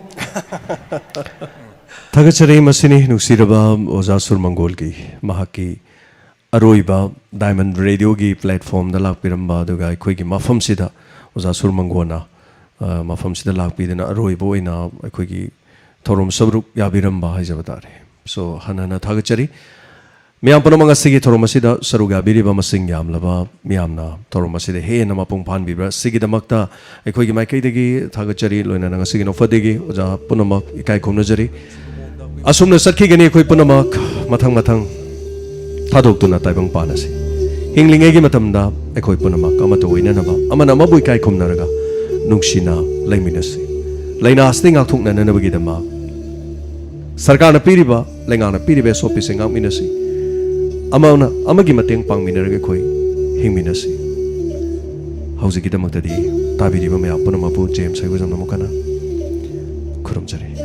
ꯊꯥꯒꯠꯆꯔꯤ꯫ ꯃꯁꯤꯅꯤ ꯅꯨꯡꯁꯤꯔꯕ ꯑꯣꯖꯥ ꯁꯨꯔ ꯃꯪꯒꯣꯜꯒꯤ, ꯃꯍꯥꯛꯀꯤ ꯑꯔꯣꯏꯕ ꯗꯥꯏꯃꯟ ꯔꯦꯗꯤꯑꯣꯒꯤ ꯄ꯭ꯂꯦꯠꯐꯣꯝꯗ ꯂꯥꯛꯄꯤꯔꯝꯕ, ꯑꯗꯨꯒ ꯑꯩꯈꯣꯏꯒꯤ ꯃꯐꯝꯁꯤꯗ ꯑꯣꯖꯥ ꯁꯨꯔ ꯃꯪꯒꯣꯜꯅ, ꯑ, ꯃꯐꯝꯁꯤꯗ ꯂꯥꯛꯄꯤꯗꯨꯅ ꯑꯔꯣꯏꯕ ꯑꯣꯏꯅ ꯑꯩꯈꯣꯏꯒꯤ ꯊꯧꯔꯝ ꯁꯔꯨꯛ ꯌꯥꯕꯤꯔꯝꯕ ꯍꯥꯏꯖꯕ ꯇꯥꯔꯦ꯫ So, ꯍꯟꯅ ꯍꯟꯅ ꯊꯥꯒꯠꯆꯔꯤ꯫ ꯃꯤꯌꯥꯝ ꯄꯨꯝꯅꯃꯛ ꯉꯁꯤꯒꯤ ꯊꯧꯔꯝ ꯑꯁꯤꯗ ꯁꯔꯨꯛ ꯌꯥꯕꯤꯔꯤꯕ ꯃꯁꯤꯡ ꯌꯥꯝꯂꯕ ꯃꯤꯌꯥꯝꯅ ꯊꯧꯔꯝ ꯑꯁꯤꯗ ꯍꯦꯟꯅ ꯃꯄꯨꯡ ꯐꯥꯍꯟꯕꯤꯕ꯭ꯔꯥ, ꯁꯤꯒꯤꯗꯃꯛꯇ ꯑꯩꯈꯣꯏꯒꯤ ꯃꯥꯏꯀꯩꯗꯒꯤ ꯊꯥꯒꯠꯆꯔꯤ꯫ ꯂꯣꯏꯅꯅ ꯉꯁꯤꯒꯤ ꯅꯣꯛꯐꯗꯦꯒꯤ ꯑꯣꯖꯥ ꯄꯨꯝꯅꯃꯛ ꯏꯀꯥꯏ ꯈꯨꯝꯅꯖꯔꯤ꯫ ꯑꯁꯨꯝꯅ ꯆꯠꯈꯤꯒꯅꯤ ꯑꯩꯈꯣꯏ ꯄꯨꯝꯅꯃꯛ ꯃꯊꯪ ꯃꯊꯪ ꯊꯥꯗꯣꯛꯇꯨꯅ ꯇꯥꯏꯕꯪ ꯄꯥꯟ ꯑꯁꯤ꯫ ꯍꯤꯡꯂꯤꯉꯩꯒꯤ ꯃꯇꯝꯗ ꯑꯩꯈꯣꯏ ꯄꯨꯝꯅꯃꯛ ꯑꯃꯠꯇ ꯑꯣꯏꯅꯅꯕ, ꯑꯃꯅ ꯑꯃꯕꯨ ꯏꯀꯥꯏ ꯈꯨꯝꯅꯔꯒ ꯅꯨꯡꯁꯤꯅ ꯂꯩꯃꯤꯟꯅꯁꯤ꯫ ꯂꯥꯏꯅꯥ ꯑꯁꯤꯗꯒꯤ ꯉꯥꯛꯊꯣꯛꯅꯅꯕꯒꯤꯗꯃꯛ ꯁꯔꯀꯥꯔꯅ ꯄꯤꯔꯤꯕ, ꯂꯩꯉꯥꯛꯅ ꯄꯤꯔꯤꯕ ꯑꯦꯁ ꯑꯣ ꯄꯤꯁꯤꯡ ꯉꯥꯛꯃꯤꯟꯅꯁꯤ꯫ ꯑꯃꯅ ꯑꯃꯒꯤ ꯃꯇꯦꯡ ꯄꯥꯡꯃꯤꯟꯅꯔꯒ ꯑꯩꯈꯣꯏ ꯍꯤꯡꯃꯤꯟꯅꯁꯤ꯫ ꯍꯧꯖꯤꯛꯀꯤꯗꯃꯛꯇꯗꯤ ꯇꯥꯕꯤꯔꯤꯕ ꯃꯌꯥꯝ ꯄꯨꯝꯅꯃꯛꯄꯨ ꯖꯦꯝꯁ ꯍꯩꯒꯣꯖꯝꯅ ꯑꯃꯨꯛ ꯍꯟꯅ ꯈꯨꯔꯨꯝꯖꯔꯤ꯫